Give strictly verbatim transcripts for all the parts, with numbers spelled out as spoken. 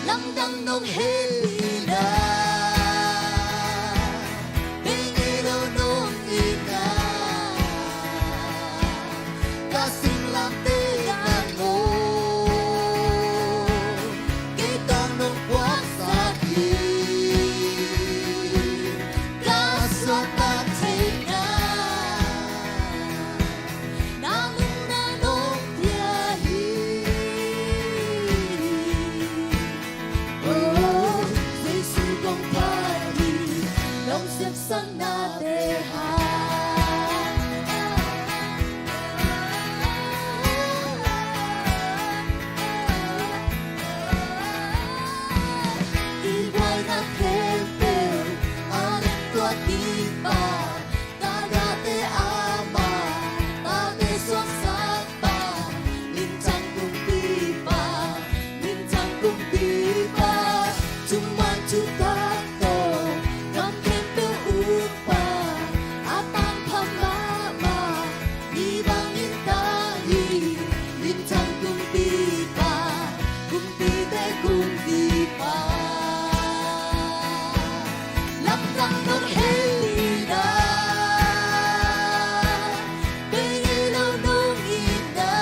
Lamdang nong hei na, bengei lo nong ina, ka singlamteh na ngong, kei tawh nong puaksak hi. Ka suahtak theihna, na lungna nong pia hi. Oh, Jesu kong phat hi, nong sepsaknate hang. I buaina khempeuh a lengtuat ding Pa, ka gate ama, tate suaksak Pa, minthang kumpipa, minthang kumpipa, thuman thuthat tawh gam khempeuh ukpa, a tangpha mahmah, mi bangin ta hi, minthang kumpipa, kumpite kumpipa. Lamdang nong hei na, bengei lo nong ina,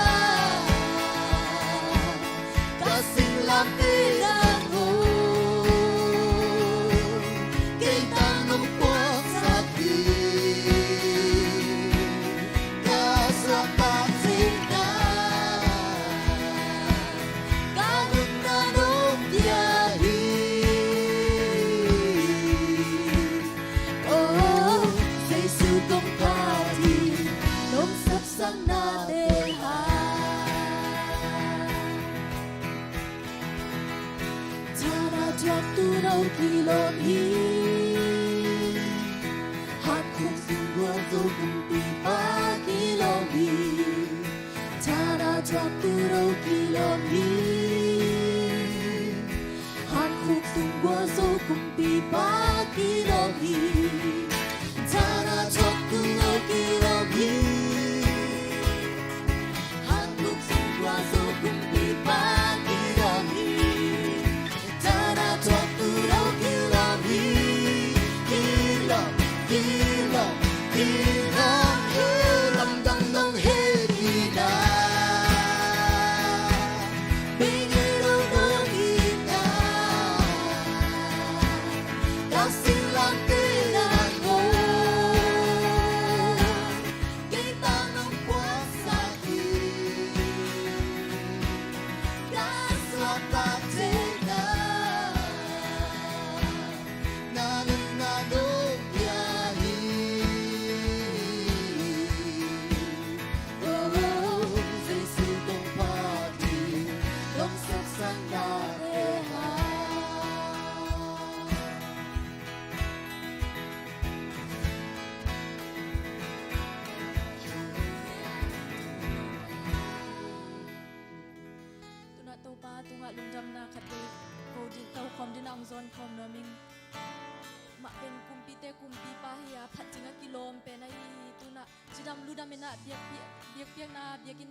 ka singlamteh na ngong, kei tawh nong puaksak hi. Ka suahtak theihna, ka lungna nong pia hi. Oh, Jesu kong phat hi, nong sepsaknate hang. Thana thuak tu lo kilawm hi. Hat khuk sung gualzo kumpipa kilawm hi. Thana thuak tu lo kilawm hi. Hat khuk sung gualzo kumpipa kilawm hi. Thana thuak tu lo kilawm hi. Hat khuk sung gualzo kumpipa kilawm hi. Thana thuak tu lo kilawm hi. Kilawm, kilawm, kilawm hi. Lamdang nong hei na, bengei lo nong ina, ka singlamteh na ngong, kei tawh nong puaksak hi. Ka suahtak theihna, na lungna nong pia hi. Oh, Jesu kong phat hi, nong sepsaknate hang. Tunah Topa tungah lungdamna khatvei ko ding, ko khawm ding a hong zawn khawm nuam ing. Mah pen kumpite kumpipa hi a, phat ding a kilawm pen ahi hi. Tunah cidam ludam in ah biak, biak, biakpiakna biakinn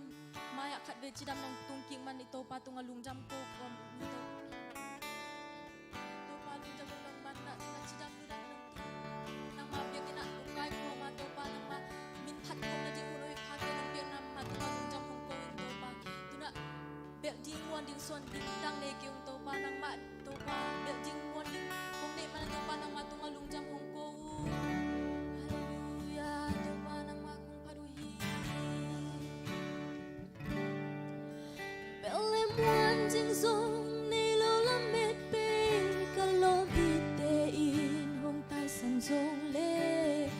mai-ah khatvei cidam nong tung kik man i Topa tungah lungdam ko khawm ni. Topa lungdam nong man na, tunah cidam ludam nong tung. Nangmah biakinn ah tung kai khawm a Topa, nangmah min phat khawm na ding hun hoih khate nong piak, nangmah tungah lungdam hong ko ing Topa. Tunah belh ding muan ding suan ding dang nei kei ung Topa, nangmah Topa belh ding muan ding hong neih man a Topa, nangmah tungah lungdam hong ko uh. Halleluia, Topa nangmah kong phat uh hi. Belh le muan ding zong nei lo lamet pen ka lawm itte in hong taisan zong le,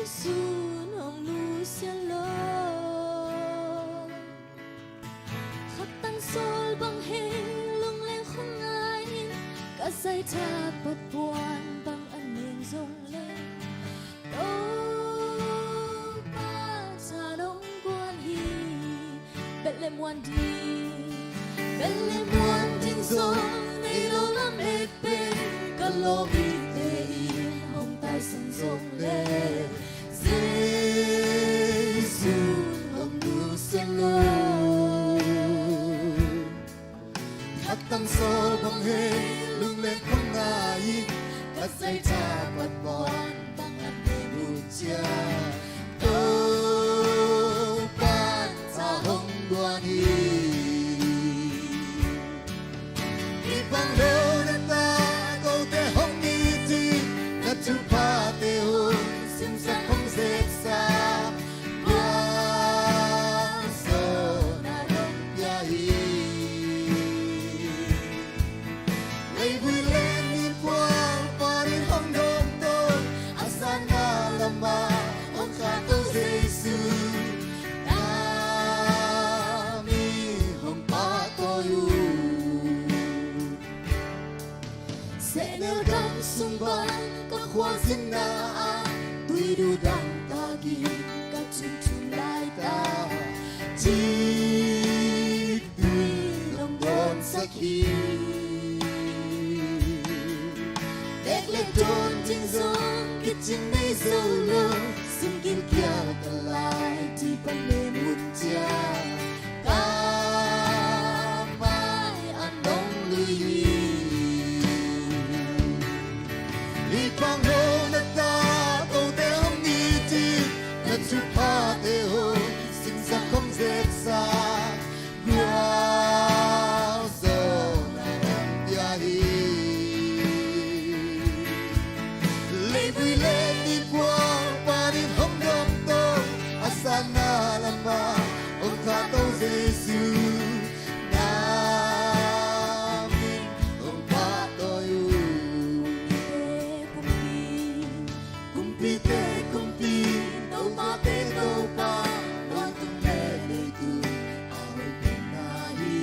Jesu'n hong nusia lo. Khattang sawl bang hei lungleng khong ngai in, ka zaitha pat puan bang a neng zong le, Topa tha nong guan hi. Belh le muan ding, belh le muan ding zong nei lo lamet pen ka lawm itte in hong taisan zong le, Jesu'n hong nusia Khat tang so bang hei lungleng khong ngai in, ka sai tha pat pon bang an ne mun cia. Topa'n tha hong guan hi. I pang lo na ta kote hong it in, na thuphate hong simsak hong zetsa, gualzawhna hong pia hi. Leivui le ni pual panin hong dawmto, a sanna lamah hong khato Jesu, na min hong pahtawi uh. Sehnel gam sung bang ka khualzinna ah, tuidu dang takin ka thunthun laita, cik tui lawng dawnsak hi. Tek le dawn ding zong kicing nei zo lo, simgil kial ka lai ti pan le mut cia, ka mai an dong lui hi. I pang lo na ta kote hong it in, na thuphate hong simsak hong zetsa, gualzawhna hong pia hi. Leivui le ni pual panin hong dawmto, a sanna lamah hong khato Jesu, na min hong pahtawi uh. Kumpite kumpi, topate topa, vantung le leitung a hoih pen na hi.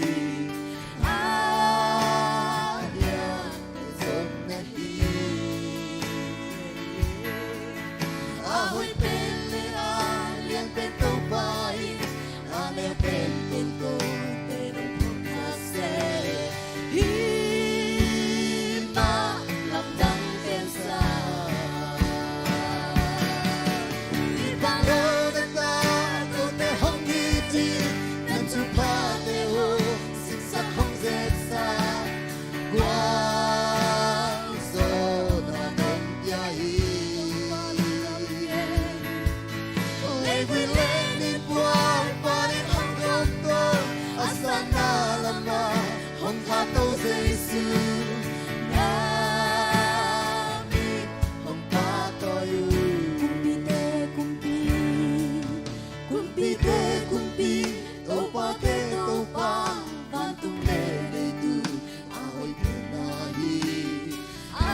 A lian pen zong na hi. A hoih pen le a lian pen Topa in, a neu pen pen kote nong phawk kha seh. Hi mah lamdang pensa. I pang lo na ta kote hong it in, na thuphate hong simsak hong zetsa, gualzawhna nong pia hi. Leivui le ni pual panin hong dawmto, a sanna lamah hong khato Jesu, na min hong pahtawi uh. Kumpite kumpi, kumpite kumpi, topate Topa, vantung le leitung a hoih pen na hi. A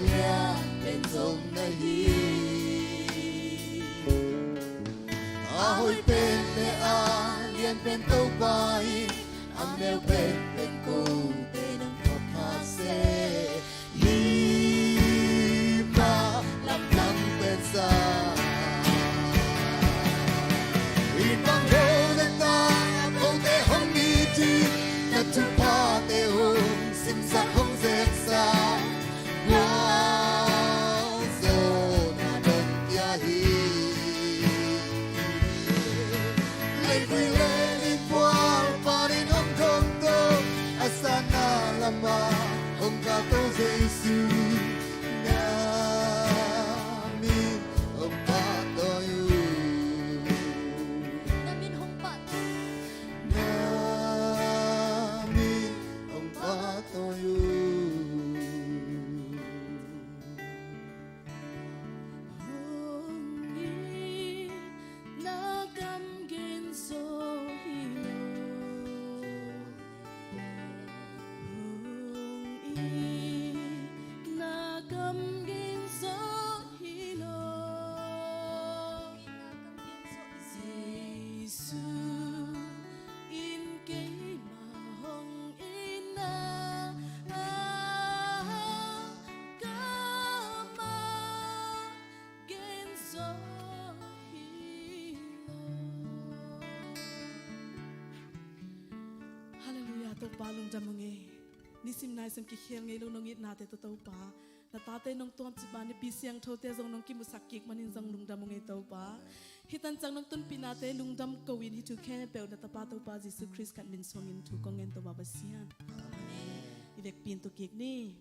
lian pen zong na hi. A hoih pen le a lian pen Topa in, a neu pen pen kote nong phawk kha seh. Hi mah lamdang pensa. I pang lo na ta kote hong it in, na thuphate hong simsak hong zetsa, gualzawhna nong pia hi. Leivui le ni pual panin hong dawmto, a sanna lamah hong khato Jesu, na min hong pahtawi uh. Na min hong pahtawi uh. Na min hong pahtawi uh. Hong it na kam gen zo hi lo. Hong it na kam gen zo hi lo. Jesu in keimah hong itna ah, kamah gen zo hi lo. Halleluiah, Topa lungdam ung ei. Nisim naisim kikhel ngei lo nong itnate tawh Topa. Na tate nong tuamcip a, Nipi Siangthote zong nong kimusak kik manin zong lungdam ung ei Topa. Hih tanciang nong tunpihnate lungdam ko-in hih thu khempeuh na Tapa Topa Jesu Khrist khat min suangin thu kong ngen, Topa Pasian. Amen. I vekpi-in tu kik ni.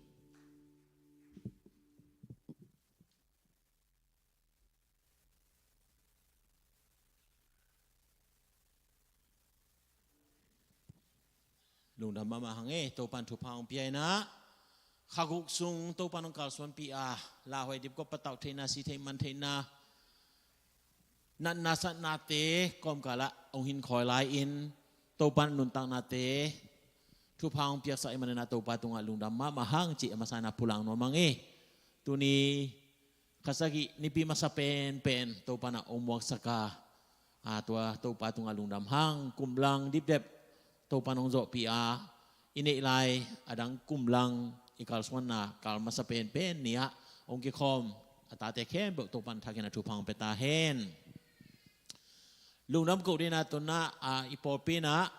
Lungdam mahmah hang e, Topa'n thupha hong pia in ah, kha guk sung Topa'n hong kalsuanpih a, lauhuai dipkua patauh theihna, si theih man theihna, natna satnate kawmkal ah hong hinkhawi lai-in, Topa'n nuntaknate thupha hong piaksak ahih manin ah Topa tungah lungdam mahmah hang cih a masa in ah pulak nuam hang e. Tuni kha sagih Nipi masa penpen Topa'n ah hong muaksak a, a, tua Topa tungah lungdam hang. Kum lang dipdep Topa'n hong zawhpih a, i neih lai a dang kum lang i kalsuanna kal masa penpen ni-ah hong kikhawm a tate khempeuh Topa'n thakin a thupha hong pia ta hen. Lungdam koh dingin ah tu-in ah, a, i pawlpi in ah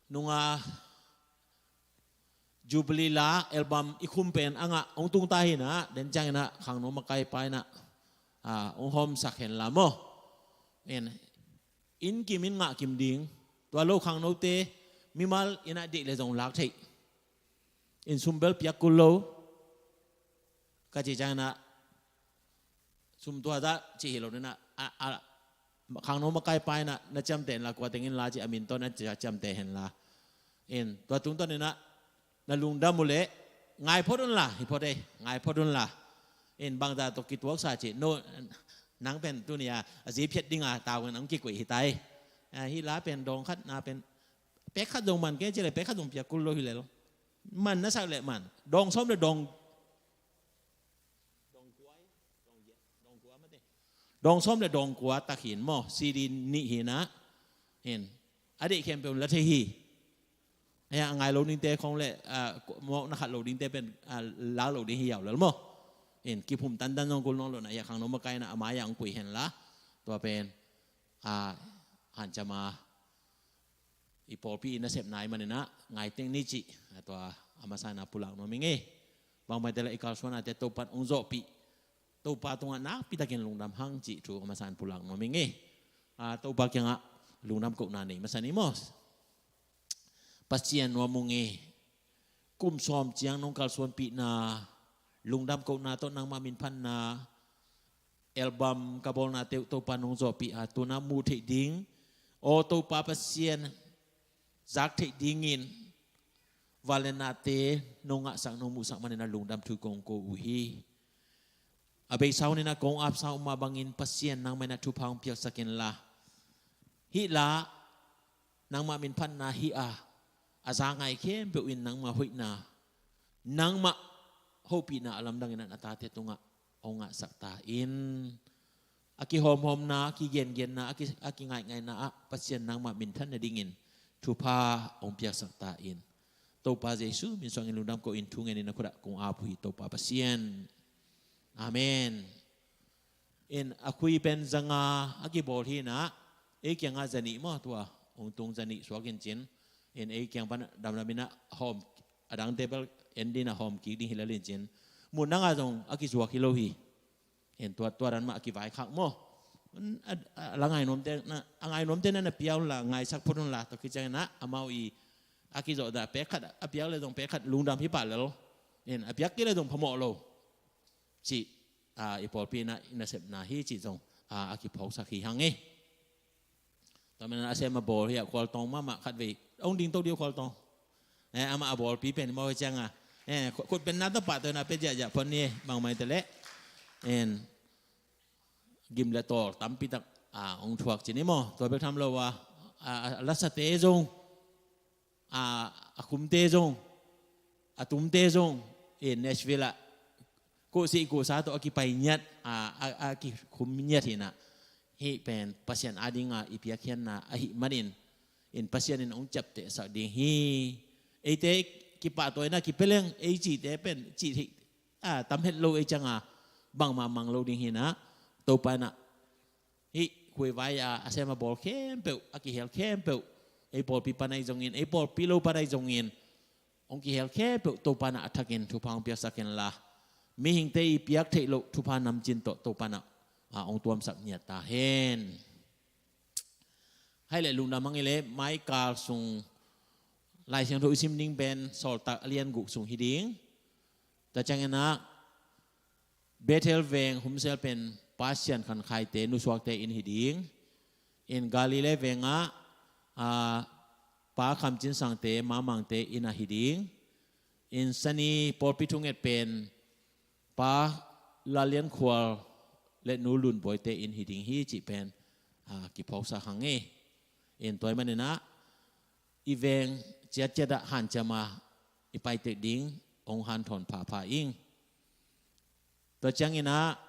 nunga Jubilee la album i khum pen a ngah hong tung ta hi in ah, den ciangin ah khangno makaipa in ah, a, hong hawmsak hen la maw. In, inn kim in ngah kim ding, tua lo khangnote mimal in ah deih leh zong lak theih. In sum bel piak kul lo. Ka cih ciangin ah sum tua zah cih hi lo ding in ah, a, a, khangno makaipa in ah na ciamteh hen la, kua teng in la cih a min tawh na cia-, ciamteh hen la. In, tua tungtawn in ah na lungdam uh leh ngai phot un la, hi phot e, ngai phot un la. In, bangzah tawh kituaksa cih, no, nang pen tuni a, a zi phiat ding a tau in hong kikoih hi ta e. A, hih la pen dawng khat na pen, pek khat zong man kei ci leh, pek khat zong piak kul lo hi lel. Man na sak leh man. Dawng sawm leh dawng, dawng kua, dawng kua mate. Dawng sawm leh dawng kua tak hi in maw, C D nih hi in ah. In, a deih khempeuh la thei hi. Ahi a ngai lo dingte khong leh, a, mawk na khat lo dingte pen, a, lak lo ding hi yau lel maw. In, kiphum tantan zong kul nawn lo na, ahi a khangno makai in ah a mai-ah hong koih hen la. Tua pen, a, hanciam a i pawlpi i nasepna ahih manin ah ngai teng ni cih, a, tua a masa in ah pulak nuam ing e. Bangmah hi ta leh i kalsuannate Topa'n hong zawhpih, Topa tungah nakpi takin lungdam hang cih thu a masa in pulak nuam ing e. A, Topa kiangah lungdam kohna nei masa ni maw. Pasian, nuam ung e. Kum sawm ciang nong kalsuanpihna, lungdam kohna tawh nangmah min phatna, album ka bawlnate uh Topa nong zawhpih a, tu-in ah muh theih ding, aw Topa Pasian, zak theih dingin vangliatnate nong ngahsak, nong muhsak manin ah lungdam thu kong ko uh hi. A beisa hun in ah kong apsa uh mah bangin Pasian nangmah in ah thupha hong piaksak in la. Hih la nangmah min phatna hi a, a za ngai khempeuh in nangmah hoihna, nangmah hopihna a lamdang in ah na tate tungah hong ngahsak ta in. A kihawmhawmna, a kigengenna, a ki-, a kingaingaina ah Pasian nangmah minthan nadingin thupha hong piaksak ta in. Topa Jesu min suangin lungdam ko-in thu ngenin na khut ah kong ap uh hi, Topa Pasian. Amen. In, a khui pen zanga a kibawl hi in ah, ei kiangah zanih maw, tua hong tung zanih suak in cin. In, ei kiang pan damdam in ah hawm, a dangte bel en ding a hawm kik ding hi lel in cin. Mun dangah zong a kizuak hi lo hi. In, tua, tua dan mah a kivaikhak maw. In, a, a la ngai nuamte na, a ngai nuamte na na pia un la, ngaisak phot un la, tua khit ciangin ah amau i a kizawhdah pek khat a piak leh zong pek khat lungdam hi pah lel. In, a piak kei leh zong phamawh lo cih, a, i pawlpi in ah i nasepna hi cih zong, a, a kiphawksak hi hang e. Tua manin a sem a bawl hi a, khualtawng mahmah khatvei hong ding to dih uh, khualtawng. Eh, amah a bawlpi pen i mawh hi ciang a, eh, khu-, khut pen na tawh pahtawi in ah pia ziahziah phot ni e, bangmah hi ta leh. En, gim leh tawl tampi tak, a, hong thuak cin hi maw. Tua bek tham lo a, a, a lasate zong, a, a khumte zong, a tumte zong, i Nashville ah kohsih kohsa tawh a kipai ngiat, a, a, a kikhum ngiat hi in ah, hih pen Pasian ading a i piakkhiatna ahih manin, in, Pasian in hong ciaptehsak ding hi. Eite kipahtawi in ah kipia leng ei cihte pen cih theih, a, tam het lo ei ciang a, bangmah mang lo ding hi in ah, Topa in ah hih khuaivai a, a sem a bawl khempeuh, a kihel khempeuh, ei pawlpi pan ahi zongin, ei pawlpi lo pan ahi zongin, hong kihel khempeuh Topa in ah a thakin thupha hong piaksak in la. mihingte i piak theih loh thupha namcin tawh Topa in ah, a, hong tuamsak ngiat ta hen. Hai leh lungdam hang i leh, maikal sung Lai Siangtho i sim ding pen Sawltak a lian guk sung hi ding. Tua ciangin ah Bethel veng humsel pen Pa Sian Khan Khaite nusuakte inn hi ding. In Galilee vengah, a, Pa Kham Cin Sangte, Mamangte inn ah hi ding. In Sani pawlpi thunget pen Pa Lal Lian Khual le Nu Lun Bawite inn hi ding hi cih pen, a, kiphawksak hang e. In tua ahih manin ah i veng ciatciat ah hanciam a i pai tek ding hong hanthawn phapha ing. Tua ciangin ah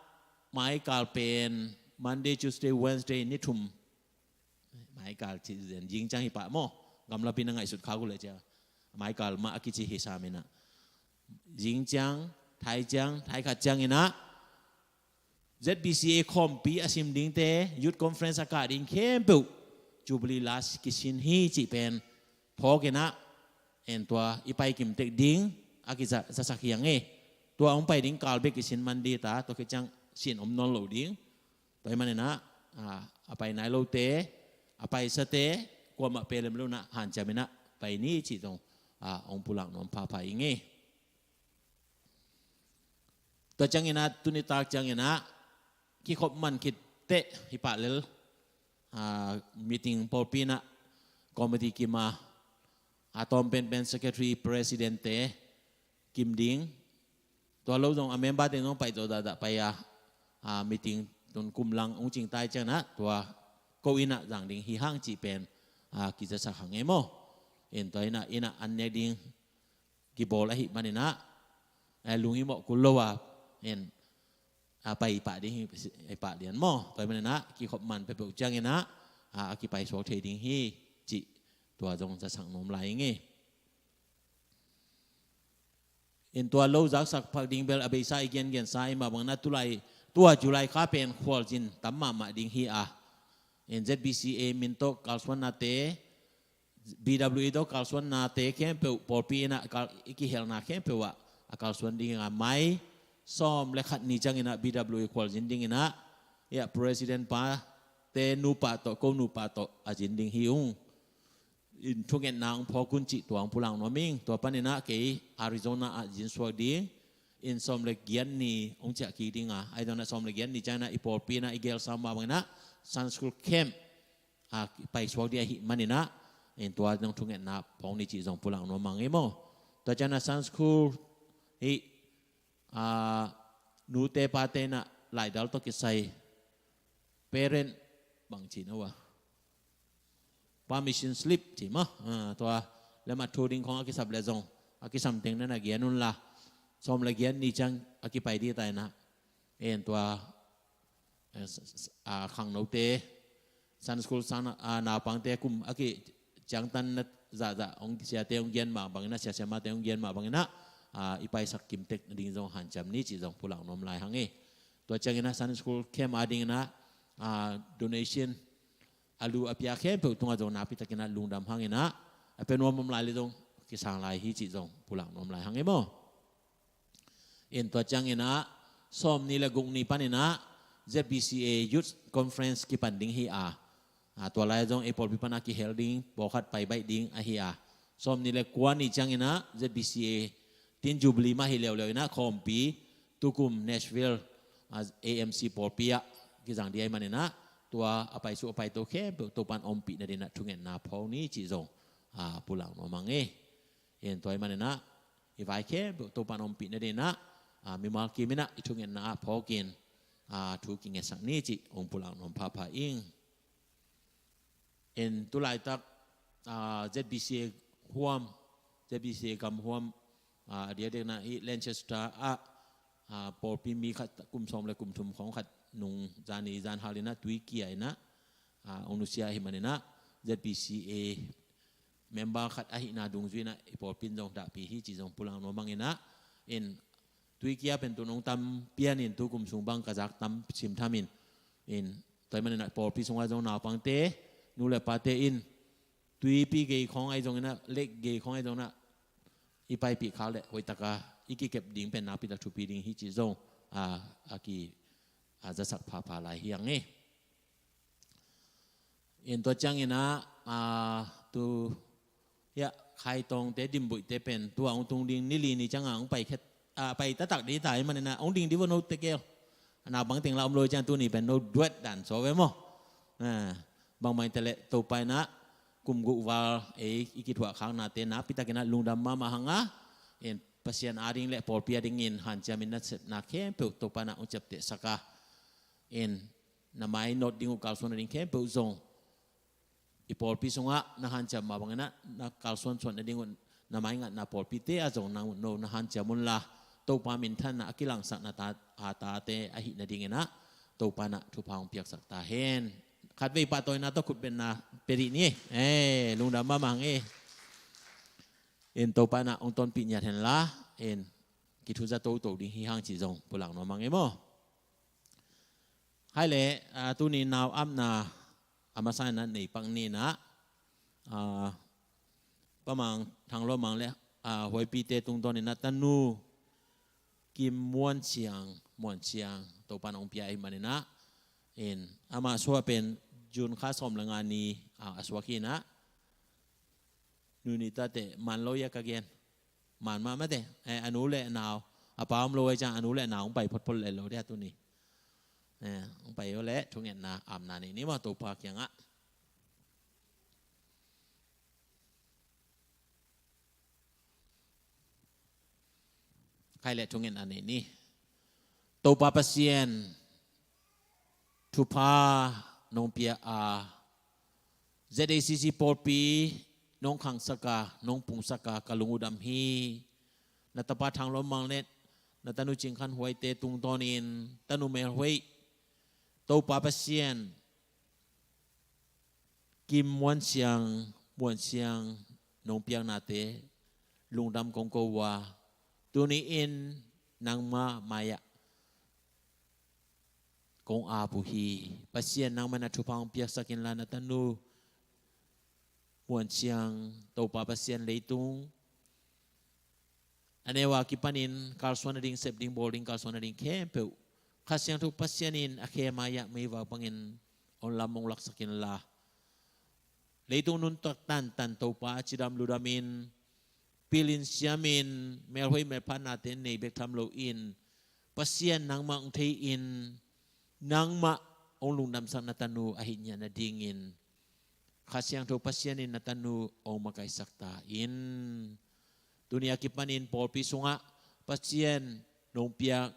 maikal pen Monday, Tuesday, Wednesday ni thum. Maikal ci zen, zing ciang hi pah maw. Gamlapi na ngaihsut khak uh leh cia, maikal mah a kici hi sam in ah. Zing ciang, thai ciang, thai khat ciangin ah Z B C A khawmpi a sim dingte, Youth Conference a kah ding khempeuh Jubilee Last kisin hi cih pen phawk in ah, en tua i pai kim tek ding a kiza, zasak hi hang e. Tua hong pai ding kal bek kisin man ding ta, tua khit ciang sin om nawn lo ding. Tua ahih manin ah, a, a pai nai lote, a paisate, kuamah pelem lo in ah hanciam in ah pai ni cih zong, a, hong pulak nuam phapha ing e. Tua ciangin ah, tuni tak ciangin ah, kikhop man khit teh hi pah lel, a, meeting pawlpi in ah committee kim a, a tawm penpen secretary, president te kim ding. Tua lo zong a member te zong pai zawh dahdah pai a, a, meeting tun kum lang hong cing ta i ciangin ah, tua ko inn ah zang ding hi hang cih pen, a, kizasak hang e maw. In tua inn ah, inn ah an nek ding kibawl ahih manin ah, eh, lunghimawh kul lo a, en, a, pai pah ding hi, hi pah lian maw. Tua ahih manin ah kikhop man peuhpeuh ciangin ah, a, a kipai suak thei ding hi cih tua zong zasak nuam lai ing e. In tua lo zaksak phak ding bel a beisa i gengensa i mah bangin ah tulai, tua July kha pen khualzin tam mahmah ding hi a. In Z B C A min tawh kalsuannate, B W A tawh kalsuannate khempeuh pawlpi in ah kal, i kihelna khempeuh ah a kalsuan ding a, May sawm le khat ni ciangin ah B W A khualzin dingin ah, ya, president pa te nupa tawh, ko nupa tawh a zin ding hi ung. In thungetna hong phawk un cih tua hong pulak nuam ing. Tua panin ah kei Arizona ah zin suak ding. In sawm le giat ni hong ciah kik ding a, ahi zongin ah sawm le giat ni ciangin ah i pawlpi in ah i gelsam mah bangin ah Sunday School Camp, a, pai suak ding ahih manin ah, in tua zong thungetna phawk ni cih zong pulak nuam hang e maw. Tua ciangin ah Sunday School hi, a, nute pate in ah laidal tawh kisai, parent bang ci na uh a, permission slip ci maw. A, tua lam a thu ding khawng a kisap leh zong, a kisam teng na na gen un la, sawm le giat ni ciang a kipai ding ta in ah, en tua, eh, s-, s-, a, khangnote, Sunday School sang, a, naupangte kum a kiciangtanna zahzah hong, siate hong gen mah bangin ah, sia siamate hong gen mah bangin ah, a, i paisak kim tek ding zong hanciam ni cih zong pulak nuam lai hang e. Tua ciangin ah Sunday School Camp a dingin ah, a, donation a lu a pia khempeuh tungah zong nakpi takin ah lungdam hangin ah, a pia nuam om lai leh zong kisang lai hi cih zong pulak nuam lai hang e maw. In tua ciangin ah sawm ni le guk ni panin ah Z B C A Youth Conference kipan ding hi a, a, tua lai zong ei pawlpi pan a kihel ding, pawlkhat pai baih ding ahi a. Sawm ni le kua ni ciangin ah Z B C A Tin Jubilee mah hi leuleu in ah khawmpi, tukum Nashville, a, A M C pawlpi ah kizang ding ahih manin ah, tua a paisuk a paito khempeuh Topa'n ompih nadingin ah thungetna phawk ni cih zong, a, pulak nuam hang e. In tua ahih manin ah i vai khempeuh Topa'n ompih nadingin ah, a, mimal kim in ah i thungetna ah phawkin, a, thu kingetsak ni cih hong pulak nuam phapha ing. In tulaitak, a, Z B C A huam, Z B C A gam huam, a, a diakdiak in ah hih Lancaster ah, a, pawlpi mi khat kum sawm le kum thum khawng khat nung zani zan hal in ah tui kia in ah, a, hong nusia ahih manin ah Z B C A member khat ahihna dungzui in ah i pawlpi in zong dahpih hi cih zong pulak nuam hang in ah, in tui kia pen tu nong tam pian in, tu kum sung bang ka zak tam simtham in, in tua ahih manin ah pawlpi sungah zong naupangte, nu le pate in tuipi gei khawng ahi zongin ah, lake gei khawng ahi zongin ah i paipih khak leh hoihtak a i kikep ding pen nakpi tak thupi ding hi cih zong a, a ki a zasak phapha lai hi hang e. In tua ciangin ah, ah, tu, ya, Khaitawngte, Dimbuihte pen tua hong tung ding ni li ni ciangah hong pai khet, ah, pai taktak ding ta hi manin ah hong ding dih vo note kei. Naupang teng lah om lo ciang tuni pen no duat dan so ve maw. Ah, bangmah in teh leh Topa in ah kum guk val ei i kithuahkhaknate nakpi takin ah lungdam mahmah hang a, in Pasian ading le pawlpi adingin hanciamin na sepna khempeuh Topa in ah hong ciaptehsak a, in na mainawt ding uh kalsuan nading khempeuh zong i pawlpi sungah na hanciam mah bangin ah na kalsuan suan nading uh na maingatna pawlpite ah zong nang no na hanciam unla, Topa minthanna a kilangsakna ta, a tate ahih nadingin ah Topa in ah thupha hong piaksak ta hen. Khatvei pahtawina tawh khutbetna pia dih ni. Eh, lungdam mahmah hang e. In Topa in ah hong tonpih ngiat henla, in kithuza toto ding hi hang cih zong pulak nuam hang e maw. Hai le, ah, tuni nau apna a masa in ah nei pak ni in ah, ah, Pa Mang, Thang Lua Mang le, ah, Huaipite tungtawn in ah tanu Kim Muan Siang, Muan Siang, Topa in hong pia ahih manin ah, in amah suah pen June kha sawm le nga ni, ah, a suak hi in ah, nuni tate man lo ia ka gen. Man mah mate, eh, a nu le a nau, a pa om lo ai ciang a nu le a nau hong pai photphot le lo dia tuni. Eh, hong pai uh le thungetna apna nei ni maw Topa kiangah. Khai le thungetna nei ni. Topa Pasian, thupha nong pia a, Z A C C pawlpi nong khangsak a, nong pungsak a, ka lung uh dam hi. Na tapa Thang Lua Mang le na tanu Cing Khan Huaite tungtawnin tanu melhoih Topa Pasian, Kim Muan Siang, Muan Siang nong piaknate lungdam kong ko uh a, tuni-in nangmah mai-ah kong ap uh hi. Pasian, nangmah in ah thupha hong piaksak inla, na tanu Muan Siang, Topa Pasian, leitung a neu a kipanin kalsuan nading, sep ding, bawl ding, kalsuan nading khempeuh Kha Siangtho Pasian in a khe mai-ah meivak bangin hong lam hong laksak inla, leitung nuntak tantan Topa, cidam ludamin, pilin siamin, melhoih melphatnate nei bek tham loin, Pasian, nangmah hong thei-in, nangmah hong lungdamsak na tanu ahih ngiat nadingin Kha Siangtho Pasian in na tanu hong makaisak ta in. Tuni a kipanin pawlpi sungah Pasian nong piak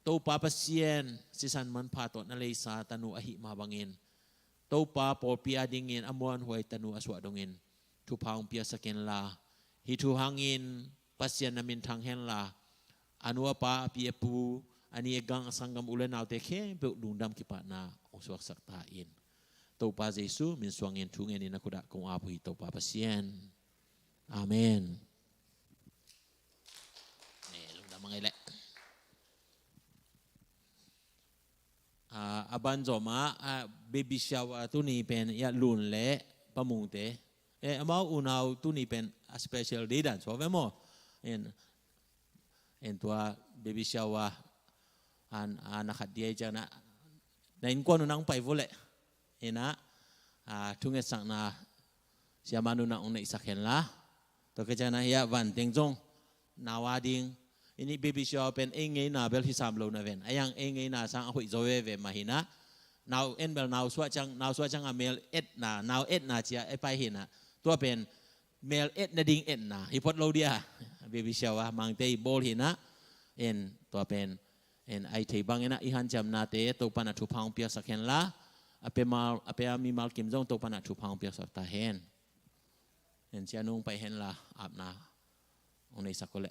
Topa Pasian, sisan manpha tawh na leisa tanu ahih mah bangin, Topa pawlpi adingin a muanhuai tanu a suah dongin thupha hong piaksak inla, hih thu hangin Pasian na min thang henla, a nu a pa, a pi a pu, a ni a gang, a sanggam u le naute khempeuh lungdam kipahna hong suaksak ta in. Topa Jesu min suangin thu ngenin na khut ah kong ap uh hi, Topa Pasian. Amen. Ne, lungdam a ngai leh. Ah, a banzawm ah, ah, baby shower tuni pen, ya, Lun le Pa Mungte. Eh, amau unau tuni pen a special day dan suak ve maw. En, en tua baby shower an, an a khat dia i ciang na, na innkuan uh nang pai vo leh. Ina, ah, thungetsakna siamah nu nang hong neihsak henla. Tua ka ciang na, ya, van teng zong nau a ding. Ini baby shower pen ei ngeina bel hi sam lo na ven. A yang ei ngeina sang a hoih zaw veve mah hi na. Nau en bel nau suah ciang, nau suah ciang a mel etna, nau etna cia ei pai hi na. Tua pen mel etna ding etna hi phot lo dia. Baby shower Mangte i bawl hi na. En tua pen, en ai thei bangin ah i hanciamnate Topa in ah thupha hong piaksak henla, a pia mal, a pia mimal kim zong Topa in ah thupha hong piaksak ta hen. En cia nung pai henla, apna hong neihsak ko leh.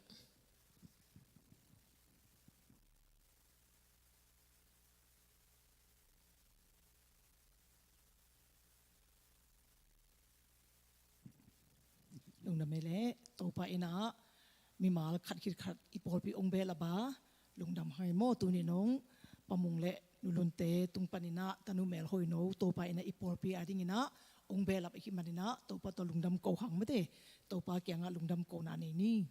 Lungdam ei leh, Topa in ah mimal khat khit khat i pawlpi hong behlap a, lungdam hai maw. Tuni nong Pa Mung le Nu Lunte tung panin ah tanu melhoih no Topa in ah i pawlpi adingin ah hong behlap ahih manin ah Topa tawh lungdam ko hang mate. Topa kiangah lungdam kona nei ni.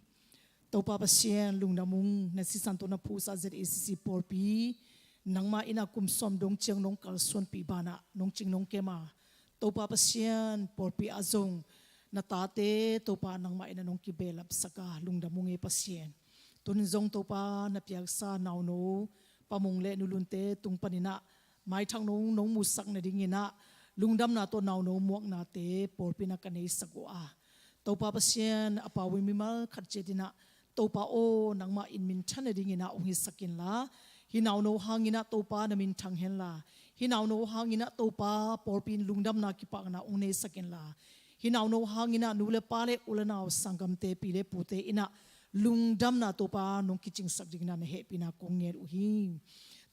Topa Pasian, lungdam ung, na sisan tawh na phuhsa Z A C C pawlpi nangmah in a kum sawm dong ciang nong kalsuanpih banah nong cing nong kem a, Topa Pasian, pawlpi ah zong na tate Topa nangmah in a nong kibehlapsak a, lungdam ung e Pasian. Tun zong Topa na piaksa nauno Pa Mung le Nu Lunte tung panin a maithak nong, nong musak nadingin a, lungdamna tawh nauno muaknate pawlpi in a ka neisak uh a, Topa Pasian, a pau in mimal khat ciat in a, Topa aw, nangmah in minthan nadingin a hong hisak inla, hih nauno hangin a Topa na minthang henla, hih nauno hangin a Topa pawlpi in lungdamna kipakna hong neisak inla, hih nauno hangin a nu le pa le u le nau, sanggamte, pi le pute in a lungdamna Topa nong kicingsak dingin a na hehpihna kong ngen uh hi.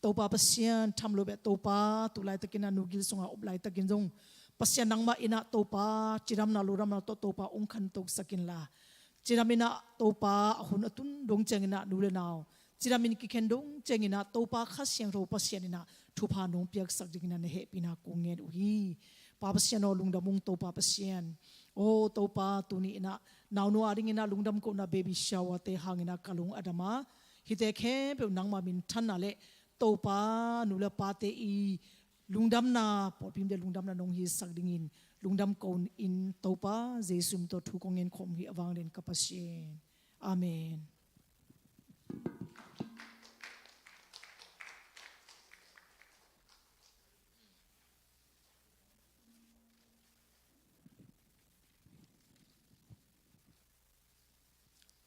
Topa Pasian, tham lo beh Topa, tu laitakin a Nu Gil sungah op laitakin zong Pasian nangmah in a Topa, cidamna lungdamna tawh Topa hong khantosak inla, cidam in a Topa a hun a tun dong ciangin a nu le nau cidam in kikhen dong ciangin a Topa Kha Siangtho Pasian in a thupha nong piaksak dingin a na hehpihna kong ngen uh hi. Pa Pasian aw, lungdam ung Topa Pasian. Aw Topa, tuni in a nauno a dingin a lungdam kohna baby shower te hangin a ka lung a dam a, hihte khempeuh nangmah minthanna le Topa nu le pate i lungdamna, pawlpi mite lungdamna nong hisak dingin lungdam ko in, Topa Jesu min tawh thu kong ngen khawm hi a, vanglian ka Pasian. Amen.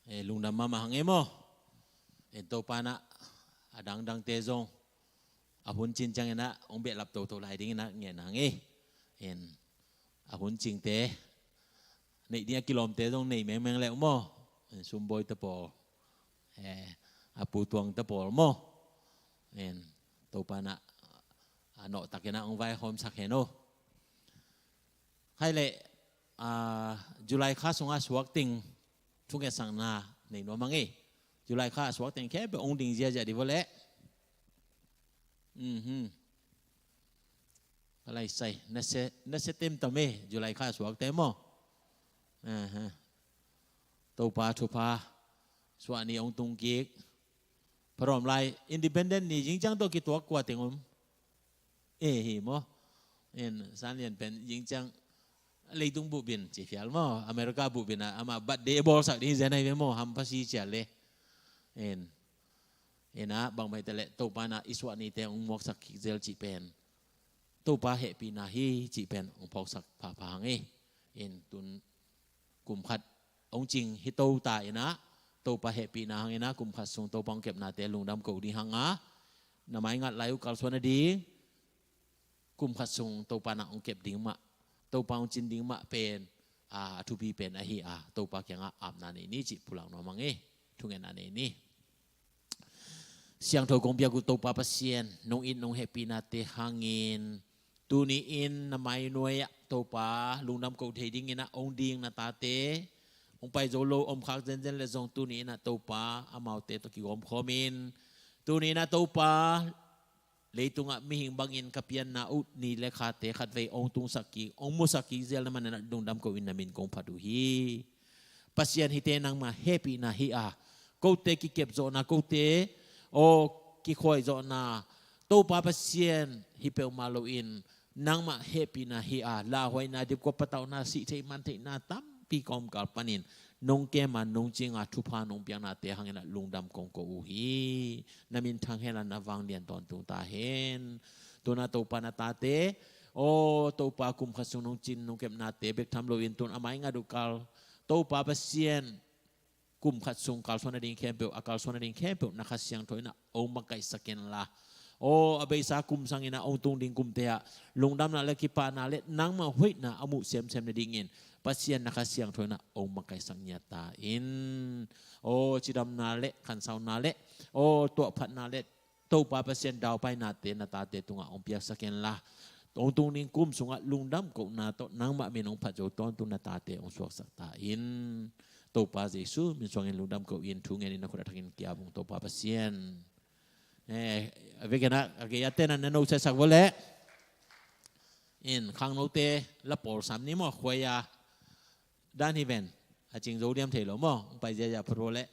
Eh, lungdam mahmah hang e maw. En, Topa in a dangdangte zong a hun cin ciangin a hong behlap toto lai dingin a ngen hang e. En, a hun cingte neih ding a kilawmte zong nei mengmeng le uh maw. En, sumbawite pawl, eh, a putuangte pawl maw. En, Topa in a nawhtakin a hong vaihawmsak hen aw. Khai leh, ah, July kha sungah suak teng thungetsakna nei nuam hang e. July kha a suak teng khempeuh hong ding ziazia di vua leh. Mhm. Ka lai sai, na se, na se tem tam e, July kha a suakte maw. Aha. Topa thupha, suah ni hong tung kik. Pharom lai, Independent ni zing ciang tawh kituak kua teng om. Eh, hi maw. En, San Lian pen zing ciang leitung buhbin ci phial maw, America buhbin a, ama birthday bawlsak ding zen ahi ve maw, hampha si cia le. En, en a, bangmah hi ta leh Topa in a i suah nite hong muaksak kik zel cih pen Topa hehpihna hi cih pen hong phawksak phapha hang e. En, tun kum khat hong cing hi to ta in a, Topa hehpihna hangin a kum khat sung Topa hong kepnate lungdam ko ding hang a, na maingat lai uh kalsuan a ding, kum khat sung Topa in a hong kep ding mah, Topa hong cin ding mah pen a, a thupi pen ahi a, Topa kiangah apna nei ni cih pulak nuam hang e. Thungetna nei ni. Siangtho kong biak uh Topa Pasian, nong it nong hehpihnate hangin tuni in na mai nuai ah Topa lungdam ko thei dingin a hong ding na tate, hong pai zo lo om khak zenzen leh zong tuni in a Topa amaute tawh kigawmkhawm in, tuni in a Topa leitungah mihing bangin ka pianna uh ni le khate khatvei hong tungsak kik, hong musak kik zel na manin a lungdam ko in na min kong phat uh hi. Pasian, hihte nangmah hehpihna hi a, kote kikepzawhna, kote aw kikhuaizawhna, Topa Pasian, hi peuhmah loin nangmah hehpihna hi a, lauhuaina, dipkua patauhna, sih theih man theihna tampi kawmkal panin nong kem a, nong cing a, thupha nong piaknate hangin a lungdam kong ko uh hi. Na min thang hen la, na vanglian tawntung ta hen. Tuna Topa na tate, aw Topa, kum khat sung nong cin nong kepnate bek tham loin tun a maingat uh kal Topa Pasian, kum khat sung kalsuan nading khempeuh, a kalsuan nading khempeuh na Kha Siangtho in a hong makaihsak hen la, aw a beisa kum sangin a hong tung ding kumte ah lungdamna le kipahna le nangmah hoihna a muh semsem nadingin Pasian, na Kha Siangtho in a hong makaihsak ngiat ta in. Aw cidamna le khansauna le, aw tuahphatna le Topa Pasian, daupainate na tate tungah hong piaksak hen la, hong tung ding kum sungah lungdam kohna tawh nangmah min hong phat zo tawntung na tate hong suaksak ta in. Topa Jesu min suangin lungdam ko in, thu ngenin na khut a thakin ki-ap ung Topa Pasian. Eh, a vekin a, a gei a ten a na no siasak vua leh. In, khangnote la pawl sam ni maw, khuai a dan hi ven. A cing zo diam thei lo maw, hong pai ziazia phut vua leh.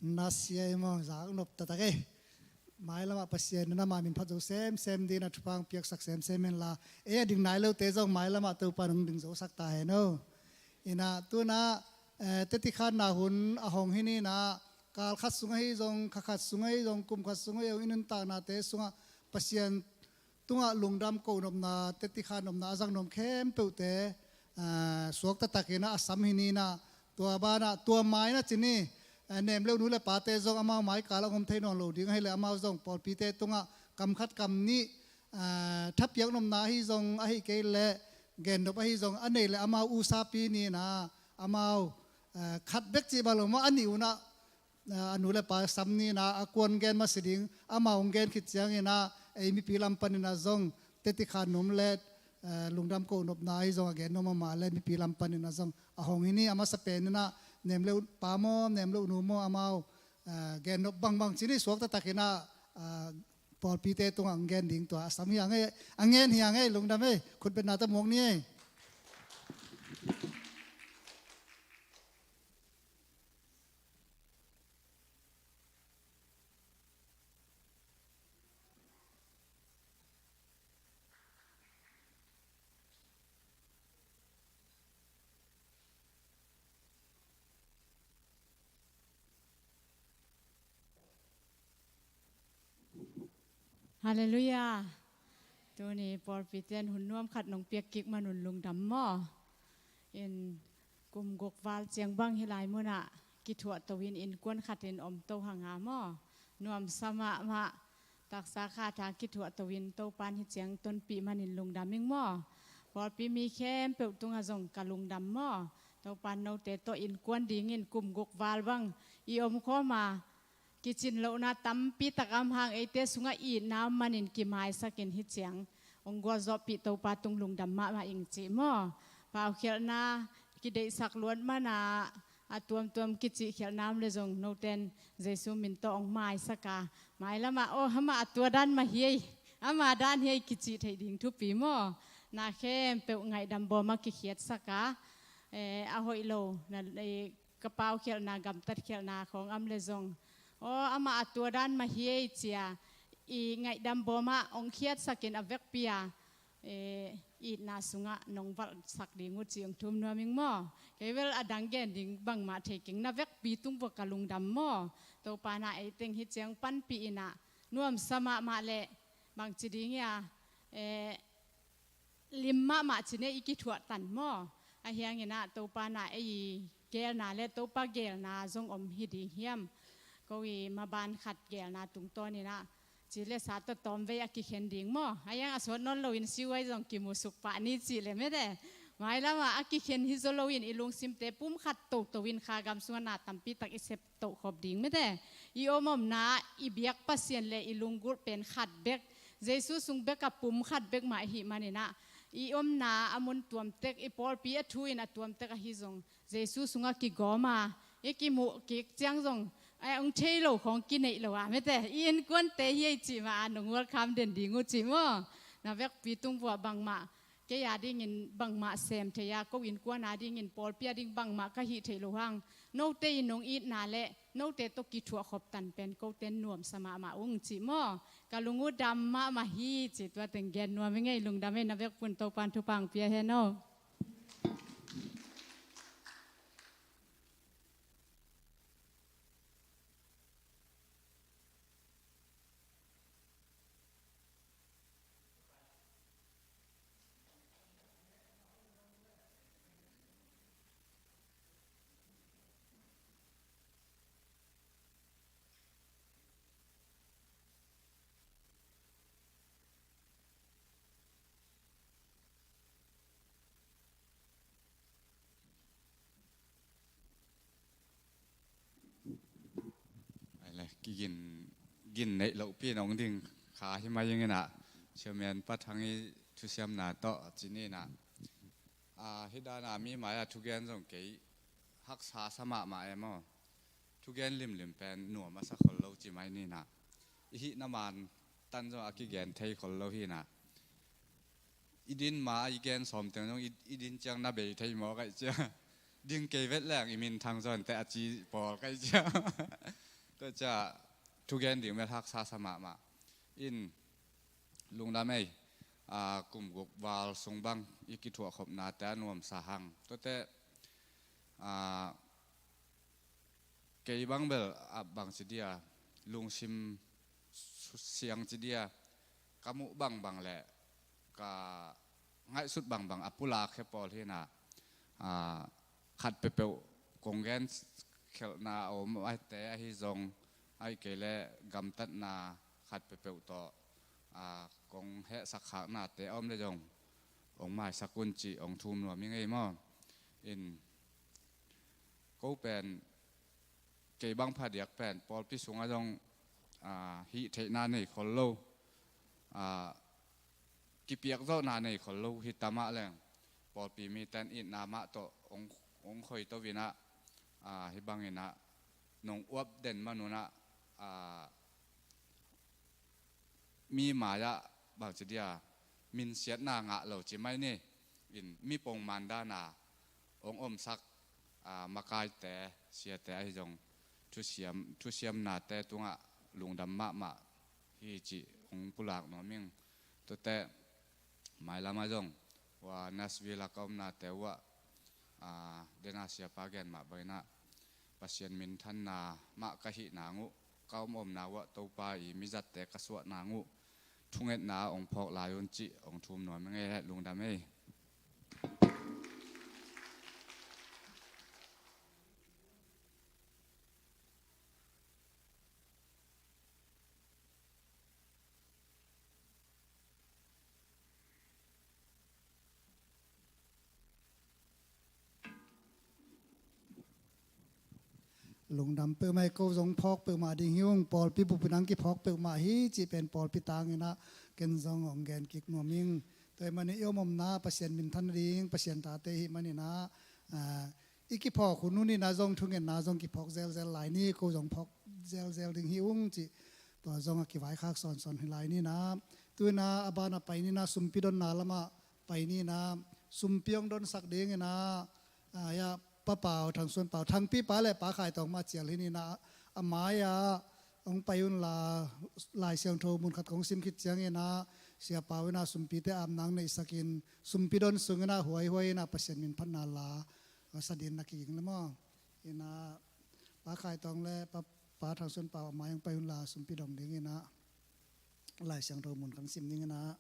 Na sia i maw, zak nop taktak ei. Mailamah Pasian in amah min phat zo semsem dingin a thupha piaksak semsem henla, ei a ding nai lote zong mailamah Topa in hong ding zosak ta hen aw. Inah tu-in ah, eh, tetikhanna hun a hong hi ni-in ah, kal khat sung ahi zong, kha khat sung ahi zong, kum khat sung ahi zong, i nuntaknate sungah Pasian tungah lungdam kohnopna, tetikhan nopna a zak nuam khempeuhte, ah, suakta takin ah a sam hi ni-in ah, tua banah, tua ma-in ah ci ni, ah, nem le u nu le pate zong amau mai kal ah hong om thei nawn lo ding ahih leh amau zong pawlpite tungah kam khat kam nih, ah, thapiak nopna ahi zong, ahih kei leh gennop ahi zong a neih leh amau usapi ni-in ah, amau, ah, khat bek cih bang lo maw, a nih un ah, ah, a nu le pa sam ni-in ah, a kuan gen masa ding, amau hong gen khit ciangin ah, ei mipi lam panin ah zong tetikhan nuam le, ah, lungdam kohnopna ahi zong a gen nuam mahmah le mipi lam panin ah zong a hong hi ni. A masa penin ah nem le u pa maw, nem le u nu maw, amau, ah, gennop bangbang ci ni, suakta takin ah, ah, pawlpite tungah hong gen ding tua a sam hi hang ei, a ngen hi hang ei, lungdam ei, khutbetna tawh muak ni ei. Halleluiah. Tuni pawlpite in hun nuam khat nong piak kik man un lungdam maw. In kum guk val ciang bang hih lai munah kithuahto in innkuan khatin om to hang a maw. Nuamsa mahmah, taksa khat a kithuahto in Topa in hih ciang tonpih manin lungdam ing maw. Pawlpi mi khempeuh tungah zong ka lungdam maw. Topa in note tawh innkuan dingin kum guk val bang i omkhawm a, kicin lohna tampi tak a om hang, eite sungah itna om manin kimaisakin hih ciang hong gualzawhpih Topa tung lungdam mahmah ing ci maw. Paukhialhna kideihsak luat man a, a tuamtuam kicihkhialhna om le zong note in Jesu min tawh hong maisak a, mailamah, aw, amah a tua dan mah hi ei, ama dan hi ei kicih theih ding thupi maw. Na khempeuh ngaihdam bawm a kikhiatsak a, eh, a hoih lo na, eh, ka paukhialhna, gamtatkhialhna khawng om le zong, aw, amah a tua dan mah hi ei ci a, i ngaihdam bawm ah hong khiatsakin a vekpi a, eh, itna sungah nong valhsak ding uh ci hong thum nuam ing maw. Kei bel a dang gen ding bangmah thei keng, na vekpi tung vua ka lungdam maw. Topa in ah ei teng hih ciang panpih in ah, nuamsa mahmah leh bangci ding hia, eh, lim mahmah cin ei i kithuah tan maw. Ahi hangin ah Topa in ah ei geelna le Topa geelna zong om hi ding hiam. Ko i maban khat geelna tungtawnin ah ci le sa tawh tawmvei a kikhen ding maw. Ahi hang a suak nawn loin siuai zong kimusuk pah ni cih le mete. Mailamah a kikhen hi zaw loin i lungsimte pumkhat toto in kha gam sungah na tampi tak i sep tohkhop ding mete. I om omna, i biak Pasian le i lunggulh pen khat bek, Jesu sung bek a pum khat bek mah ahih manin ah, i omna a mun tuamtek, i pawlpi a thu in a tuamtek ahi zong, Jesu sungah kigawm a, i kimuh kik ciang zong, ai, hong thei lo khawng kineih lo a mete, i innkuante hi ei cih mah a nong welcome den ding uh cih maw. Na vekpi tung vua bangmah kei a dingin bangmah sem thei a, ko innkuan a dingin, pawlpi a ding bangmah ka hih theih loh hang, note in nong itna le note tawh kithuahkhop tan pen kote in nuamsa mahmah ung cih maw. Ka lung uh dam mahmah hi cih tua teng gen nuam ing ei, lungdam ei, na vekpi un Topa in thupha hong pia hen aw. Ai le, kigin, gin neih lohpi in hong ding kha hi mai ing in ah, Chairman Pa Thang i thusiamna tawh ci ni in ah, a, hih dan a mi mai a thugen zong kei haksa sa mahmah e maw. Thugen limlim pen nuam a sa khol lo ci mai ni in ah, i hihna man tan zong a kigen thei khol lo hi in ah, i din ma a i gen sawm teng zong i, i din ciang na bei thei maw kaih ciang. Ding kei vet leng i minthang zawn teh a ci pawl kaih ciang. Tua ciah thugen ding bel haksa sa mahmah. In lungdam ei, aa, kum guk val sung bang i kithuahkhopnate a nuamsa hang. Tuate, aa, kei bang bel a bang ci dia, lungsim su-, siang ci dia, ka muh bangbang le ka ngaihsut bangbang a pulak he pawl hi na, aa, khat peuhpeuh kong gen khelhna a om, a te ahi zong, ahih kei le gamtatna khat peuhpeuh tawh, aa, kong hehsak khaknate a om le zong hong maisak un cih hong thum nuam hi ngei maw. In ko pen, kei bang phadiak pen pawlpi sungah zong, aa, hih theihna nei khol lo, aa, kipiak zawhna nei khol lo hi ta mah leng, pawlpi miten itna mah tawh hong, hong khoi to in ah, aa, hih bangin ah nong uap den man un ah, aa, mi mai-ah bang ci dia, minsiatna ngah lo ci mai ni. In mi pongman dana hong omsak, aa, makaite, siate ahi zong thusiam, thusiamnate tungah lungdam mahmah hi cih hong pulak nuam ing. Tuate mailam ah zong, ua Nashville a ka omnate uah, aa, dena siapa gen mah bangin ah Pasian minthanna mah ka hih nang uh, ka om omna uah Topa i mizatte ka suah nang uh, thungetna hong phawk lai un cih hong thum nuam hi ngei le lungdam ei. Lungdam peuhmah hi. Ko zong phawk peuhmah ding hi ung, pawlpi bup in hong kiphawk peuhmah hi cih pen pawlpi tangin ah ken zong hong gen kik nuam ing. Tua ahih manin i om omna Pasian minthan ding Pasian tate i hih manin ah, aa, i kiphawk hun hun in ah zong thungetna zong kiphawk zelzel lai ni, ko zong phawk zelzel ding hi ung cih tua zong a kivaikhak sawnsawn hi lai ni in ah. Tu in ah a ban a pai ni in ah sumpi donna lamah pai ni in ah, sumpi hong donsak dingin ah, aa, ya, Pa Pau, Thang Suan Pau, Thangpi pa le Pa Khai Tawng mah cial hi ni in ah, a mai-ah hong pai unla, Lai Siangtho mun khat kong sim khit ciangin ah Sia Pau in ah sumpite apna hong neihsakin sumpi don sungin ah huaihuai in ah Pasian min phatna la, aa, sa dingin na kiging le maw. In ah Pa Khai Tawng le Pa, Pa Thang Suan Pau a mai hong pai unla sumpi dong dingin ah Lai Siangtho mun kong sim dingin ah.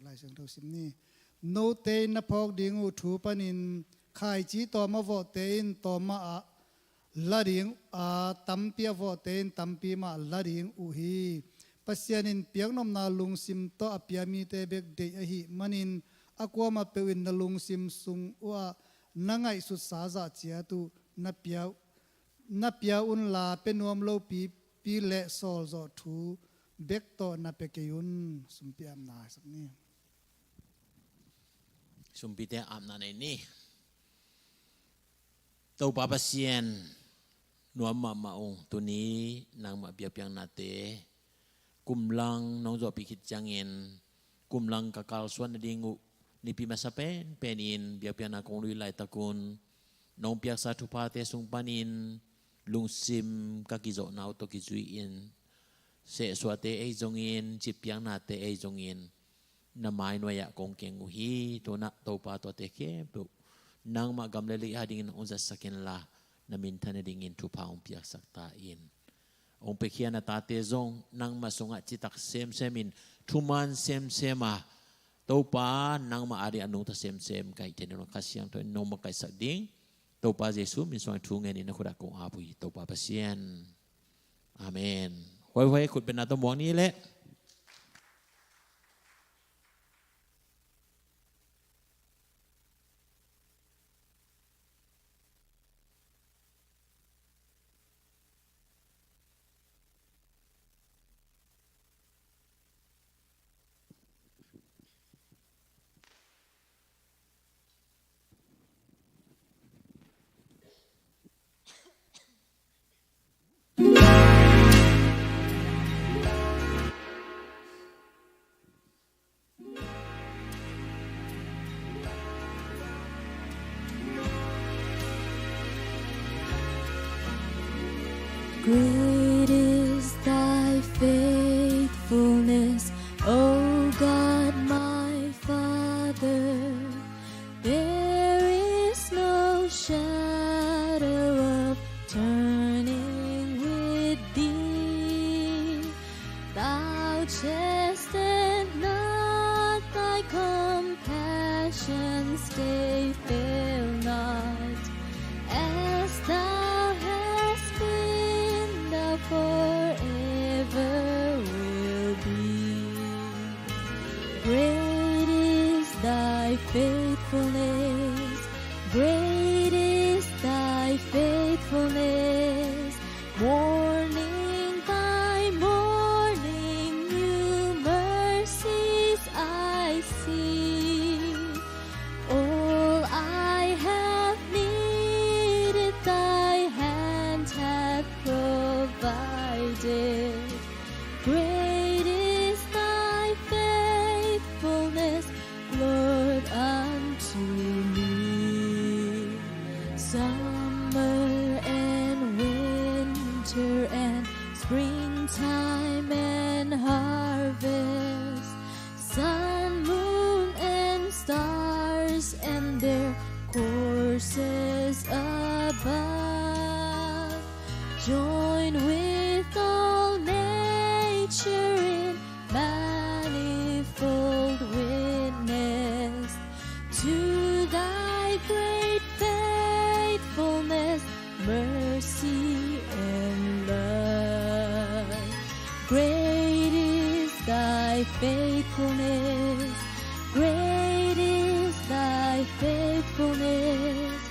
Lai Siangtho sim ni. Note in na phawk ding uh thu panin khaici tawm a vawhte in tawm mah a la ding, aa, tampi a vawhte in tampi mah la ding uh hi. Pasian in piaknopna lungsim tawh a pia mite bek deih ahih manin a kuamah peuh in na lungsim sung uhah na ngaihsutsa zah ciat uh na pia, na pia unla, pia nuam lo pipi le sawlzawh thu bek tawh na pia kei un. Sumpi apna sak ni. Sumpite apna nei ni. Topa Pasian, nuam mahmah ung, tuni nangmah biakpiaknate kum lang nong zawhpih khit ciangin, kum lang ka kalsuan nading uh Nipi masa penpen in biakpiakna kong luih laitak un, nong piaksa thuphate sung panin lungsim ka kizawhna uh tawh kizui-in, sehsuahte ei zongin, citpiaknate ei zongin, na mai nuai-ah kong keng uh hi. Tu-in ah Topa, tuate khempeuh nangmah gam le lei adingin hong zatsak inla, na minthan nadingin thupha hong piaksak ta in. Hong piakhia na tate zong nangmah sungah citak semsem in, thuman semsem a, Topa, nangmah ading a nungta semsem ka hih theih nading un Kha Siangtho in nong makaihsak ding, Topa Jesu min suangin thu ngen in na khut ah kong ap uh hi, Topa Pasian. Amen. Huaihuai khut bengna tawh muak ni leh. Great is thy faithfulness, O God my Father. There is no shadow of turning with thee. Thou chastest not, thy compassions they fail not. As thou hast been, thou forever will be. Great is thy faithfulness, great is thy faithfulness. Morning by morning, new mercies I see. All I have needed, thy hand hath provided. Great is thy faithfulness, Lord, unto me. Summer and winter and springtime and harvest, sun, moon, and stars, and their courses above, join with all nature in manifold witness to thy great faithfulness, mercy, and love. Great is thy faithfulness, great is thy faithfulness.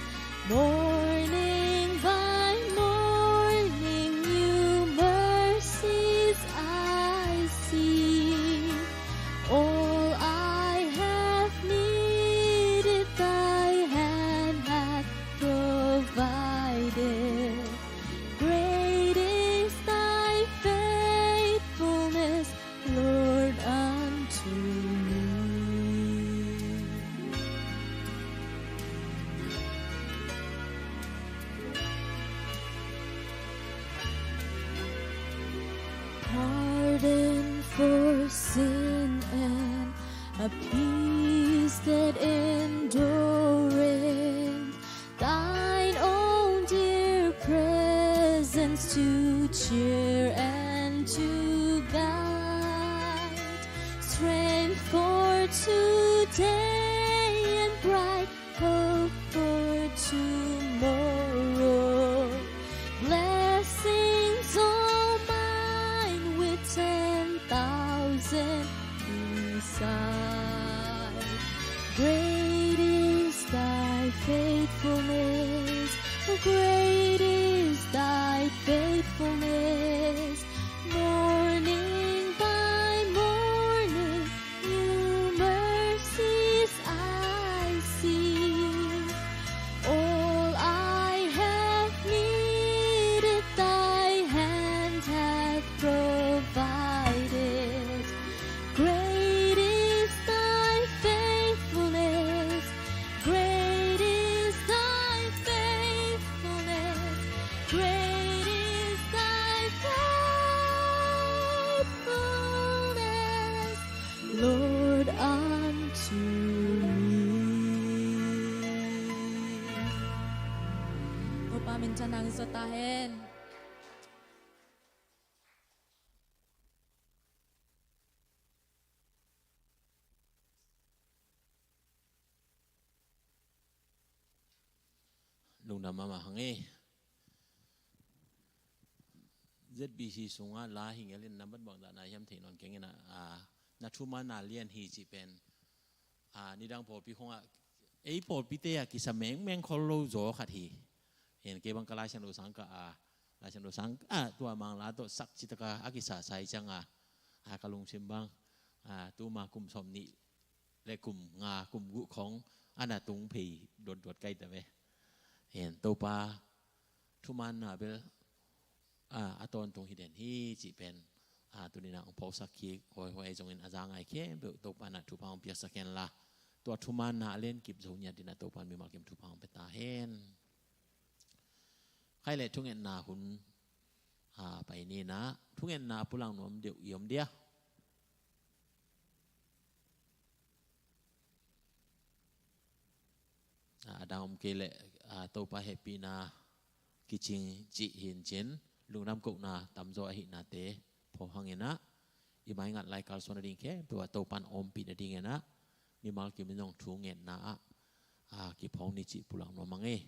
Morning by morning, new mercies I see. All I have needed, thy hand hath provided. Great is thy faithfulness, Lord, unto me. Pardon for sin and a peace that endureth, thine own dear presence to cheer and to guide, strength for today and bright hope for tomorrow. Blessings all mine with ten thousand beside. Great is thy faithfulness, great is thy faithfulness. Morning by morning, new mercies I see. All I have needed, thy hand hath provided. Great is thy faithfulness, great is thy faithfulness, great is thy faithfulness, Lord, unto me. Topa min thang zaw ta hen. Lungdam mahmah hang e. Z B C sungah la hi ngelin na bat bang dah na hiam thei nawn keng in a, a, na thuman na lian hi cih pen, a, nidang pawlpi khongah ei pawlpite a kisa mengmeng khol lo zaw khat hi. Hen kei bang ka Lai Siangtho sang ka, a, Lai Siangtho sang, a, tua Mangla tawh sak citaka a kisa sai cianga, a, ka lungsim bang, a, tuma kum sawm nih le kum nga kum guh khong a na tung phei duatduat kai ta ve. Hen Topa thumanna bel, a, a tawntung hi den hi cih pen, a, tuni na hong phawksak kik huaihuai zongin a za ngai khempeuh Topa na thupha hong piaksak hen la, tua thumanna a lenkip zo ngiat dina Topa mimal kim thupha hong pia ta hen. Khai le thungetna hun A, pai ni na, thungetna a pulak nuam deuh i om dia. A, a dang om kei leh, a, Topa hehpihna kicing cih hi in cin, lungdam kohna tamzaw ahihnate phawk hang in ah, i maingat lai kalsuan nading khempeuh ah Topa in ompih nading in ah, mimal kim in zong thungetna ah, a, kiphawk ni cih pulak nuam hang e.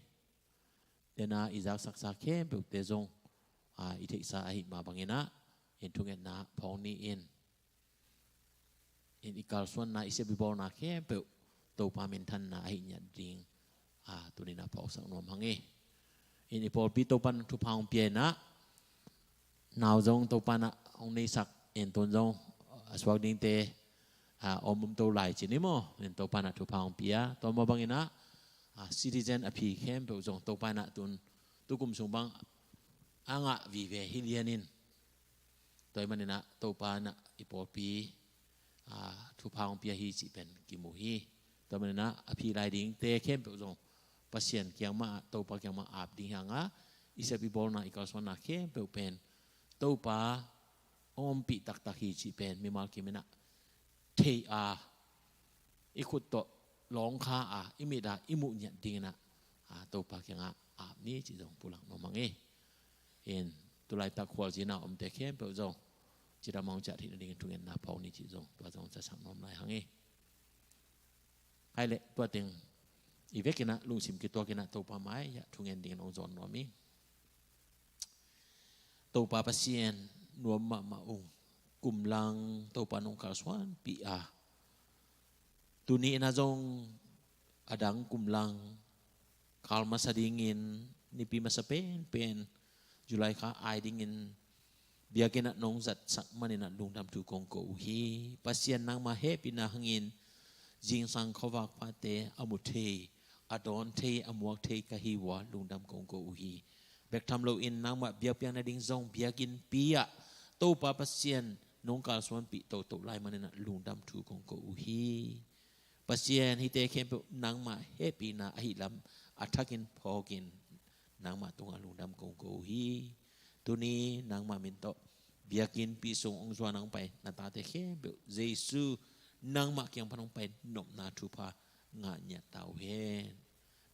Dena i zaksaksa khempeuhte zong, a, i theihsa ahih mah bangin ah, in thungetna phawk ni in. In i kalsuanna, i sep i bawlna khempeuh Topa minthanna ahi ngiat ding, a, tuni in ah phawksak nuam hang e. In i pawlpi Topa in thupha hong pia in ah, nau zong Topa in ah hong neisak, en tun zong a suak dingte, a, om om to lai ci ni maw, in Topa in ah thupha hong pia. Tua mah bangin ah, a, citizen a phi khempeuh zong Topa in ah tun tukum sung bang a ngah vive hi lian in. Tua ahih manin ah Topa in ah i pawlpi, a, thupha hong pia hi cih pen kimu hi. Tua ahih manin ah a phi lai dingte khempeuh zong Pasian kiang mah, Topa kiang mah ap ding hi hang a, i sep i bawlna, i kalsuanna khempeuh pen Topa hong ompih taktak hi cih pen mimal kim in ah thei a, i khut tawh lawngkha a, i mit a i muh ngiat ding in ah, a, Topa kiangah ap ni cih zong pulak nuam hang e. In tulaitak khualzin a omte khempeuh zong cidam hong ciah theih nading thungetna phawk ni cih zong tua zong zasak nuam lai hang e. Hai leh tua teng i vek in ah lungsim kituak in ah Topa mai ah thungen dingin hong zawn nuam ing. Topa Pasian nuam mahmah ung, kum lang Topa nong kalsuanpih a, tuni in ah zong a dang kum lang kal masa dingin, nipi masa penpen July kha ai dingin biakinn ah nong zatsak manin ah lungdam thu kong ko uh hi. Pasian, nangmah hehpihna hangin zingsang khuavak pate a mu thei, a dawn thei, a muak thei ka hi uh a, lungdam kong ko uh hi. Bek tham loin nangmah biakpiakna ding zong biakinnpi ah Topa Pasian nong kalsuanpih toto lai manin ah lungdam thu kong ko uh hi. Pasian, hihte khempeuh nangmah hehpihna ahih lam a thakin phawkin nangmah tungah lungdam kong ko uh hi. Tuni nangmah min tawh biakinnpi sung hong zuan hong pai na tate khempeuh Jesu nangmah kiang pan hong pai nopna thupha ngah ngiat ta uh hen.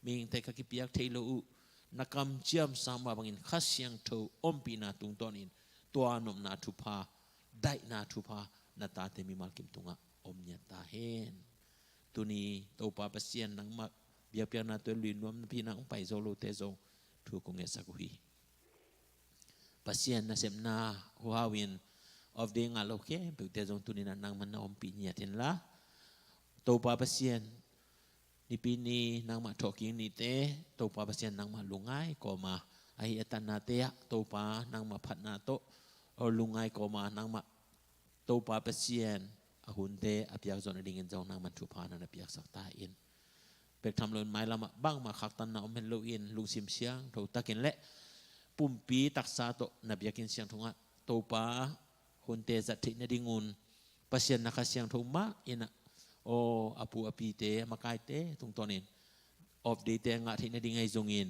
Mihingte ka kipiak thei lo uh, na kamciam sang mah bangin Kha Siangtho ompihna tungtawnin tua nopna thupha, daihna thupha na tate mimal kim tungah om ngiat ta hen. Tuni Topa Pasian, nangmah biakpiakna tua lui nuam napi nang pai zo lote zong thu kong ngetsak uh hi. Pasian, nasepna huhau in off day ngah lo khempeuhte zong tuni in ah nangmah na ompih ngiat inla, Topa Pasian, nipi ni nangmah thawhkik nite Topa Pasian nangmah lungngai kawma, ahi a tatnate ah Topa nangmah phatna tawh lungngai kawma, nangmah Topa Pasian a hunte a piak zawh nadingin zong nangmah thupha na na piaksak ta in. Bek tham loin mailamah bangmah khaktanna om het loin lungsim siangtho takin le pumpi taksa tawh na biakinn siangtho ah Topa hunte zat theih nadingun Pasian na Kha Siangtho mah in ah, aw, a pu a pite, a makaite tungtawnin off day te ngah theih nading ahi zongin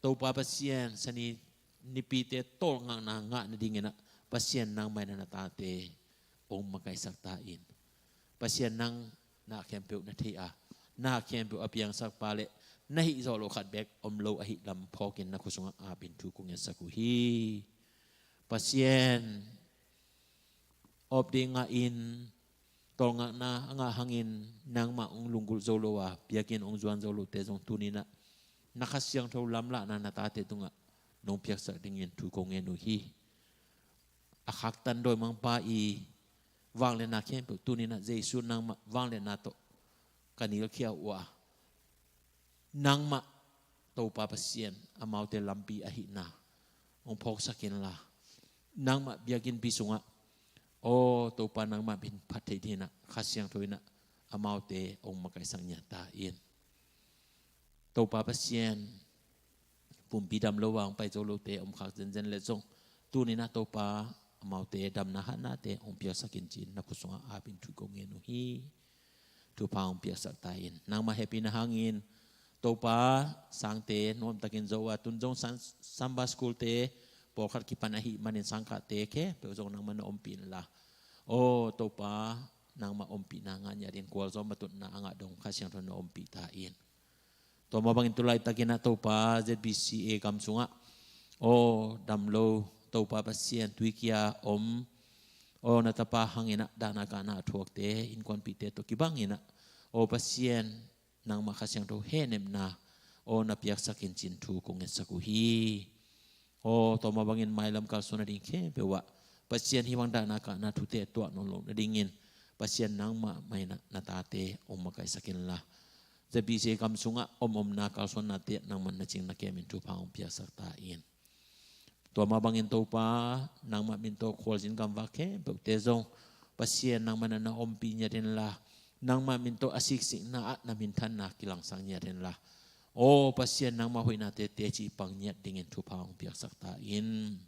Topa Pasian, sani nipite tawlngakna ngah nadingin ah Pasian nangmah in ah na tate hong makaisak ta in. Pasian, nang na khempeuh na thei a, na khempeuh a piangsak pa le na hih zawh loh khat beek om lo ahih lam phawkin na khut sungah apin thu kong ngetsak uh hi. Pasian, off day ngah in, tawlngakna a ngah hangin nangmah hong lunggulh zo lo a, biakinn hong zuan zo lote zong tuni in ah na Kha Siangtho lamlahna na tate tungah nong piaksak dingin thu kong ngen uh hi. A khaktan dawimangpa i vangliatna khempeuh tuni in ah Jesu nangmah vangliatna tawh ka nilkhia uh a, nangmah Topa Pasian amaute lampi ahihna hong phawksak inla, nangmah biakinnpi sungah, aw Topa, nangmah min phat theih dingin ah Kha Siangtho in ah amaute hong makaisak ngiat ta in. Topa Pasian, pumpi dam lo a hong pai zo lote om khak zenzen le zong tuni in ah Topa, amaute damna hatnate hong piaksak in ci-in na khut sungah apin thu kong ngen uh hi. Thupha hong piaksak ta in. Nangmah hehpihna hangin Topa, sangte nuamtakin zo a, tun zong San-, Sunday School te, pawlkhat kipan ahih manin sangkahte khempeuh zong nangmah na ompih inla, aw Topa, nangmah ompihna ngah ngiatin gualzawhna, matutna a ngah dong Kha Siangtho na ompih ta in. Tua mah bangin tu laitakin ah Topa, Z B C A gam sungah aw damlo Topa Pasian, tuikia om aw na tapa hangin ah dahna kahna a thuakte, innkuanpihte tawh kibangin ah aw Pasian, nangmah Kha Siangtho hehnepna aw na piaksakin cin thu kong ngetsak uh hi. Aw tua mah bangin mailam kalsuan nading khempeuh ah Pasian, hih bang dahna kahna thute tuah nawn loh nadingin Pasian, nangmah mah in ah na tate hong makaihsak inla, Z B C A gam sungah om omna kalsuannate ah nangmah na cing na kemin thupha hong piaksak ta in. Tua mah bangin Topa, nangmah min tawh khualzin gamvak khempeuhte zong Pasian, nangmah na na ompih ngiat inla, nangmah min tawh a siksikna ah na minthanna kilangsak ngiat inla, aw Pasian, nangmah hoihnate teci pang ngiat dingin thupha hong piaksak ta in.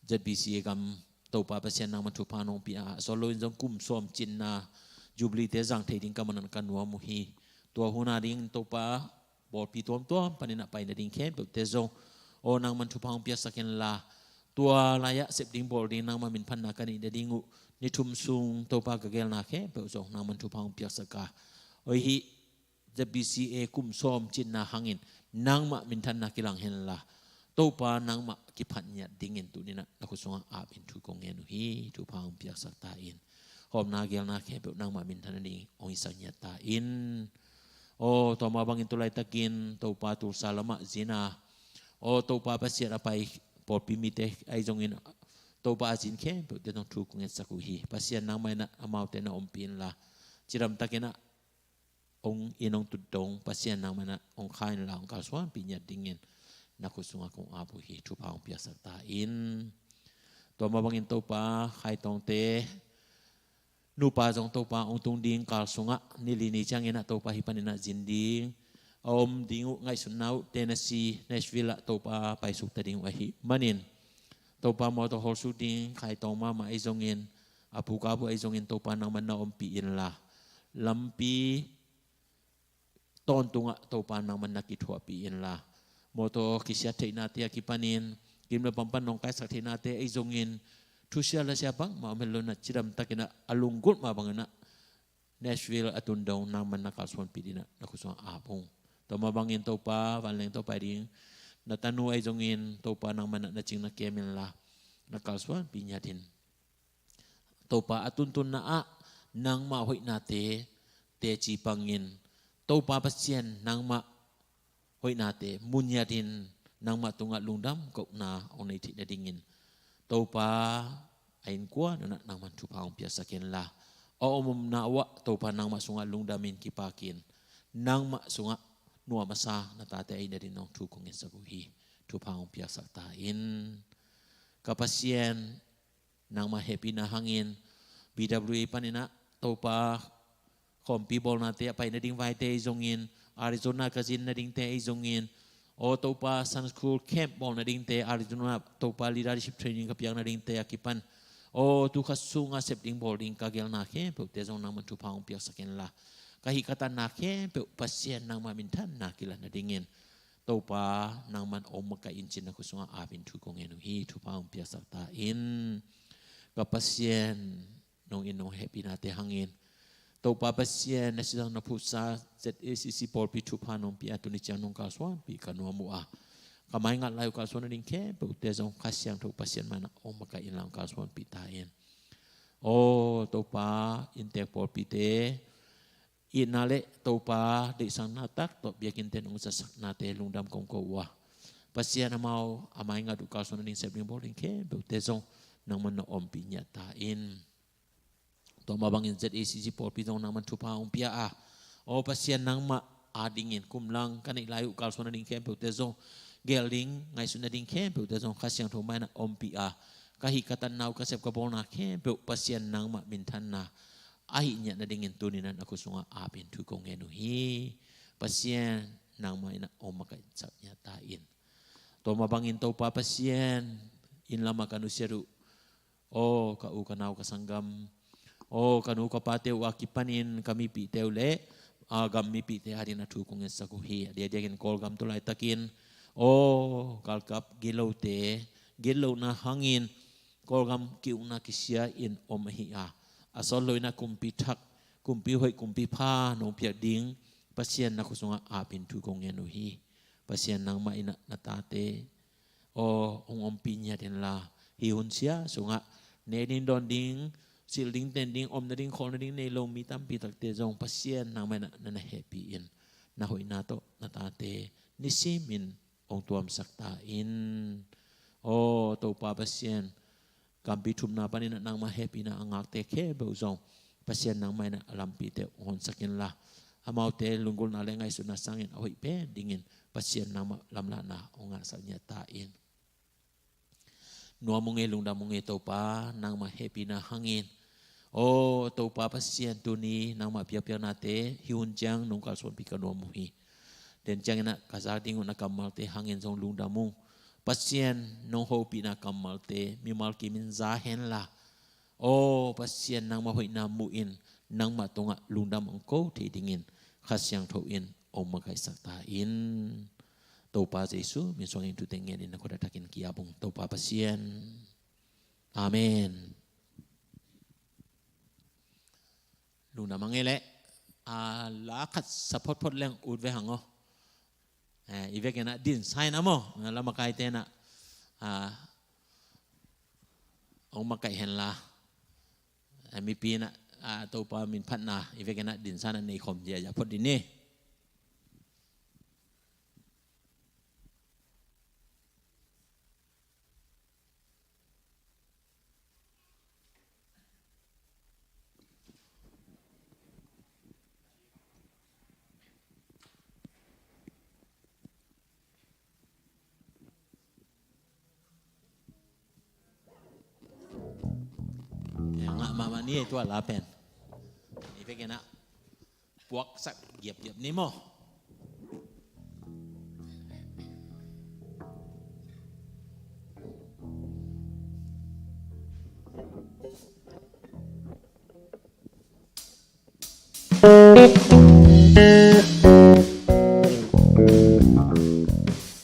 Z B C A gam Topa Pasian, nangmah thupha nong pia a, sawt loin zong kum sawm cinna Jubilee te zang thei ding ka man a ka nuam uh hi. Tua hun a ding Topa, pawlpi tuamtuam panin ah pai nading khempeuhte zong aw nangmah thupha hong piaksak inla, tua lai-ah sep ding bawl ding nangmah minphatna ka neih nading uh ni thum sung Topa, ka geelna khempeuh zong nangmah thupha hong piaksak a, aw hih Z B C A kum sawm cinna hangin nangmah minthanna kilang henla, Topa, nangmah kiphat ngiat dingin tuni-in ah na khut sungah apin thu kong ngen uh hi. Thupha hong piaksak ta in. Hawmna geelna khempeuh nangmah minthan nading hong hisak ngiat ta in. Aw tua mah bangin tu laitakin Topa, Tulsa lamah zin a, aw Topa Pasian, a pai pawlpi mite ahi zongin Topa, a zin khempeuhte zong thu kong ngetsak uh hi. Pasian, nangmah in ah amaute na ompih inla, cidamtakin ah hong inn hong tut dong Pasian, nangmah in ah hong kha inla, hong kalsuanpih ngiat dingin na khut sungah kong ap uh hi. Thupha hong piaksak ta in. Tua mah bangin Topa, Khai Tawngte nupa zong Topa hong tung ding, kal sungah ni li ni ciangin ah Topa hih panin ah zin ding a om ding uh ngaihsutna uh, Tennessee, Nashville ah Topa paisuk ta ding uh ahih manin, Topa mawtaw hawlsuk ding Khai Tawng mahmah ahi zongin, a pu ka pu ahi zongin Topa nangmah na ompih inla, lampi tawntungah Topa nangmah na kithuahpih inla, mawtaw kisiat theihnate a kipanin gim le pam pan nong kaisak theihnate ahi zongin, thusia lasia bangmah om het lo-in ah cidamtakin ah a lunggulh mah bangin ah Nashville a tun dong nangmah na kalsuanpih dingin ah na khut sungah ap ung. Tua mah bangin Topa, vanleng tawh pai ding na tanu ahi zongin Topa nangmah na cing na kem inla, na kalsuanpih ngiat in. Topa, a tuntunna ah nangmah hoihnate teci pangin, Topa Pasian, nangmah hoihnate mu ngiat in nangmah tungah lungdam kohna hong nei theih nadingin, Topa, a innkuan un ah nangmah thupha hong piaksak inla, a om omna uh ah Topa nangmah sungah lungdamin kipakin, nangmah sungah nuam a sa na tate a hi nadingin hong thu kong ngetsak uh hi. Thupha hong piaksak ta in. Ka Pasian, nangmah hehpihna hangin B W A panin ah Topa, khawmpi bawlnate a pai nading vaite ahi zongin, Arizona ka zin nadingte ahi zongin, aw Topa, Sunday School Camp bawl nadingte, Arizona Topa, Leadership Training ka piak nadingte a kipan, aw tu kha sungah sep ding bawl ding ka geelna khempeuhte zong nangmah thupha hong piaksak inla, ka hih ka tanna khempeuh Pasian nangmah minthanna kilat nadingin, Topa, nangmah hong makaih in cin na khut sungah apin thu kong ngen uh hi. Thupha hong piaksak ta in. Ka Pasian, nong it nong hehpihnate hangin, Topa Pasian, na sisan na phutsa Z A C C pawlpi thupha nong pia, tuni ciang nong kalsuanpih ka nuam uh a, ka maingat lai uh kalsuan nading khempeuhte zong Kha Siangtho Pasian mah in ah hong makaih inla, hong kalsuanpih ta in. Aw Topa, inntek pawlpite itna le Topa deihsakna tak tawh biakinn ten hong zatsaknate lungdam kong ko uh a, Pasian, amau a maingat uh kalsuan nading, sep ding bawl ding khempeuhte zong nangmah na ompih ngiat ta in. Tua mah bangin Z A C C pawlpi zong nangmah thupha hong pia a, aw Pasian, nangmah adingin kum lang ka neih lai uh kalsuan nading khempeuhte zong, geel ding ngaihsut nading khempeuhte zong Kha Siangtho mah in ah ompih a, ka hih ka tanna uh, ka sep ka bawlna khempeuh Pasian nangmah minthanna a hih ngiat nadingin tuni-in ah na khut sungah apin thu kong ngen uh hi. Pasian, nangmah in ah hong makaihsak ngiat ta in. Tua mah bangin Topa Pasian, inn lamah ka nusiat uh, aw ka u ka nau ka sanggam, aw ka nu ka pate uh a kipanin ka mipihte uh le a gam mipihte adingin ah thu kong ngetsak uh hi. A diakdiakin Kawlgam tu laitakin, Aw galkap gitlote, gitlohna hangin Kawlgam ki-ukna kisia in om ahi a, a sawt lo in ah kumpi thak, kumpi hoih, kumpi pha nong piak ding Pasian na khut sungah apin thu kong ngen uh hi. Pasian nangmah in ah na tate aw hong ompih ngiat inla, hih hun sia sungah nek ding, dawn ding, silh ding, ten ding, omna ding, khawlna ding nei lo mi tampi takte zong Pasian nangmah in ah na na hehpih in, na hoihna tawh na tate nisimin hong tuamsak ta in. Aw Topa Pasian, kampi thumna panin ah nangmah hehpihna a ngakte khempeuh zong Pasian nangmah in ah a lampite hong honsak inla, amaute lunggulhna le ngaihsutna sangin a hoih pen dingin Pasian nangmah lamlahna hong ngahsak ngiat ta in. Nuam ung ei, lungdam ung ei Topa, nangmah hehpihna hangin. Aw Topa Pasian, tuni nangmah piakpiaknate hih hun ciang nong kalsuanpih ka nuam uh hi. Den ciangin ah ka zak ding uh na kammalte hangin zong lungdam ung. Pasian, nong hopihna kammalte mimal kimin za henla, aw Pasian, nangmah hoihna muhin nangmah tungah lungdam hong ko thei dingin Kha Siangtho in hong makaihsak ta in. Topa Jesu min suangin thute ngenin na khut a thakin ki-ap ung Topa Pasian. Amen. Lungdam hang ei leh, a, la khat sa photphot leng ut ve hang aw. Eh, i vekin ah dinsa in ah maw, la makaite in ah, a, hong makaih henla, a, mipi in ah, a, Topa min phatna i vekin ah dinsa in ah nei khawm ziahziah phot ding ni. Eh, ngah mahmah ni ei, tua la pen. I vekin ah puaksak giapgiap ni maw.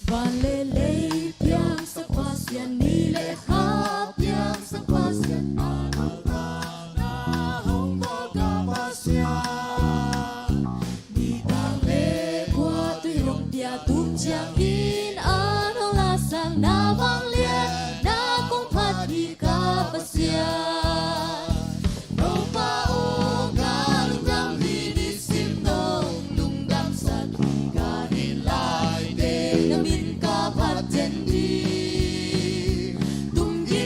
Van le lei piangsak Pasian, ni le kha piangsak Pasian, a nolh bangin hong kawlkha Pasian. Nidang le khuatuizawng pia tung ciangin a nolh a sang, na vangliatna kong phat hi ka Pasian. Topa aw, ka lungdam hi, nisim nong lungdamsak hi ka, hih laite na min ka phat den ding. Tum ding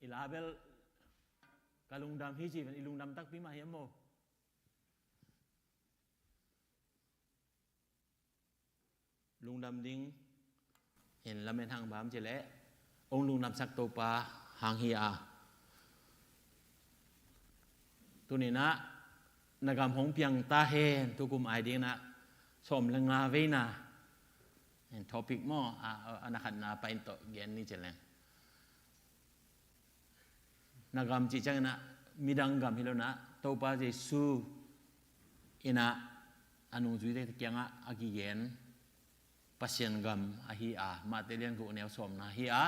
I la bel ka lungdam hi ci ven, i lungdam takpi mah hiam maw? Lungdam ding in lamen hang bang ci leh, hong lungdamsak Topa hang hi a. Tuninah na gam hong piang ta hen, tukum ai dinginah sawm le nga veina in topic maw, a, a, a na khatna pain tawh gen ni ci leng. Na gam cih cianginah midang gam hi lo nah, Topa Jesu inah a nungzuite kiangah a kigen Pasian gam ahi a, Mate lian guk neu sawmna hi a.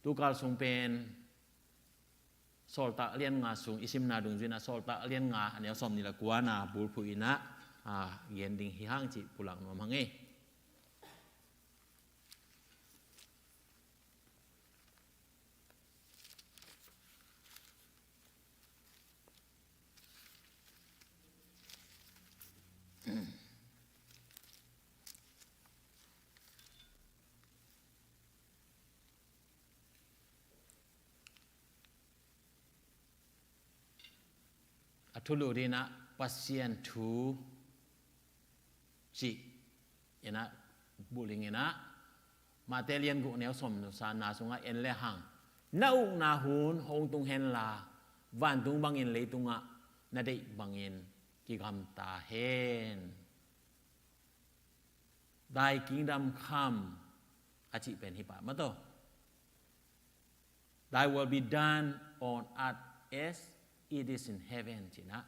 Tukal sung pen Sawltak lian nga sung i simna dungzui inah Sawltak lian nga a neu sawmnih le kuana bulphuh inah a gen ding hi hang cih pulak nuam hang e. A thulu dinah Pasian thu cih inah buh ding inah Mate lian guk neu sawm nusa na sungah en le hang, na ukna hun hong tung henla, vantung bangin leitungah na deih bangin kigamta hen. Thy kingdom come a cih pen hi pah mah tawh. Thy will be done on earth as it is in heaven, cinah.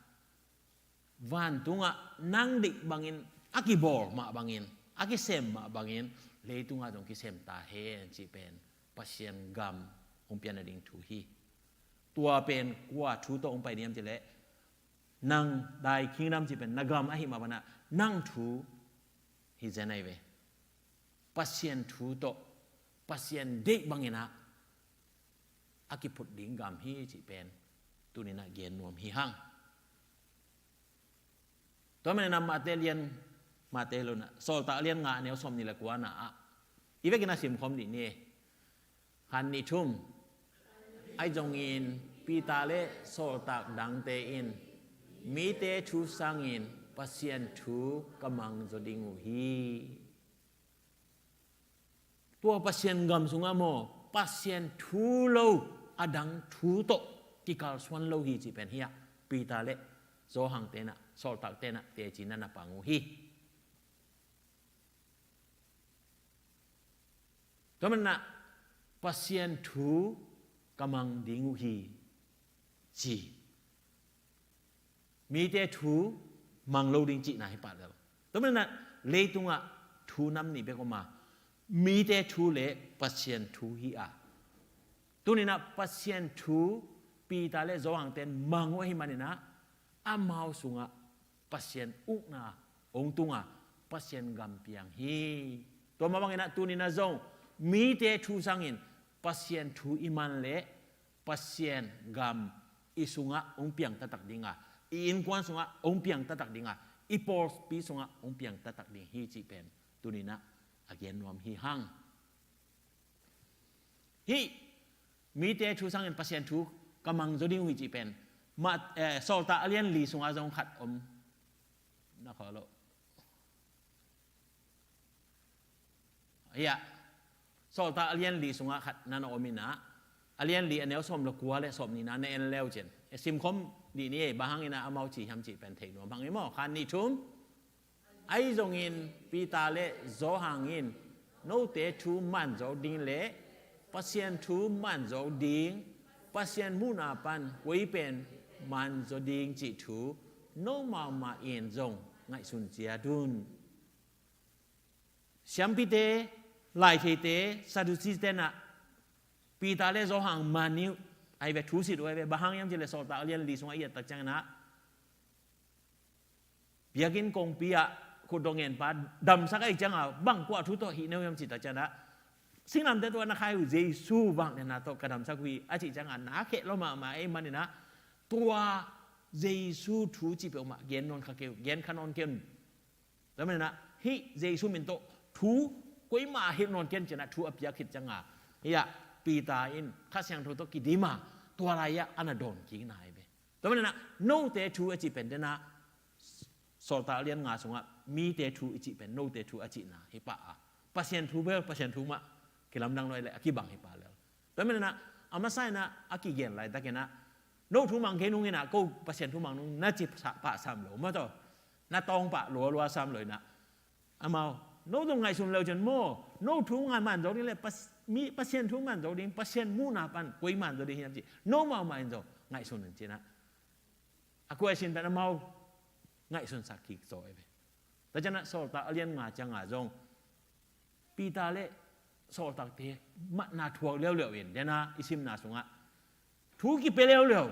Vantungah nang deih bangin a kibawl mah bangin, a kisem mah bangin, leitungah zong kisem ta hen cih pen Pasian gam hong pian nading thu hi. Tua pen kua thu tawh hong pai diam cileh, nang, thy kingdom cih pen na gam ahi mah banah nang thu hi zen ahi ve. Pasian thu tawh, Pasian deih banginah a kiphut ding gam hi cih pen tuninah gen nuam hi hang. Tua maninah Mate lian, Mate lo nah, Sawltak lian nga a neu sawmnih le kuana ah i vekin a simkhawm dih ni. Khan, nih, thum. Ahi zongin Peter le sawltak dangte in mite thu sangin Pasian thu ka mang zaw ding uh hi. Tua Pasian gam sungah maw, Pasian thu lo a dang thu tawh kikalsuan lo hi cih pen hiah Peter le Johan tenah, sawltak tenah teci na na pang uh hi. Tua manah Pasian thu ka mang ding uh hi ci. Mite thu mang lo ding cihna hi pah lel. Tua manah leitungah thu nam nih bek om a, mite thu le Pasian thu hi a. Tuninah Pasian thu Peter le Johan ten mang uh ahi maninah amau sungah Pasian ukna hong tunga Pasian gam piang hi. Tua mah banginah tuninah zong mite thu sangin Pasian thu i man leh Pasian gam i sungah hong piang taktak dinga, i innkuan sungah hong piang taktak dinga, i pawlpi sungah hong piang taktak ding hi cih pen tuninah a gen nuam hi hang. Hih mite thu sangin Pasian thu ka mang zaw ding uh hi cih pen mah, eh, Sawltak a lian li sungah zong khat om. Na khaw lo. Hiah Sawltak a lian li sungah khat na na om inah, a lian li a neu sawm le kua le sawm nihna na en leu cin, eh, simkhawm dih ni ei, bang hanginah amau ci hiam cih pen theih nuam hang i maw. Khan, nih, thum. Ahi zongin Peter le Johan in note thu man zaw ding le Pasian thu man zaw ding, Pasian muhna pan koi pen man zaw ding cih thu nomau mah in zong ngaihsun ciat un. Siampite, laitheite, Sadducee tenah Peter le Johan man uh ahi ve, thu sit uh ahi ve. Bang hang hiam cileh Sawltak a lian li sungah i et tak cianginah biakinn kongpi ah khutdawh ngenpa damsak ahih cianga bang kua thu tawh hih neu hiam cih tak cianginah singlamteh tungah na khai uh Jesu vangliatna tawh ka damsak uh hi a cih cianga na kheh lua mahmah ahih maninah tua Jesu thu cih peuhmah gen nawn kha kei uh, gen kha nawn kei un. Tua maninah hih Jesu min tawh thu koimah a hilh nawn kei un cinah thu a piak khit cianga hiah Peter in Kha Siangtho tawh kidim a, tua lai-ah a na dawn kikna hi ve. Tua manin ah note thu a cih pen den ah, Sawltak a lian nga sungah mite thu i cih pen note thu a cihna hi pah a, Pasian thu bel Pasian thu mah kilamdang lo hi leh a kibang hi pah lel. Tua manin ah a masa in ah a kigen laitakin ah, no thu mang kei nung in ah ko Pasian thu mang nung na ci pah sam lo maw, tua na tawng pah lualua sam lo in ah, amau, no zong ngaihsun leu cin maw, no thu ngai man zo ding leh Pas-, mi, Pasian thu man zo ding, Pasian muhna pan koi man zo ding hiam ci, no mau mah in zong ngaihsun in ci in ah, a kua i sin pen amau ngaihsunsak kik zaw hi ve. Tua ciang ah Sawltak a lian nga ciang ah zong Peter le sawltakte matna thuak leuleu in, den ah i simna sungah thu kipia leuleu,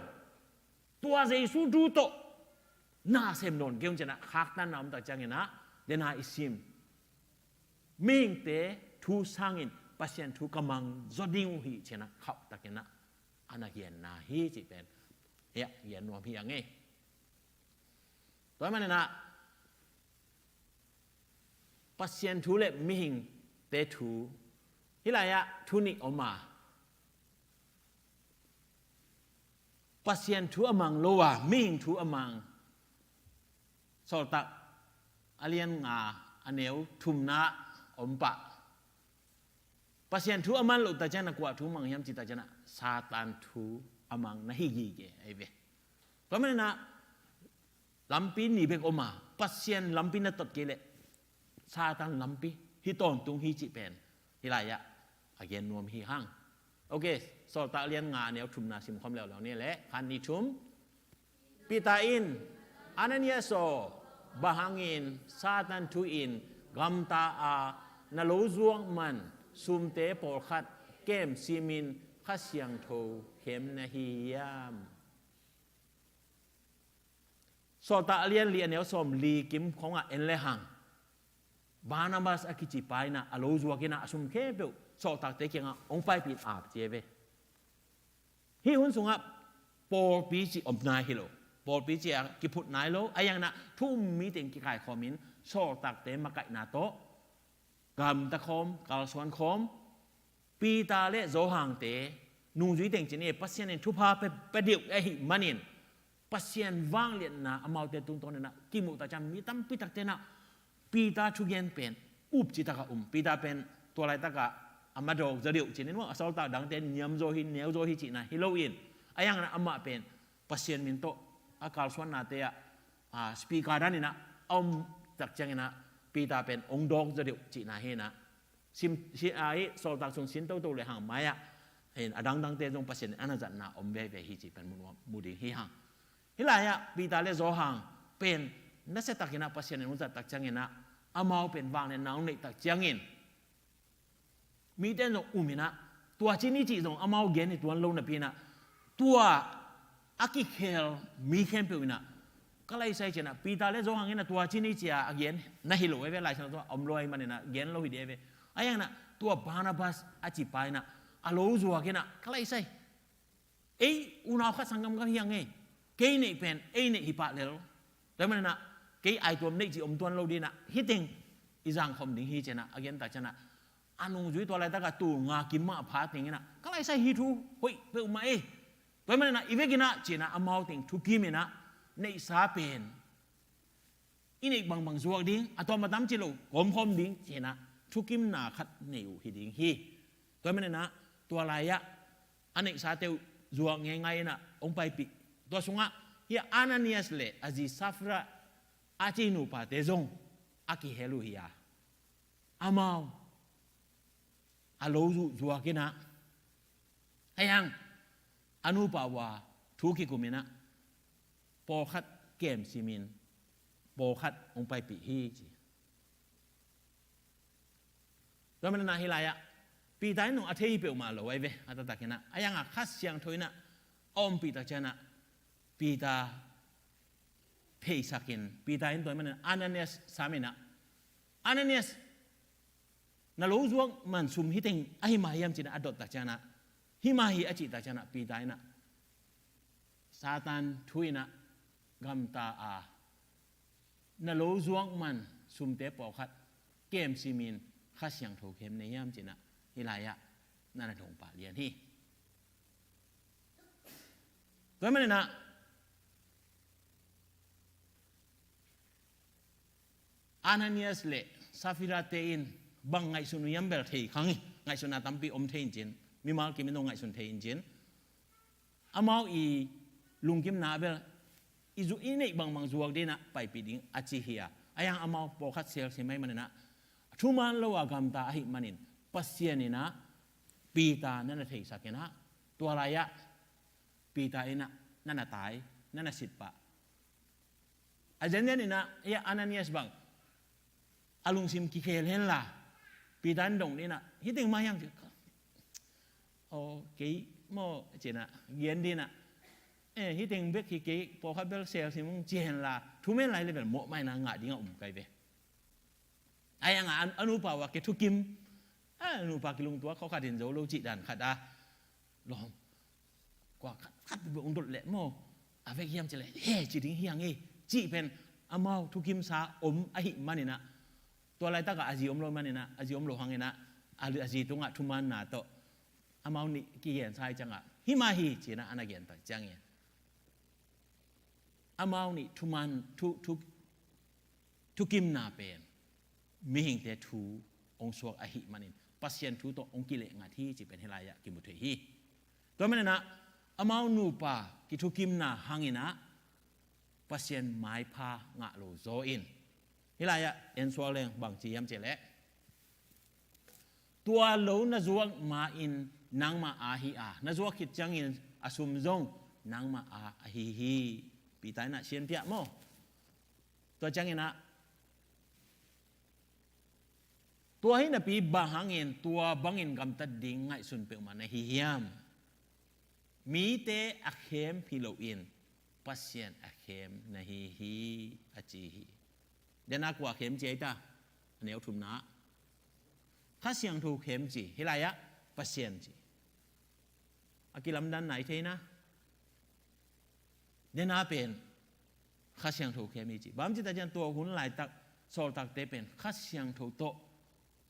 tua Jesu thu tawh na sem nawn kei un ci in ah khaktanna om tak ciangin ah, den ah i sim, mihingte thu sangin Pasian thu ka mang zaw ding uh hi ci in ah khauh takin ah a na genna hi cih pen hiah gen nuam hi a ngei. Tua manin ah Pasian thu le mihingte thu, hih lai-ah thu nih om a, Pasian thu a mang lo a, mihing thu a mang. Sawltak a lian nga a neu thumna om pah. Pasian thu a mang loh tak ciang ah kua thu mang hiam cih tak ciang ah Satan thu a mang na hi gige ahi ve. Tua manin ah lampi nih bek om a, Pasian lampi na tot kei leh Satan lampi hi tawntung hi cih pen hih lai-ah a gen nuam hi hang. Ok, Sawltak a lian nga a neu thumna sim khawm leuleu ni leh, khat, nih, thum. Peter in, Ananias aw, bang hangin Satan thu in gamta a na lo zuak man sumte pawlkhat kem simin Kha Siangtho khem na hi hiam? Sawltak a lian li a neu sawm li kim khawngah en lehang, Barnabas a kici pa in ah a lo zuak in ah a sum khempeuh sawltakte kiangah hong paipih in ap ci hi ve. Hih hun sungah pawlpi cih om nai hi lo. Pawlpi cih a kiphut nai lo. Ahi hangin ah thu um mi teng kikaikhawm in sawltakte makaihna tawh gamta khawm, kalsuan khawm, Peter le Johan-te nungzui teng cin hi, Pasian in thupha pia, pia deuh ahih manin Pasian vangliatna amaute tungtawn in ah kimuh tak ciang mi tampi takte in ah Peter thugen pen up ci takah um. Peter pen tua laitakah a madawk zaw deuh cin in maw, a sawltak dangte niam zaw hi, neu zaw hi cihna hi lo in, ahi hangin ah amah pen Pasian min tawh a kalsuannate ah, a, speaker dan in ah a om tak ciangin ah Peter pen hong dawk zaw deuh cihna hi in ah, sim, si, a, hih sawltak sung sin toto lehang mai-ah, hin, a dangdangte zong Pasian in a na zatna om veve hi cih pen mu nuam, mu ding hi hang. Hih lai-ah Peter le Johan pen nasia takin ah Pasian in hong zat tak ciangin ah amau pen vangliatna hong neih tak ciangin mite in zong um in ah, tua ci ni cih zong amau gen hi tuan lo napi in ah, tua a kikhel mi khempeuh in ah, ka laisai ci in ah, Peter le Johan in ah tua ci ni ci a a gen na hi lo hi ve, Lai Siangtho ah om lo ahih manin ah gen lo hi ding hi ve. Ahi hangin ah tua Barnabas a ci pa in ah a lo zuak in ah, ka laisai, ei unau khat sanggam ka hi a ngei, kei neih pen ei neih hi pah lel. Tua manin ah kei aituam neih cih om tuan lo ding in ah, hih teng i zangkhawm ding hi ci in ah a gen tak ciang ah, a nungzui tua laitakah tul nga kim mah a pha teng in ah, ka laisai, hih thu hoih peuhmah ei. Tua manin ah i vekin ah ci in ah amau teng thukim in ah, neihsa pen i neih bangbang zuak ding, a tawm a tam ci lo kawmkhawm ding ci in ah thukimna khat nei uh hi ding hi. Tua manin ah tua lai-ah a neihsate uh zuak ngeingai in ah hong paipih. Tua sungah hih Ananias le a zi Safira a ci nupate zong a kihel uh hi a, amau a lo zuh zuak in ah, ahi hang a nupa uh a thu kikum in ah pawlkhat kem simin pawlkhat hong paipih hi ci. Tua manin ah hih lai-ah Peter in zong a thei hi peuhmah lo ahi ve, a taktak in ah, ahi hang a Kha Siangtho in ah a ompih tak ciang ah Peter theisakin, Peter in tua manin Ananias sam in ah, Ananias, na lo zuak man sum hih teng ahi mah hiam ci in ah a dot tak ciang ah, hi mah hi a cih tak ciang ah Peter in ah Satan thu in ah gamta a na lo zuak man sumte pawlkhat kem simin Kha Siangtho khem na hiam ci in ah, hih lai-ah na na thong pah lian hi. Tua manin ah Ananias le Safira te in bang ngaihsun uh hiam bel thei kha ing. Ngaihsutna tampi om thei in cin, mimal kim in zong ngaihsun thei in cin, amau i lungkimna bel i zu i neih bangbang zuak ding in ah paipih ding a ci hi a. Ahi hang amau pawlkhat selsim ahih manin ah thuman lo a gamta ahih manin Pasian in ah Peter na na theisak in ah, tua lai-ah Peter in ah na na tai, na na sit pah. A zenzen in ah, hia Ananias bang a lungsim kikhel hen la, Peter in dong ding in ah, hih teng mah hiam ci. Aw, kei maw ci in ah gen ding in ah, eh, hih teng bek hi kei, pawlkhat bel selsim ung ci hen la, thumen lai le bel mawhmaihna ngah ding a um kai ve. Ahi hang a, a nupa uh a kithukim, a nupa kilungtuak khawng khat in zo lo cih dan khat a, lawm, kua khat khat bek ung dot leh maw, a vek hiam ci leh, he, ci ding hi hang e, cih pen amau thukimsa om ahih manin ah, tua laitak ah a zi om lo manin ah, a zi om lo hangin ah, a, a zi tungah thumanna tawh amau nih kigensa hi ciangah, hih mah hi ci in ah a na gen tak ciangin, amau nih thuman, thu, thu, thukimna pen mihingte thu hong suak ahih manin Pasian thu tawh hong kileh ngat hi cih pen hih lai-ah kimu thei hi. Tua manin ah amau nupa kithukimna hangin ah Pasian maipha ngah lo zaw in, hih lai-ah en suak leng bang ci hiam cih leh, tua lo na zuak ma-in nangmah a hi a, na zuak khit ciangin a sum zong nangmah a ahi hi. Peter in ah sianpiah maw. Tua ciangin ah, tua hi napi bang hangin tua bangin gamtat ding ngaihsun peuhmah na hi hiam? Mite a khem hi loin Pasian a khem na hi hi, a ci hi. Dena kua khem ci ai ta? A neu thumna, Kha Siangtho khem ci, hih lai-ah Pasian ci. A kilamdan nai thei na. Dena pen Kha Siangtho khem hi ci. Bang ci ta ciang tua hun laitak sawltakte pen Kha Siangtho tawh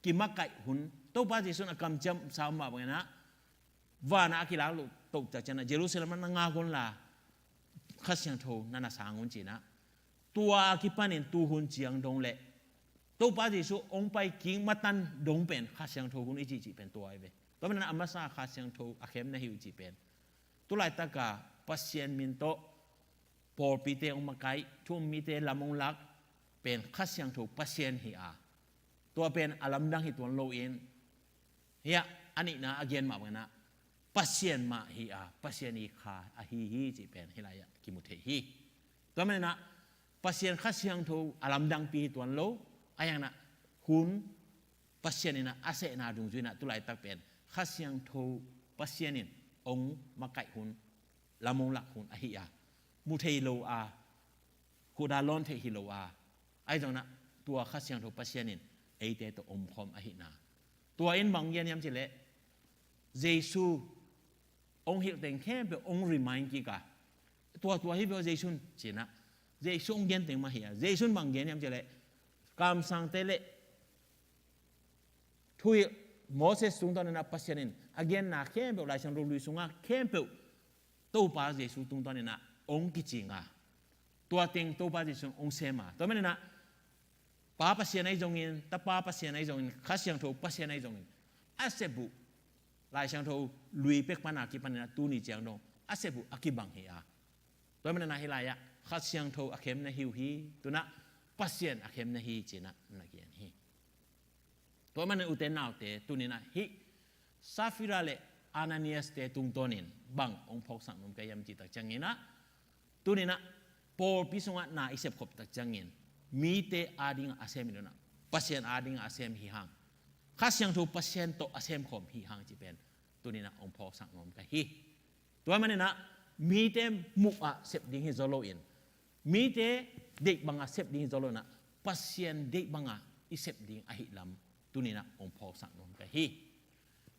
kimakaih hun, Topa Jesuh in a kamciamsa mah bangin ah, vanah a kilak loh tak ciangin ah Jerusalem ah na ngak un la, Kha Siangtho na na sang un ci in ah, tua a kipanin tuhun ciang dong le Topa Jesuh hong pai kik matan dong pen Kha Siangtho hun i cihcih pen tua hi ve. Tua manin a masa Kha Siangtho a khem na hi uh cih pen, tu laitak a Pasian min tawh pawlpite hong makaih, thu-um mite lam hong lak pen Kha Siangtho Pasian hi a, tua pen a lamdang hi tuan loin, hia a nihna a gen mah bangin ah Pasian mah hi a, Pasian i Kha ahi hi cih pen hih lai-ah kimu thei hi. Tua manin ah Pasian Kha Siangtho a lamdangpi hi tuan lo, ahi hangin ah hun Pasian in ah a sehna dungzui in ah tu laitak pen Kha Siangtho Pasian in hong makaih hun, lam hong lak hun ahi a, mu thei lo a, khuda lawn theih hi lo a, ahi zongin ah tua Kha Siangtho Pasian in eite tawh omkhawm ahihna. Tua in bang gen hiam cih leh, Jesuh hong hilh teng khempeuh hong remind kik a, tua tua hi ve aw Jesuh in ci in ah, Jesuh hong gen teng mah hi a, Jesuh in bang gen hiam cih leh, kamsangte le thuhilh Moses tungtawn in ah Pasian in a genna khempeuh, Lai Siangtho lui sungah khempeuh Topa Jesuh tungtawn in ah hong kicing a, tua teng Topa Jesuh in hong sem a, tua manin ah Pa Pasian ahi zongin, Tapa Pasian ahi zongin, Kha Siangtho Pasian ahi zongin, a sep uh, Lai Siangtho lui pek pan a kipan in ah tuni ciang dong a sep uh a kibang hi a. Tua manin ah hih lai-ah Kha Siangtho a khem na hi uh hi, tu-in ah Pasian a khem na hi ci in ah na gen hi. Tua manin ute naute, tuni-in ah hih Safira le Ananias-te tungtawnin bang hong phawksak nuam ka hiam cih tak ciangin ah, tuni-in ah pawlpi sungah na i sepkhop tak ciangin mite adingin a sem hi lo-in ah, Pasian adingin a sem hi hang, Kha Siangtho Pasian tawh a semkhawm hi hang cih pen tuni-in ah hong phawksak nuam ka hi. Tua manin ah mite muh ah sep ding hi zaw loin, mite deih bangah sep ding hi zaw loin ah, Pasian deih bangah i sep ding ahih lam tuni-in ah hong phawksak nuam ka hi.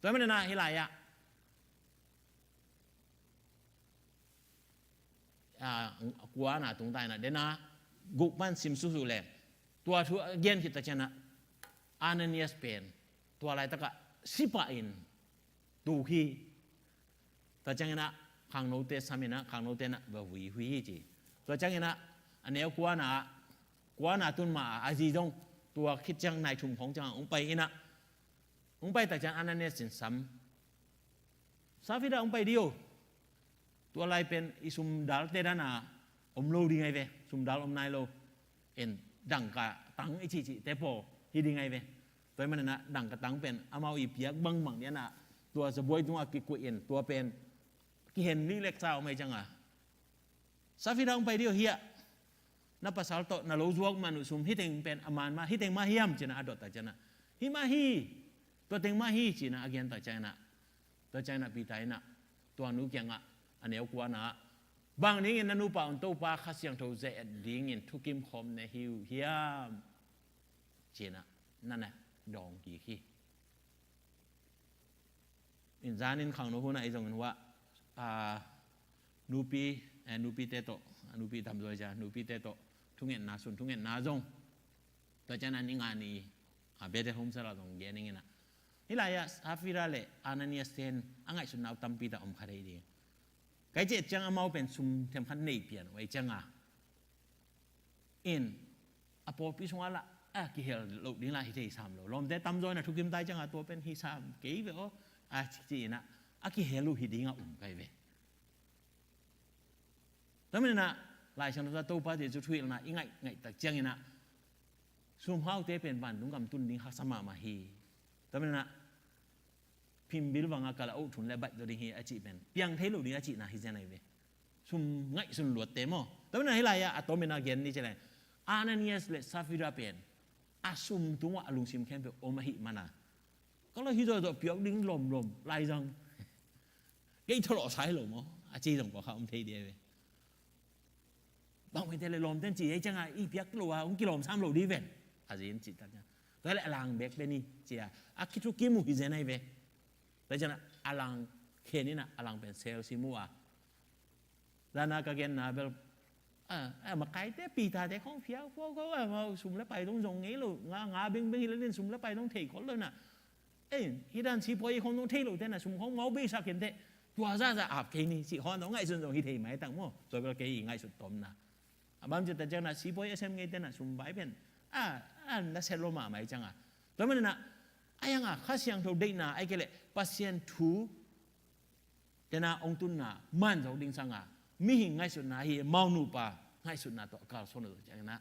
Tua manin ah hih lai-ah, ah, kuana tung ta in ah, dena guk pan sim susu leng, tua thu a gen khit tak ciangin ah Ananias pen tua laitakah si pah in, tuk hi. Tua ciangin ah khangnote sam in ah, khangnote in ah va vui hui hi ci. Tua ciangin ah a neu kuana, kuana tun ma a, a zi zong tua khit ciang nai thum khawng ciang hong pai in ah, hong pai tak ciang Ananias in sam, Safira hong pai dih o. Tua lai pen i sum dalte dan a om lo ding ahi ve. Sum dal om nai lo. En, dangka tang i cihcihte pawl hi ding ahi ve. Tua ahih manin ah dangka tang pen amau i piak bangbang ding a, tua zabuai tungah kikuih in, tua pen kihen lihleksa om ahih ciangin, Safira hong pai dih o, hiah na pasal tawh na lo zuak man uh sum hih teng pen a man mah, hih teng mah hiam ci-in ah a dot tak ciangin ah, hih mah hi, tua teng mah hi ci-in ah a gen tak ciangin ah, tua ciangin ah Peter in ah tua nu kiangah, a neu kuana ah, bang dingin na nupa un Topa Kha Siangtho ze-et dingin thukim khawm na hi uh hiam, ci-in ah na na dawng kik hi. In zanin khangno hun ah i zong in hua, a, nupi, eh, nupite tawh, a, nupi tamzaw cia, nupite tawh thungetna, sun thungetna zong, tua ciangin ah ni nga ni, a, Bethel Home Cell ah zong gen ning in ah, hih lai-ah Safira le Ananias ten a ngaihsutna uh tampi tak om kha thei ding. Kai ciat ciang amau pen sum themkhat nei pian uh ahih ciangin, in, a pawlpi sungah lah a kihel loh ding lah hi thei sam lo. Lawmte tamzaw in a thukim tai ciangin tua pen hi sam kei ve aw, a ci, ci-in ah a kihel uh hi dingah um kai ve. Tua manin ah Lai Siangtho Topa Jesu thuhilhna i ngaih, ngaih tak ciangin ah sumhaute pen vantung gam tun ding haksa mahmah hi. Tua manin ah phimbil vangah kal a, oh thun le baih zaw ding hi a cih pen piang thei lo ding a cihna hi zen ahi ve. Sum ngaihsun luatte maw. Tua manin ah hih lai-ah a tomin a gen ni ci leng, Ananias le Safira pen a sum tungah a lungsim khempeuh om ahih manin ah, ka lo hi zawhzawh piak ding lawmlawm lai zang, kei thalawh sai lo maw a ci zong pawlkhat om thei ding ahi ve. Bang pen te le lawmte in ci hi ciangin i piak lo a hong kilawm sam lo dih ven, a zi in cih tak ciang. Tua le a lang bek pen hi ci a, a kithukim uh hi zen ahi ve. Tua ciangin a lang khen in ah a lang pen sel sim uh a. Zan a ka genna bel, a, a makaite, Peter te khawng phiak pua ko, a, ma sum le pai dong zong ngei lo, nga, nga bengbeng hi le din sum le pai dong thei khol lo in ah. Ei, hih dan sipuai khawng dong thei lo te in ah sum khawng mau beisak in teh, tua zahzah ap kei ni, cih khawng dong ngaihsun zong hi thei mai tak maw. Tua bel kei i ngaihsut tawmna. A bang ci tak ciangin ah sipuai a sem ngei te in ah sum pai pen a, a na set lo mahmah hi ciangin. Tua manin ah, a yang a Kha Siangtho deihna ahih kei leh Pasian thu te in ah hong tunna man zo ding sangin, mihing ngaihsutna hi, amau nupa ngaihsutna tawh a kalsuan lo ciangin ah,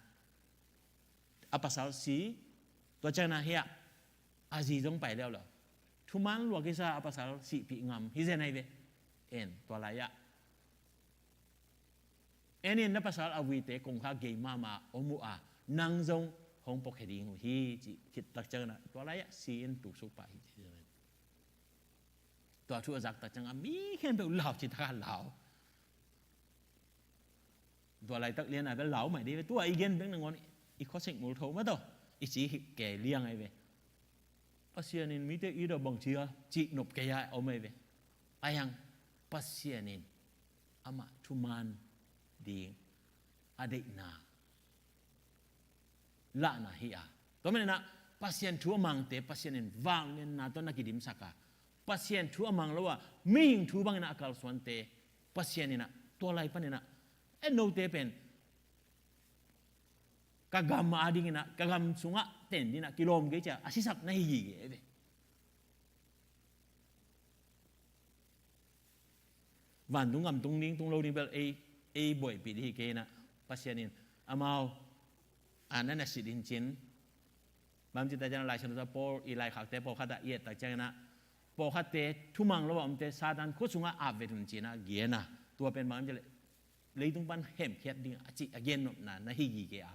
a pasal si, tua ciangin ah hiah a zi zong pai leuleu. Thuman lua kisa a pasal sihpih ngam hi zen ahi ve. En, tua lai-ah, en in, na pasal a vuite kongkhak gei mahmah om uh a, nang zong hong puakhia ding uh hi, cih khit tak ciangin ah tua lai-ah si in tuksuk pah hi ci zen ahi. Tua thu a zak tak ciangin mi khempeuh lau ci tak a lau. Tua laitak lian a bel lau mai dih ve, tua i gen bek nangawn i khuasik mul tho mah tawh i ci hi kei liang ahi ve. Pasian in mite it a bang ci a, cih nop kei a om ahi ve. A yang Pasian in amah thuman ding a deihna lahna hi a. Tua manin ah Pasian thu a mangte Pasian in vanglianna tawh na kidimsak a, Pasian thu a mang lo a mihing thu bangin ah a kalsuante Pasian in ah tua lai panin ah, e, note pen ka gam a dingin ah, ka gam sungah ten dingin ah kilawm kei ci a, a sisak na hi gige ve. Vantung gam tung ding tung lo ding bel ei, ei buaipih ding hi kei in ah, Pasian in amau a na na sit in cin. Bang ci tak ciangin Lai Siangtho Paul i laikhakte pawlkhat ah i et tak ciangin ah, pawlkhatte thumang lo a omte Satan khua sungah ap vet un ci-in ah gen a, tua pen bang ci leh leitung pan hemkhiat ding a cih a gennopna na hi gige a.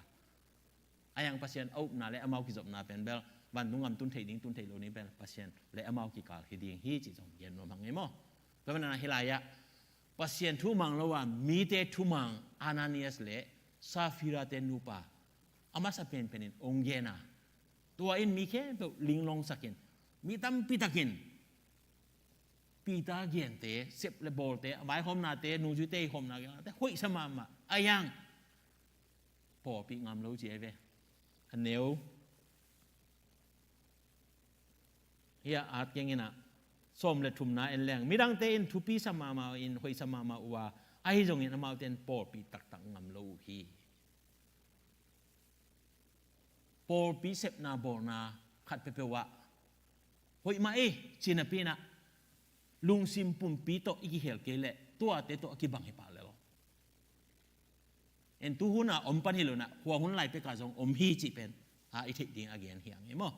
A yang Pasian a upna le amau kizopna pen bel vantung gam tun thei ding tun thei lo ding pen Pasian le amau kikal hi ding hi cih zong gen nuam hang ei maw. Tua manin ah hih lai-ah Pasian thumang lo a mite thumang Ananias le Safira te nupa a masa penpen in ong gen a, tua in mi khempeuh linglawngsak in, mi tampi takin Peter gente, sep le bawlte, a vaihawmnate, nungzuite i hawmna, hoihsa mahmah a, yang pawlpih ngam lo ci ahi ve. A neu hi a, at keng in ah, Sawm le thumna en leng, midangte in thupi sa mahmah uh in, hoih sa mahmah uh a, ahi zongin amaute in pawlpi taktak ngam lo uh hi. Pawlpi sepna bawlna khat peuhpeuh ah hoih mah ei ci napi-in ah, lungsim pumpi tawh i kihel kei leh tuate tawh a kibang hi pah lel. En, tu hun a om pan hi lo-in ah, khua hun lai pek a zong om hi cih pen a i theih ding a gen hi hang e maw.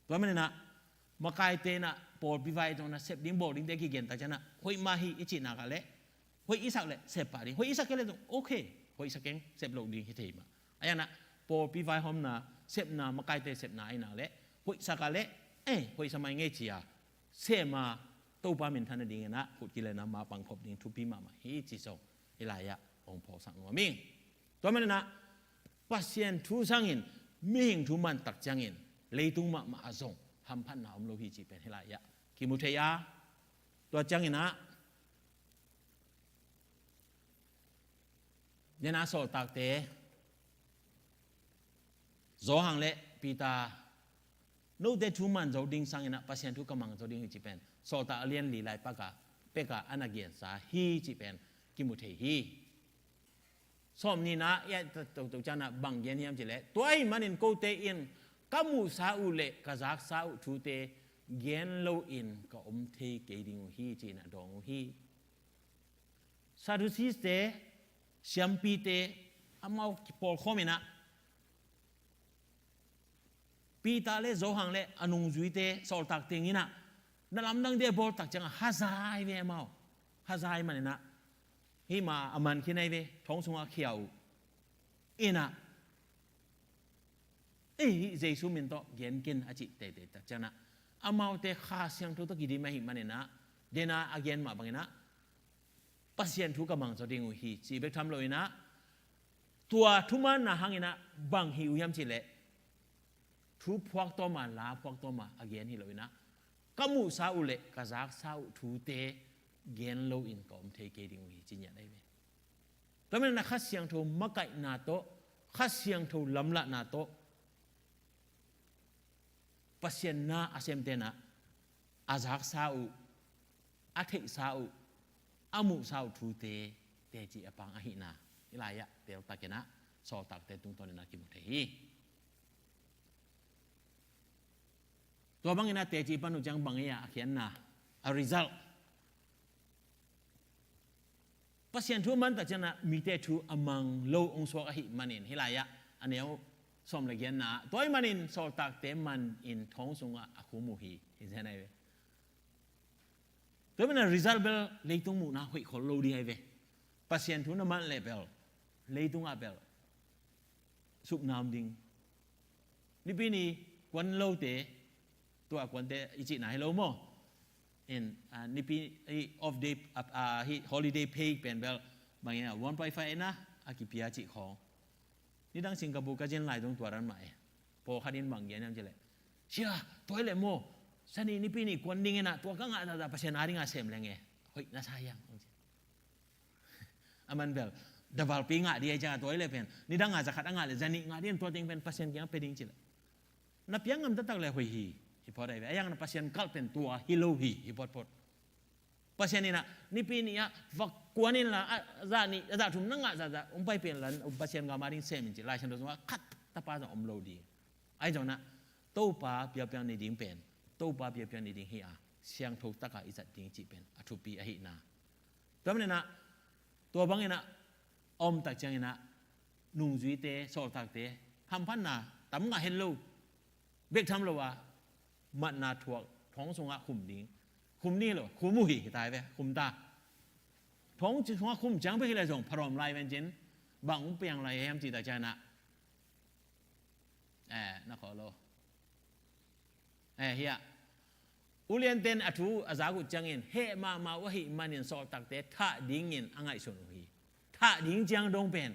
Tua manin ah makaite in ah pawlpi vai zong in ah sep ding bawl dingte kigen tak ciang ah, hoih mah hi i cih nak leh, hoih i sak leh sep pah ding, hoih i sak kei leh zong okay, hoih sak keng, sep lo ding hi thei mah. Ahi hang ah pawlpi vaihawmna, sepna, makaite sepna ahih nak leh, hoih sak a leh, eh, hoih sa mai ngei ci a, sem a, Topa minthan nadingin ah khut kilenna ma pangkhop ding thupi mahmah hi cih zong hih lai-ah hong phawksak nuam ing. Tua manin ah Pasian thu sangin mihing thu man tak ciangin leitung mahmah ah zong hamphatna om lo hi cih pen hih lai-ah kimu thei a, tua ciangin ah, nena sawltakte Johan le Peter, note thu man zo ding sangin ah Pasian thu ka mang zo ding hi cih pen Sawltak a lian li lai pek a, pek a a na gensa hi cih pen kimu thei hi. Sawm nihna i et toto ciang ah bang gen hiam cih leh, tua ahih manin kote in ka muhsa uh le ka zaksa uh thute gen loin ka om thei kei ding uh hi ci-in ah dawng uh hi. Sadducees-te, siampite, amau kipawlkhawm in ah, Peter le Johan le a nungzuite, sawltak teng in ah na lamdangte bawl tak ciang ah hazai ve amau. Hazai manin ah, hih mah a man khin ahi ve, thong sungah khia uh in ah, ei, hih Jesu min tawh gen ken a cih teitei tak ciang ah, amaute Kha Siangtho tawh kidim ahih manin ah, dena a gen mah bangin ah, Pasian thu ka mang zaw ding uh hi cih bek tham loin ah, tua thumaanna hangin ah bang hi uh hiam cih leh, thu phuak tawm a, la phuak tawm a a gen hi loin ah, ka muhsa uh le ka zaksa uh thute gen loin ka om thei kei ding uh hi ci ngiat ahi ve. Tua manin ah Kha Siangtho makaihna tawh, Kha Siangtho lamlahna tawh, Pasian na a semte in ah a zaksa uh, a theihsa uh, a muhsa uh thute teci a pang ahihna hih lai-ah teltakin ah sawltakte tungtawnin ah kimu thei hi. Tua bangin ah teci pan uh ciang bang hi a, a khiatna, a result. Pasian thu a man tak ciang ah mite thu a mang lo hong suak ahih manin hih lai-ah a neu sawm le giatna, tua ahih manin sawltakte man in thong sungah a khum uh hi, hi zen ahi ve. Tua ahih manin result bel leitung muhna hoih khol lo ding ahi ve. Pasian thu na man leh bel, leitungah bel supna om ding. Nipi ni kuan lote, tua kuante i cihna hi lo maw? In, ah, nipi, i off day, ah, ah, hi holiday pay pen bel, bangin ah one point five na a kipia cih khawng. Nidang Singapore ka zen lai dong tua dan mah e. Pawlkhat in bang gen hiam cih leh, "Sia, tua hi leh maw, sani nipi ni kuan ding in ah, tua ka ngah zahzah Pasian a dingah sem leng e. Hoih na sa hiam?" Aman bel, davalpi ngah ding ahih ciangin tua hi leh pen, nidang a zakhat a ngah leh zanih ngah ding, tua teng pen Pasian kiangah pia ding ci leh, na piak ngam taktak leh hoih hi, hi phot ahi ve. A yang na Pasian kalh pen tua hi lo hi, hi photphot. Pasian in ah nipi ni ah va kuan inla, a zanih, a zah thum na ngah zahzah hong pai pen la, Pasian gam a ding sem in ci, Lai Siangtho sungah khat tapa zong om lo ding. Ahi zongin ah Topa piakpiak ni ding pen Topa piakpiak ni ding hi a, siangtho taka i zat ding cih pen a thupi ahihna. Tua manin ah, tua bangin ah a om tak ciangin ah nungzuite, sawltakte hamphatna tam ngah het lo, bek tham lo a, matna thuak, thong sungah khum ding. Khum ni lo, khum uh hi, hi ta hi ve, khum ta. Thong sungah khum ciang bek hi leh zong phatawm lai ven cin, bang hong piang lai hiam cih tak ciangin ah, eh, na khawh lo. Eh, hiah. Ulianten a thu a zak uh ciangin, heh mahmah uh ahih manin sawltakte thah dingin a ngaihsun uh hi. Thah ding ciang dong pen,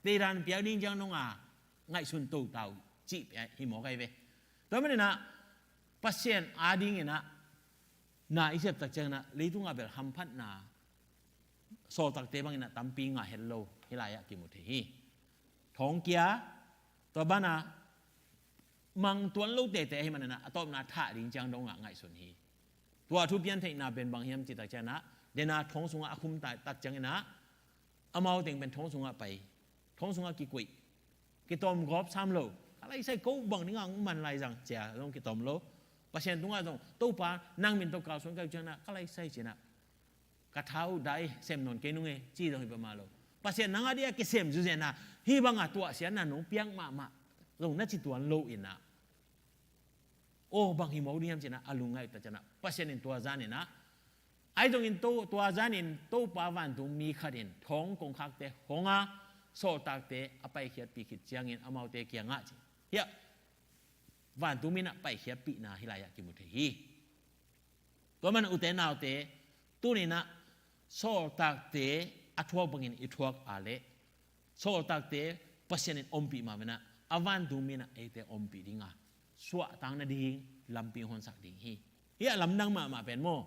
teidan piak ding ciang dong a ngaihsun to ta uh cih pen hi mawk ahi ve. Tua manin ah, Pasian a dingin ah, na i sep tak ciangin ah, leitungah bel hamphatna, sawltakte bangin ah tampi ngah het lo, hih lai-ah kimu thei hi. Thong kia, tua banah mang tuan lo tete ahih manin ah, a tawpna thah ding ciang dong ah ngaihsun hi. Tua thu piantheihna pen bang hiam cih tak ciangin ah, dena thong sungah a khum tak ciangin ah, amau teng pen thong sungah pai, thong sungah kikuih, kitawm gawp sam lo. Ka laisai ko bang dingah hong man lai zang cia zong kitawm lo. Pasian tungah zong, Topa nang min tawh kalsuan ka hih uh ciangin ah ka laisai ci-in ah, ka tha uh dai sem nawn kei nung e ci zong hi peuhmah lo. Pasian nang a dingah kisem zuzen a, hih bangah tuahsiatna nong piak mahmah zong na ci tuan lo in ah, aw bang hi mawk ding hiam ci-in ah a lungngaih uh tak ciangin ah, Pasian in tua zanin ah, ahi zongin to, tua zanin Topa vantungmi khat in thong kongkhakte hong a, sawltakte a paikhiatpih khit ciangin amaute kiangah ci, hiah vantungmi in ah paikhiatpihna hih lai-ah kimu thei hi. Tua manin ute naute, tuni-in ah sawltakte a thuak bangin i thuak a leh, sawltakte Pasian in ompih mah manin ah, a vantungmi in ah eite ompih ding a, suahtak nading lampi hong honsak ding hi. Hiah lamdang mahmah pen maw,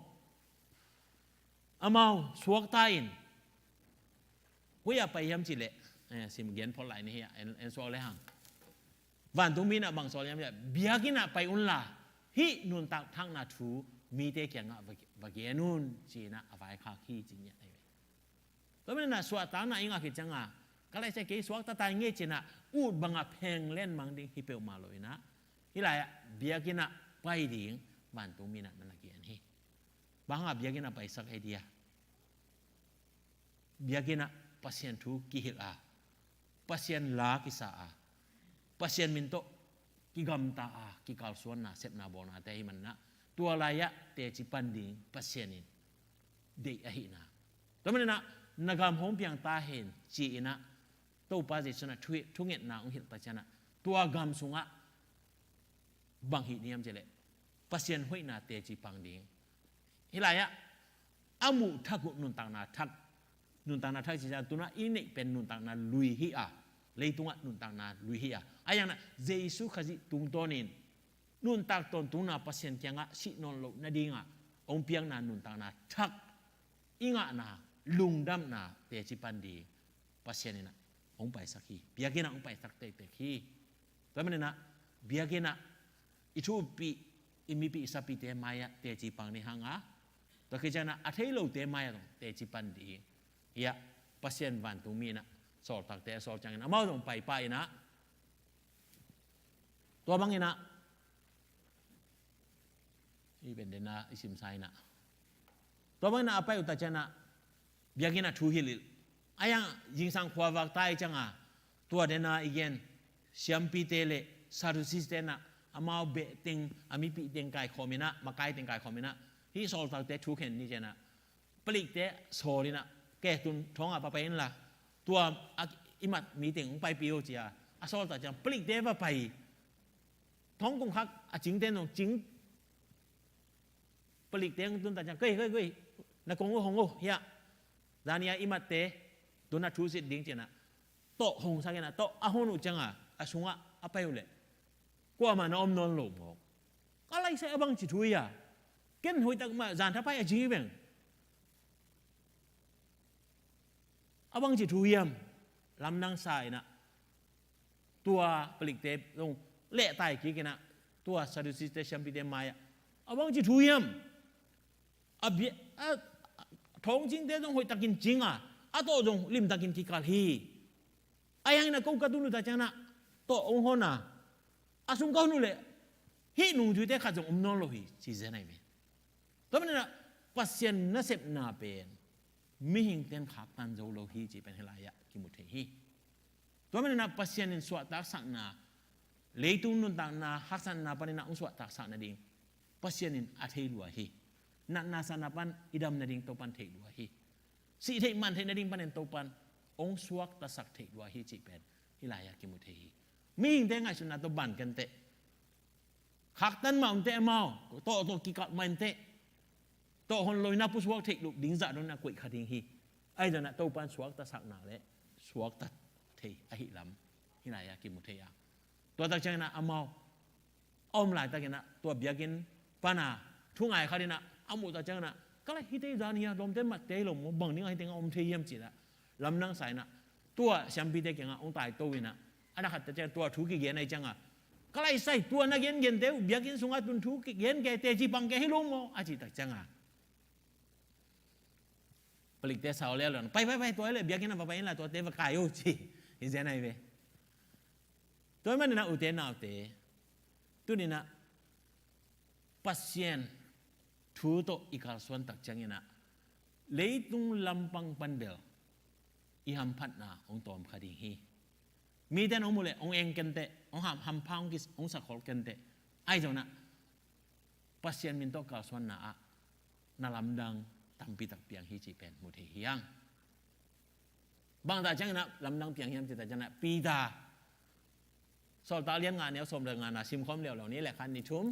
amau suakta in, koi-ah pai hiam cih leh, eh, sim gen phot lai ni hiah, en, en suak le hang. Vantungmi in ah bang sawl hiam cih leh, biakinn ah pai unla, hih nuntak thakna thu mite kiangah va, va gen un ci-in ah a vaikhak hi ci ngiat ahi ve. Tua manin ah suahtakna i ngah khit ciangin ah, ka laisai kei suakta ta ing e ci-in ah, ut bangah pheng lenmang ding hi peuhmah lo in ah, hih lai-ah biakinn ah pai ding vantungmi in ah na na gen hi. Bang hangah biakinn ah paisak ei dia? Biakinn ah Pasian thu kihilh a, Pasian la kisa a, Pasian min tawh kigamta a, kikalsuanna, sepna bawlnate ahih manin ah, tua lai-ah teci pan ding Pasian in deih ahihna. Tua manin ah, na gam hong piang ta hen ci-in ah, Topa Jesu in ah thu, thungetna hong hilh tak ciangin ah, tua gam sungah bang hih ding hiam cih leh, Pasian hoihna teci pang ding. Hih lai-ah a muh thak uh nuntakna thak, nuntakna thak ci ciang, tu-in ah i neih pen nuntakna lui hi a, leitungah nuntakna lui hi a, ahi zongin ah Jesu Khazih tungtawnin nuntak tawntungna Pasian kiangah sih nawn loh nadingah hong piakna nuntakna thak i ngahna, lungdamna teci pan ding Pasian in ah hong paisak hi. Biakinn ah hong paisak tektek hi. Tua manin ah biakinn ah i thu uppih, i mipih i sapite mai-ah teci pang ni hang a, tua khit ciangin ah a thei lote mai-ah zong teci pan ding. Hiah Pasian vantungmi in ah sawltakte a sawl ciangin amau zong pai pah in ah, tua bangin ah, i pen dena i simsa in ah, tua bangin ah a pai uh tak ciangin ah biakinn ah thu hilh hilh. Ahi zongin zingsang khuavak ta i ciangin ah, tua dena i gen siampite le Sadduceeste in ah amau beh teng, a mipih teng kaikhawm in ah, makai teng kaikhawm in ah, hih sawltakte thu khen ni ci-in ah, palikte sawl in ah, ke tun thong ah va pai inla, tua a i mat mi teng hong paipih o ci-a a sawl tak ciang palikte va pai. Thong kongkhak a cingte in zong cing, palikte hong tun tak ciang, kei, kei, kei, na kong uh hong uh hiah, zani-a i matte tun ah thu sit ding ci-in ah, tawh hong sak in ah, tawh a hon uh ciangin a sungah a pai uh leh kuamah na om nawn lo mawk. Ka laisai a bangci thu hiam? Ken hoihtak mah zan thapai a ci hi veng. A bangci thu hiam? Lamdang sa in ah, tua palikte zong lehtai kik in ah, tua Sadduceeste siampite mai-ah, a bangci thu hiam? A bia, a, a, thawngcingte zong hoihtakin cing a, a tawh zong limtakin kikal hi. Ahi hangin ah ko ka tun uh tak ciangin ah tawh hong hon a, a sung ka hon uh leh hih nungzuite khat zong om nawn lo hi ci zen ahi ve. Tua manin ah Pasian nasepna pen mihingte in khaktan zo lo hi cih pen hih lai-ah kimu thei hi. Tua manin ah Pasian in suahtaksakna, leitung nuntakna haksatna panin ah hong suahtaksak nading Pasian in a thei lua hi. Natna satna pan i dam nading Topan thei lua hi. Sih theih man theih nading panin Topan hong suaktasak thei lua hi cih pen hih lai-ah kimu thei hi. Mihingte ngaihsutna tawh ban kei inteh. Khaktan mah inteh amau, tawh tawh kikap mah inteh. Tawh hon lo in ah pusuak theih loh ding zah dong in ah koih kha ding hi. Ahi zongin ah Topan suaktasakna le suakta thei ahih lam hih lai-ah kimu thei a. Tua tak ciangin ah amau a om laitakin ah tua biakinn pan a thungai khat in ah a muh tak ciangin ah, ka lai, hihte zan hi a, lawmte matte hi lo maw, bang ding a hih teng a om thei hiam ci-in ah lamdang sa in ah, tua siampite kiangah hong taito in ah, a na khat tak ciang tua thu kigen ahih ciangin ah, Ka lai sai, tua na gengente uh, biakinn sungah tun thu gen kei, teci pang kei hi lo maw, a cih tak ciangah, palikte sau le lo, pai, pai, pai, tua le biakinn ah va pai inla, tuate va kai uh ci. Hi zen ahi ve. Tua manin ah ute naute, tuni-in ah Pasian thu tawh i kalsuan tak ciangin ah leitung lampang pan bel i hamphatna hong tawm kha ding hi. Mite in hong muh leh hong eng kenteh, hong ham, hampha hong kis, hong sakhol kenteh. Ahi zongin ah Pasian min tawh kalsuanna ah na lamdang tampi tak piang hi cih pen mu thei hi hang. Bang tak ciangin ah lamdang piang hiam cih tak ciangin ah Peter, Sawltak lian nga, neu sawm le nga na sim khawm leuleu ni, le khat, nih, thum.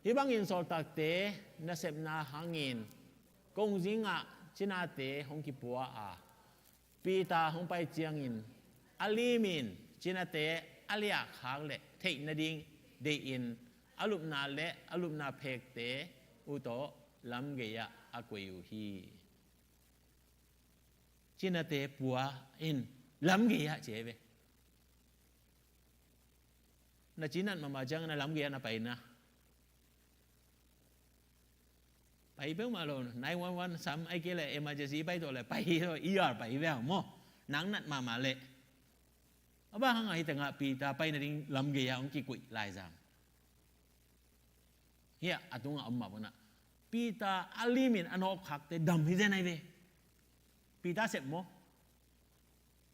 Hih bangin sawltakte nasepna hangin kongzing ah cinate hong kipua a, Peter hong pai ciangin a lim in cinate a liahkhak leh theih nading deih in a lupna le a lupna phekte uh tawh lamgei ah a koih uh hi. Cinate pua in lamgei ah ci hi ve. Na cinat mahmah ciangin ah lamgei ah na pai na. Pai peuhmah lo, nine one one sam, ahih kei leh emergency pai tawh leh pai hi lo, E R pai hi ve maw. Nang nat mahmah leh. A bang hang a hih tengah Peter pai nading lamgei ah hong kikoih laizang. Hiah a tungah om mah bang ah Peter a lim in a nawkkhakte dam hi zen ahi ve. Peter sep maw?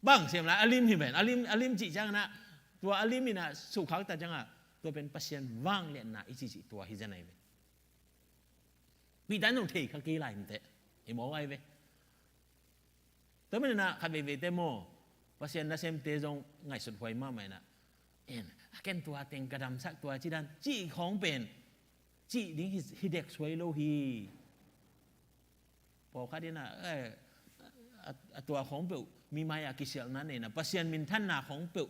Bang sem lai, a lim hi ven. A lim, a lim cih ciangin ah, tua a lim in ah sukkhak tak ciangah, tua pen Pasian vangliatna i cihcih tua hi zen ahi ve. Peter in zong thei kha kei lai inteh. Hi mawk ahi ve. Tua manin ah khat veiveite maw, Pasian nasemte zong ngaihsut huai mahmah in ah, en, a ken tua teng ka damsak tua ci dan, cih khawng pen cih ding hi, hi dek suai lo hi. Pawlkhat in ah, eh, a, a tua khawng peuh mi mai-ah kisialhna nei in ah, Pasian minthanna khawng peuh,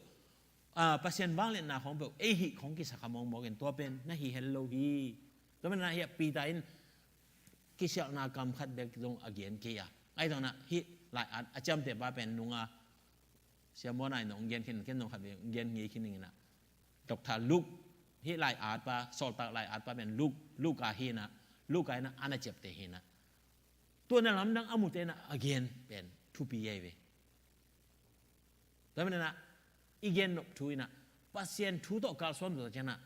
a, Pasian vangliatna khawng peuh ei hih khawng kisa kha mawkmawk in, tua pen na hi hel lo hi. Tua manin ah hiah Peter in kisialhna kam khat bek zong a gen kei a. Ahi zongin ah hih lai-at a ciamteh pa pen nung a, Sia Muan in hong gen khin, ken zong khat vei hong gen ngei khin ning in ah, Doctor Luke, hih lai-at pa, sawltak lai-at pa pen Luke, Luka hi in ah, Luka in ah a na ciapteh hi in ah, tua na lamdang a mute in ah a gen pen thupi ahi ve. Tua manin ah i gen nop thu in ah, Pasian thu tawh kalsuan zawh ciangin ah,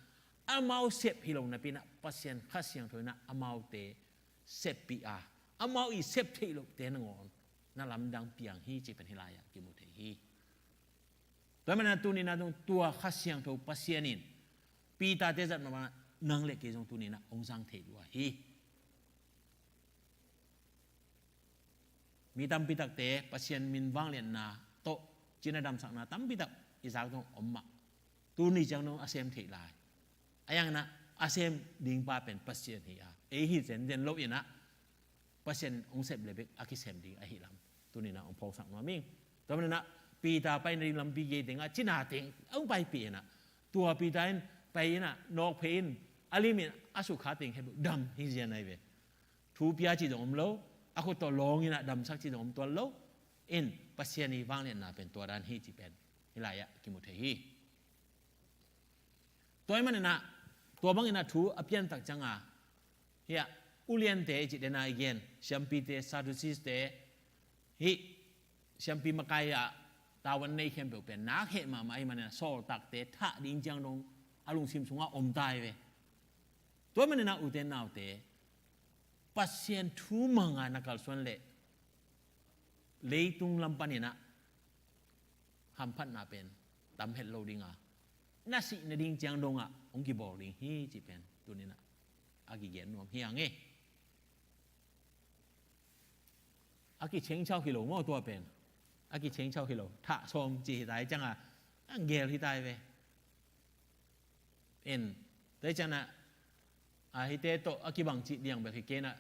amau sep hi lo napi in ah, Pasian Kha Siangtho in ah amaute seppih a, amau i sep theih lohte nangawn na lamdang piang hi cih pen hih lai-ah kimu thei hi. Tua manin ah tuni-in ah tua Kha Siangtho Pasian in Peter-te zat mah bangin ah nang le kei zong tuni-in ah hong zang thei lua hi. Mi tampi takte Pasian min vangliatna tawh cina damsakna tampi tak i zak zong om mah. Tuni ciang dong a sem theih lai. A yang in ah a sem ding pa pen Pasian hi a, ei hi zenzen lo in ah Pasian hong sep le bek a kisem ding ahih lam tuni-in ah hong phawksak nuam ing. Tua manin ah Peter paina ding lampi gei tengah cina teng hong paipih in ah, tua Peter in pai in ah nawkphei in a lim in a sukha teng khempeuh dam hi zian ahi ve. Thu pia cih zong om lo, a khut tawh lawng in ah damsak cih zong om tuan lo. In Pasian i vangliatna pen tua dan hi cih pen hih lai-ah kimu thei hi. Tua ahih manin ah tua bangin ah thu a piantak ciangin ah, hiah uliante i cih den a i gen, siampite, Sadducees-te, hih siampi makai ah tavuan nei khempeuh pen nak heh mahmah ahih manin ah sawltakte thah ding ciang dong a lungsim sungah om ta hi ve. Tua ahih manin ah ute naute, Pasian thu manga na kalsuan leh leitung lam panin ah hamphatna pen tam het lo ding a, na sih nading ciang dongah hong kibawl ding hi cih pen tuni-in ah a kigen nuam hi hang e. A kichengchau hi lo maw tua pen? A kichengchau hi lo. Thah sawm cih hi ta hi ciangin a gel hi ta hi ve. En, tua hi ciangin ah, a, hihte tawh a kibang cih liang bek hi kei in ah,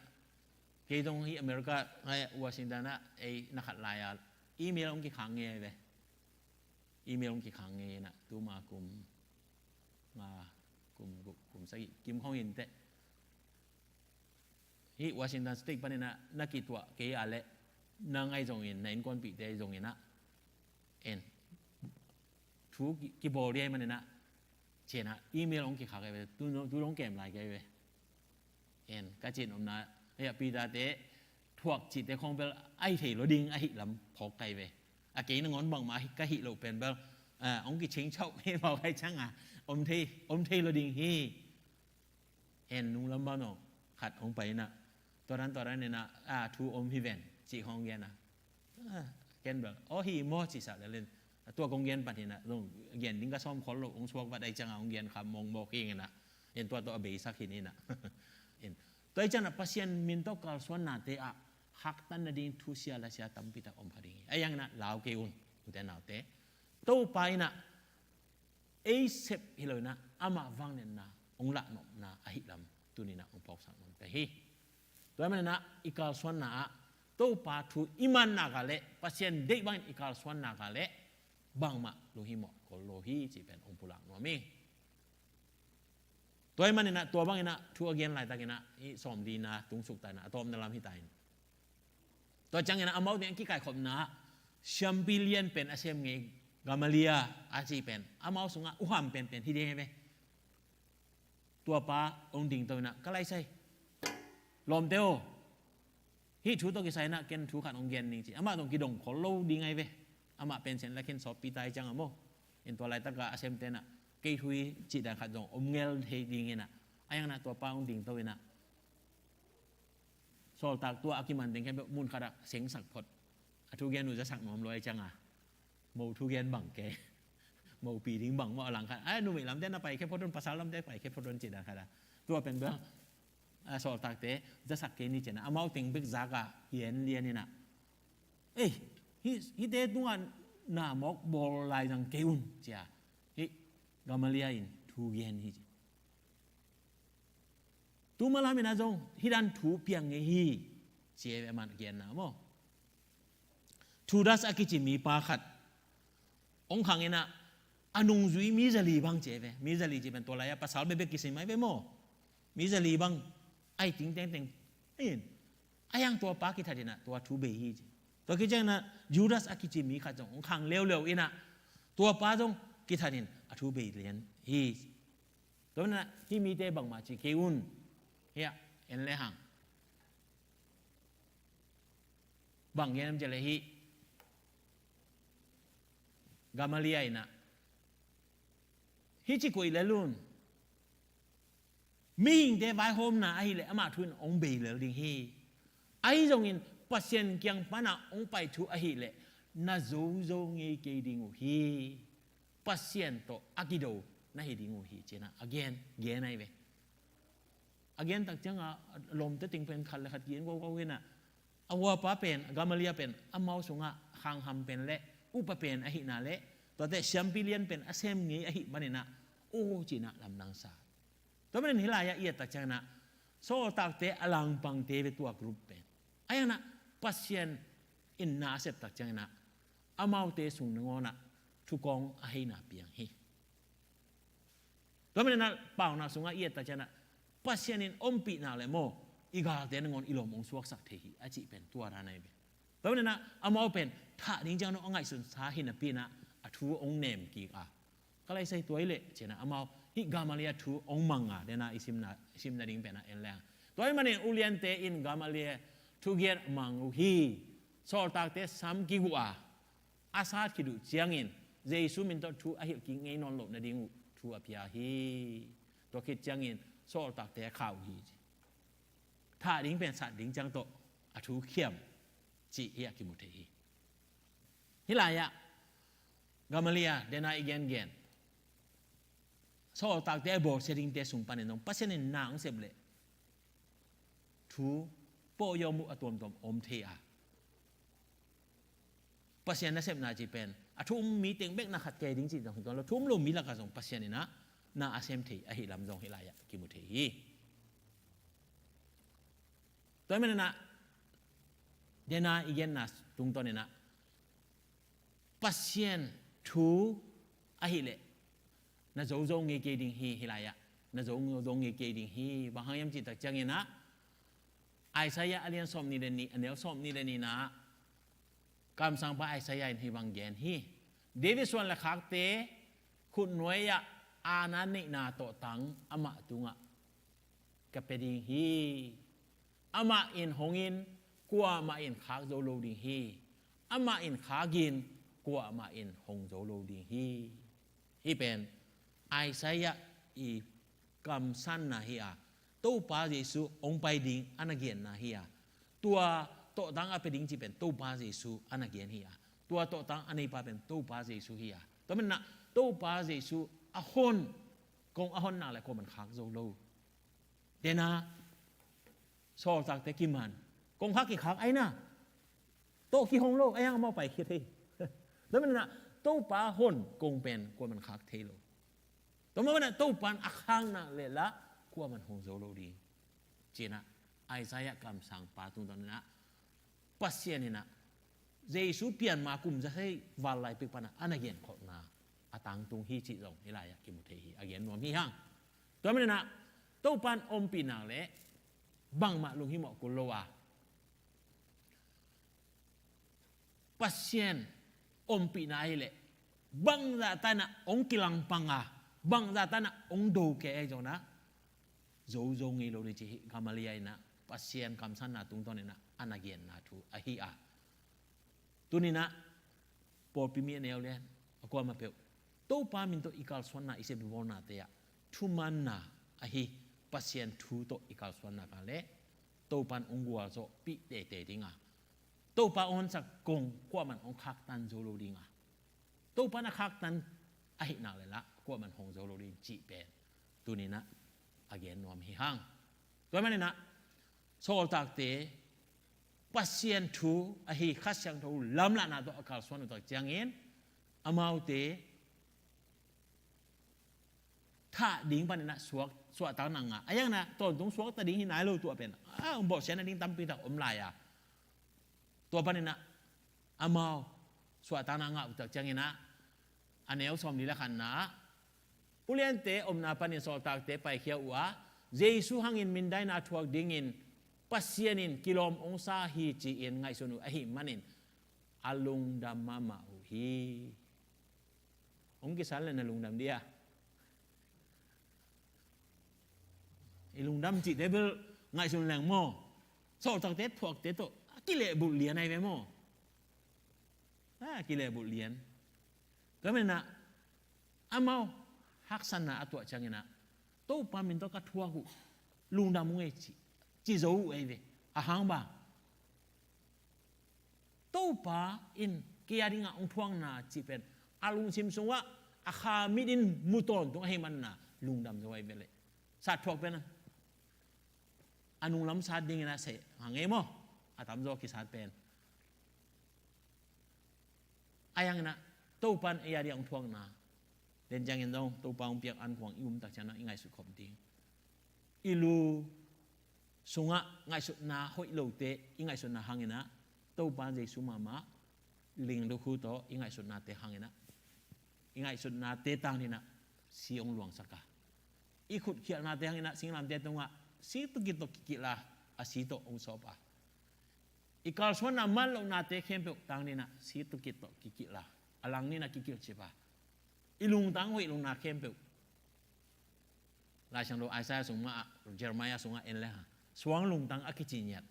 kei zong hih America, hih Washington ah ei na khat lai a email hong kikhang ngei hi ve. Email hong kikhang ngei in ah, tuma kum nga, kum guk, kum sagih kim khawng hi inteh. Hih Washington State panin ah na kituah kei a leh, nang ahi zongin, na innkuanpihte ahi zongin ah, en, thu ki, kibawl ding ahih manin ah, Cianah email hong kikhak ahi ve, tu dong kem lai ka hi ve. En, ka cin omna, hei a Peter te thuak cihte khong bel ahi thei lo ding ahi lam phawk ka hi ve. A kei nangawn bangmah ka hih loh pen bel, ah, hong kiching chauh hi mawk ahi cianga om thei, om thei lo ding hi. En, nung lam bang no khat hong pai inah, tua dan tua dan inah, ah, thu om hi ven cih hong gen a. Ah, ken bel aw hi maw ci sa lel in. Tua kong gen pan hi inah, zong gen ding ka sawm khol lo, hong suak vat ahi cianga hong gen kha mawkmawk hi inah. En, tua tawh a beisak hi inah. En, tua ahi cianah Pasian min tawh kalsuannate ah haktan nading thu sia la sia tampi tak om kha ding hi. Ahi hang inah lau kei un, ute naute. Topa inah ei sep hi lo inah amah vangliatna hong lahnopna ahi lam tuni inah hong phawksak nuam ka hi. Tua ahih manin ah i kalsuanna ah Topa thu i man nak leh, Pasian deih bangin i kalsuan nak leh bangmah lunghimawh kol lo hi cih pen hong pulak nuam hi. Tua ahih manin ah tua bangin ah thu a gen laitakin ah i sawm lina tungsuk ta inah a tawpna lam hi ta in. Tua ciangin ah amau teng a kikaikhopna ah siampi lian pen a sem ngei Gamaliel a cih pen amau sungah uham penpen hi ding hi ve. Tua pa hong dingto inah, ka laisai, lawmte aw, hih thu tawh kisai inah ken thu khat hong gen ning ci. Amah tawh kidong khol lo ding ahi ve. Amah pen Sian le Khin sawppi ta hi cianga maw. En, tua laitakah a semte inah kei thu hi cih dan khat zong om ngel thei ding inah. Ahi hang inah tua pa hong dingto inah, sawltak tua a kiman teng khempeuh mun khatah sengsak phot. A thugen uh zasak nuam lo ahi cianga, mo thugen bang kei, mopi ding bang maw a lang khat. Ai, numei lamte na paikhia phot un, pasal lamte paikhia phot un cih dan khatah. Tua pen bel, a, sawltakte zasak kei ni ci inah amau teng bek zakah hi en lian inah, ei, hih, hihte tungah na mawk bawl lai zang kei un ci a. Hih Gamaliel in thu gen hi ci. Tu malam inah zong hih dan thu piang ngei hi ci e ve, aman genna maw. Thudas a kici mipa khat hong khang inah a nungzui mi zali bang ci e ve. Mi zali cih pen tua lai-ah pasal bekbek kisim ahi ve maw. Mi zali bang ahi ting tengteng in, ahi hang tua pa kithat inah tua thu bei hi ci. Tua khit ciang inah Judas a kici mi khat zong hong khang leuleu inah tua pa zong kithat in a thu bei lian hi ci. Tua manin ah hih mite bangmah ci kei un. Hiah en le hang, bang gen hiam cih leh hih Gamaliel inah hih ci koih lel un. Mihingte vaihawmna ahih leh amah thu in hong bei lel ding hi. Ahi zongin Pasian kiang panah hong pai thu ahih leh na zozo ngei kei ding uh hi. Pasian tawh a kido na hi ding uh hi ci inah a gen, gen ahi ve. A gen tak cianga lawmte teng pen khat le khat ki-en kawkaw inah, a uapa pen, a Gamaliel pen amau sungah khangham pen le upa pen ahihna le tuate siampi lian pen a sem ngei ahih manin ah aw ci inah lamdang sa. Tua manin hih lai-ah i et tak ciang inah sawltakte a langpangte ve tua group pen. Ahi hang inah Pasian in na a sep tak ciang inah amaute sung nangawn ah thukawng a heina piang hi. Tua manin ah paunak sungah i et tak ciang inah Pasian in ompih nak leh maw, i galte nangawn i lawm hong suaksak thei hi a cih pen tua dan ahi ve. Tua manin ah amau pen thah ding ciang dong a ngaihsunsa hi napi inah a thu hong nem kik a, ka laisai, tua hi leh ci inah amau hih Gamaliel thu hong mang a, dena i simna, i simna ding pen ah en le hang. Tua ahih manin uliante in Gamaliel thugen mang uh hi. Sawltakte sam kiguh a, a sat khit uh ciangin Jesu min tawh thu a hilh kik ngei nawn loh nading uh thu a pia hi. Tua khit ciangin sawltakte a kha uh hi ci. Thah ding pen sat ding ciang tawh a thu khiam cih hi a kimu thei hi. Hih lai-ah Gamaliel, dena i gengen sawltakte a bawlsia dingte sung panin zong Pasian in na hong sep leh thu pawhyawm uh a tuamtuam om thei a, Pasian nasepna cih pen a thu um mi teng bek na khat kei ding cih zong hi tuan lo, thu um lo mi lakah zong Pasian in ah na a sem thei ahih lam zong hih lai-ah kimu thei hi. Tua ahih manin ah dena i genna tungtawn in ah Pasian thu ahih leh na zozo ngei kei ding hi, hih lai-ah na zozo ngei kei ding hi. Bang hang hiam cih tak ciangin ah Isaiah a lian sawmnih le nih, a neu sawmnih le nihna ah kamsangpa Isaiah in hih bang gen hi. David suan le khakte khutnuai-ah aana neihna tawhtang amah tungah ka pia ding hi. Amah in hong in, kuamah in khak zo lo ding hi. Amah in khak in, kuamah in hong zo lo ding hi. Hih pen Isaiah i kamsanna hi a, Topa Jesu hong pai ding a na genna hi a, tua tawhtang a pia ding cih pen Topa Jesu a na gen hi a, tua tawhtang a neipa pen Topa Jesu hi a. Tua manin ah Topa Jesu a hon, kong a hon nak leh kuaman khak zo lo. Dena, sawltakte kiman, kong khak kikhak ai na, tawh kihong lo, a yang amau paikhia thei. Tua manin ah Topa hon kong pen kuaman khak thei lo. Tua manin ah Topa in a khak nak leh lah kuaman hong zo lo ding. Ci-in ah Isaiah kamsangpa tungtawn in ah Pasian in ah Jesu pian ma kum za sei val lai pek pan ah a na gen khawhna a tangtung hi cih zong hih lai-ah kimu thei hi, a gen nuam hi hang. Tua manin ah Topa in ompih nak leh bangmah lunghimawh kul lo a, Pasian ompihna ahih leh bangzah tan ah hong kilangpang a, bangzah tan ah hong do kei ahi zongin ah zo zo ngei lo ding ci hi. Gamaliel in ah Pasian kamsanna tungtawn in ah a na genna thu ahi a. Tuni-in ah pawlpi mi a neu le a kuamah peuh, Topa min tawh i kalsuanna, i sepbawlnate ah thumanna ahi Pasian thu tawh i kalsuanna ka leh Topa in hong gualzawhpih teitei ding a, Topa hong honsak kong kuaman hong khaktan zo lo ding a, Topa in a khaktan ahih nak leh lah kuaman hong zo lo ding cih pen tuni-in ah a gen nuam hi hang. Tua manin ah sawltakte Pasian thu ahi Kha Siangtho lamlahna tawh a kalsuan uh tak ciangin amaute thah ding panin ah suak, suahtakna ngah. A yang in ah tawntung suakta ding hi nai lo, tua pen a, bawlsiatna ding tampi tak om lai a. Tua panin ah amau suahtakna ngah uh tak ciangin ah a neu sawmli le khatna ah uliante omna panin sawltakte paikhia uh a, Jesu hangin mindaina thuak dingin Pasian in kilawm hong sa hi ci-in ngaihsun uh ahih manin a lungdam mahmah uh hi. Hong kisal leh na lungdam dia? I lungdam cihte bel ngaihsun leng maw, sawltakte thuakte tawh a kilehbulh lian ahi ve maw? A kilehbulh lian. Tua manin ah amau haksatna a tuah ciangin ah Topa min tawh ka thuak uh, lungdam ung ei ci, ci zo uh ahi ve. A hang bang? Topa in kei a dingah hong thuakna cih pen a lungsim sungah a kha mit in mu tawntung ahih manin ah lungdam zo ahi ve leh. Sat thuak pen a nunglam sat dingin ah seh hang ei maw, a tamzaw kisat pen. A yang in ah Topa in ei a dingah hong thuakna, den ciangin zong Topa hong piak ankuang i um tak ciangin ah i ngaihsut khop ding. I lu sungah ngaihsutna hoih lote i ngaihsutna hangin ah Topa Jesu mahmah ling lukhu tawh i ngaihsutnate hangin ah, i ngaihsutnate tangding in ah si hong luangsak a, i khutkhialhnate hangin ah singlamteh tungah si tukit tawh kikilh a, a si tawh hong sawp a, i kalsuanna manlohnate khempeuh tangding in ah si tukit tawh kikilh a, a langding in ah kikilhcip a, i lungtang hoih lohna khempeuh Lai Siangtho Isaiah sung mah ah, Jeremiah sungah en le hang, suang lungtang a kici ngiat.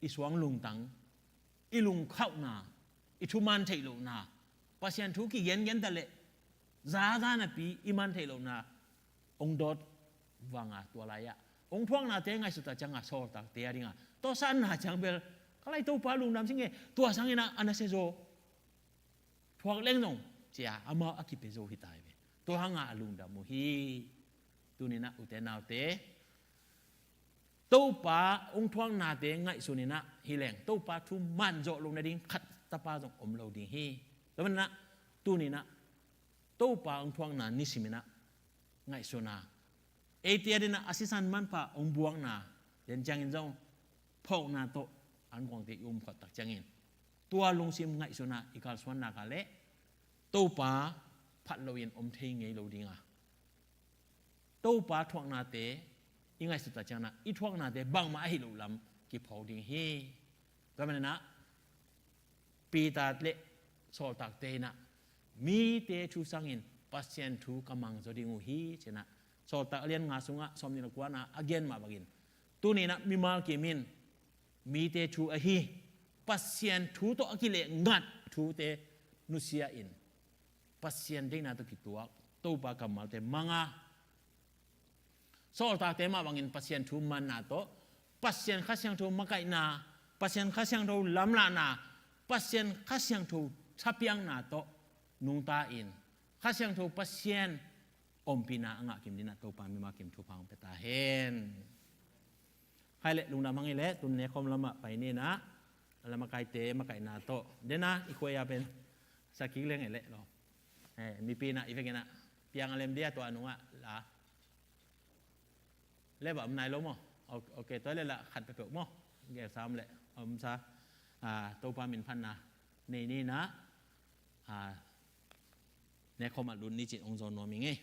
I suang lungtang, i lungkhauhna, i thuman theih lohna, Pasian thu kigengen ta leh zaza napi i man theih lohna hong dawt vang a, tua lai-ah hong thuaknate ngaihsut a ciangah sawltakte a dingah tawsanna ciang bel ka lai Topa lungdam sing e, tua sangin ah a nasia zaw thuak leng zong ci-a amau a kipia zo hi ta hi ve. Tua hangah a lungdam uh hi. Tuni-in ah ute naute, Topa hong thuaknate ngaihsun in ah hi leng Topa thu man zawh loh nading khat tapa zong om lo ding hi. Tua manin ah tuni-in ah Topa hong thuakna nisim in ah ngaihsun a, eite a dingin ah a sisan manpha hong buakna, den ciangin zong phawkna tawh ankuangte i um khawh tak ciangin tua lungsim ngaihsun a i kalsuan nak leh Topa phat loin om thei ngei lo ding a, Topa thuaknate i ngaihsut tak ciangin ah i thuaknate bangmah ahi loh lam kiphawk ding hi. Tua manin ah Peter le sawltakte in ah mite thu sangin Pasian thu ka mang zaw ding uh hi, ci-in ah Sawltak a lian nga sungah sawmnih le kuana a gen mah bangin, tuni-in ah mimal kim in mite thu ahi Pasian thu tawh a kileh ngat thute nusia in, Pasian deihna tawh kituak Topa kammalte mang a, sawltakte mah bangin Pasian thu manna tawh, Pasian Kha Siangtho makaihna, Pasian Kha Siangtho lamlahna, Pasian Kha Siangtho thapiakna tawh nungta in, Kha Siangtho Pasian ompihna a ngah kim dingin ah Topa mimal kim thupha hong pia ta hen. Hai leh lungdam hang i leh, tun nekhawm lamah pai ni in ah, lamakaite makaihna tawh. Den a i khuai a pen sa kik leng e leh lo. Eh, mipi in ah i vekpi in ah piang a lem dia, tua nungah la leh bang om nai lo maw? Ok, ok, tua leh la khat peuhpeuh maw? Gelsam leh om sa. Ah, Topa min phatna nei ni in ah, ah, nekhawm ah lut ni ci-in hong zawn nuam ing ei.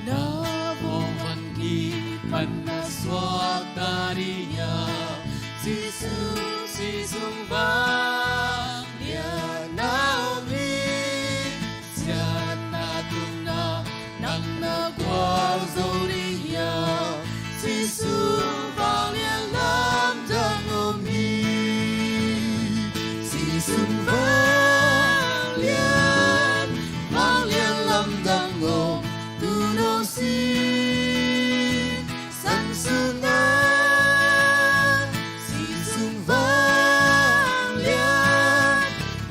Na vawng van kipan na suakta ding hiam? Sisun, sisun vangliatna om hi. Siatna tungah nang na gualzo ding hiam? Sisun vanglian lamdang om hi. Sisun vanglian, vanglian lamdang om, tu no si sang sun na. Sisun vanglian,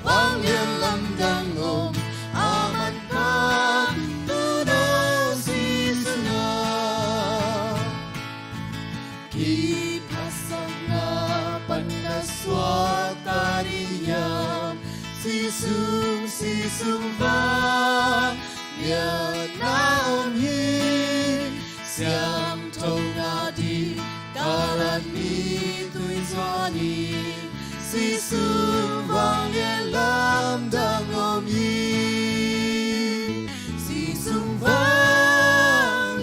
vanglian lamdang om, a manpha tu no si sun na. Kiphatsakna pan na suakta ding hiam? Sisun, sisun vangliatna om hi. Siangtho ngah ding kalan mi tui zuan hi. Sisun vanglian lamdang om hi. Sisun vanglian,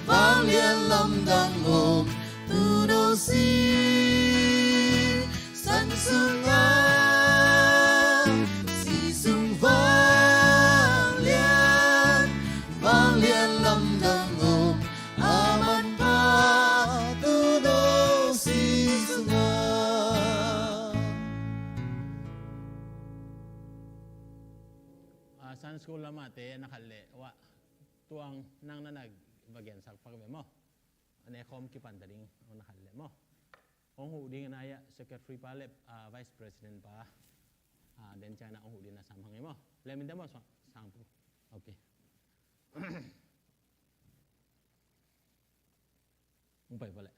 vanglian lamdang om, tu no si sang sun na. Sisun vanglian, vanglian lamdang om, a manpha tu no si sun na. Ah, Sunday school lamahte na khat leh, wah, tuang nang na na va gensak pak ve maw? A nekhawm kipan ta ding, hong na khat leh maw? Hong huh ding in a, secretary pa leh, ah, vice president pa, ah, den ciang na hong huh ding na sam hang e maw? Leh min te maw, sang, sang pu. Ok. Hong pai pa leh.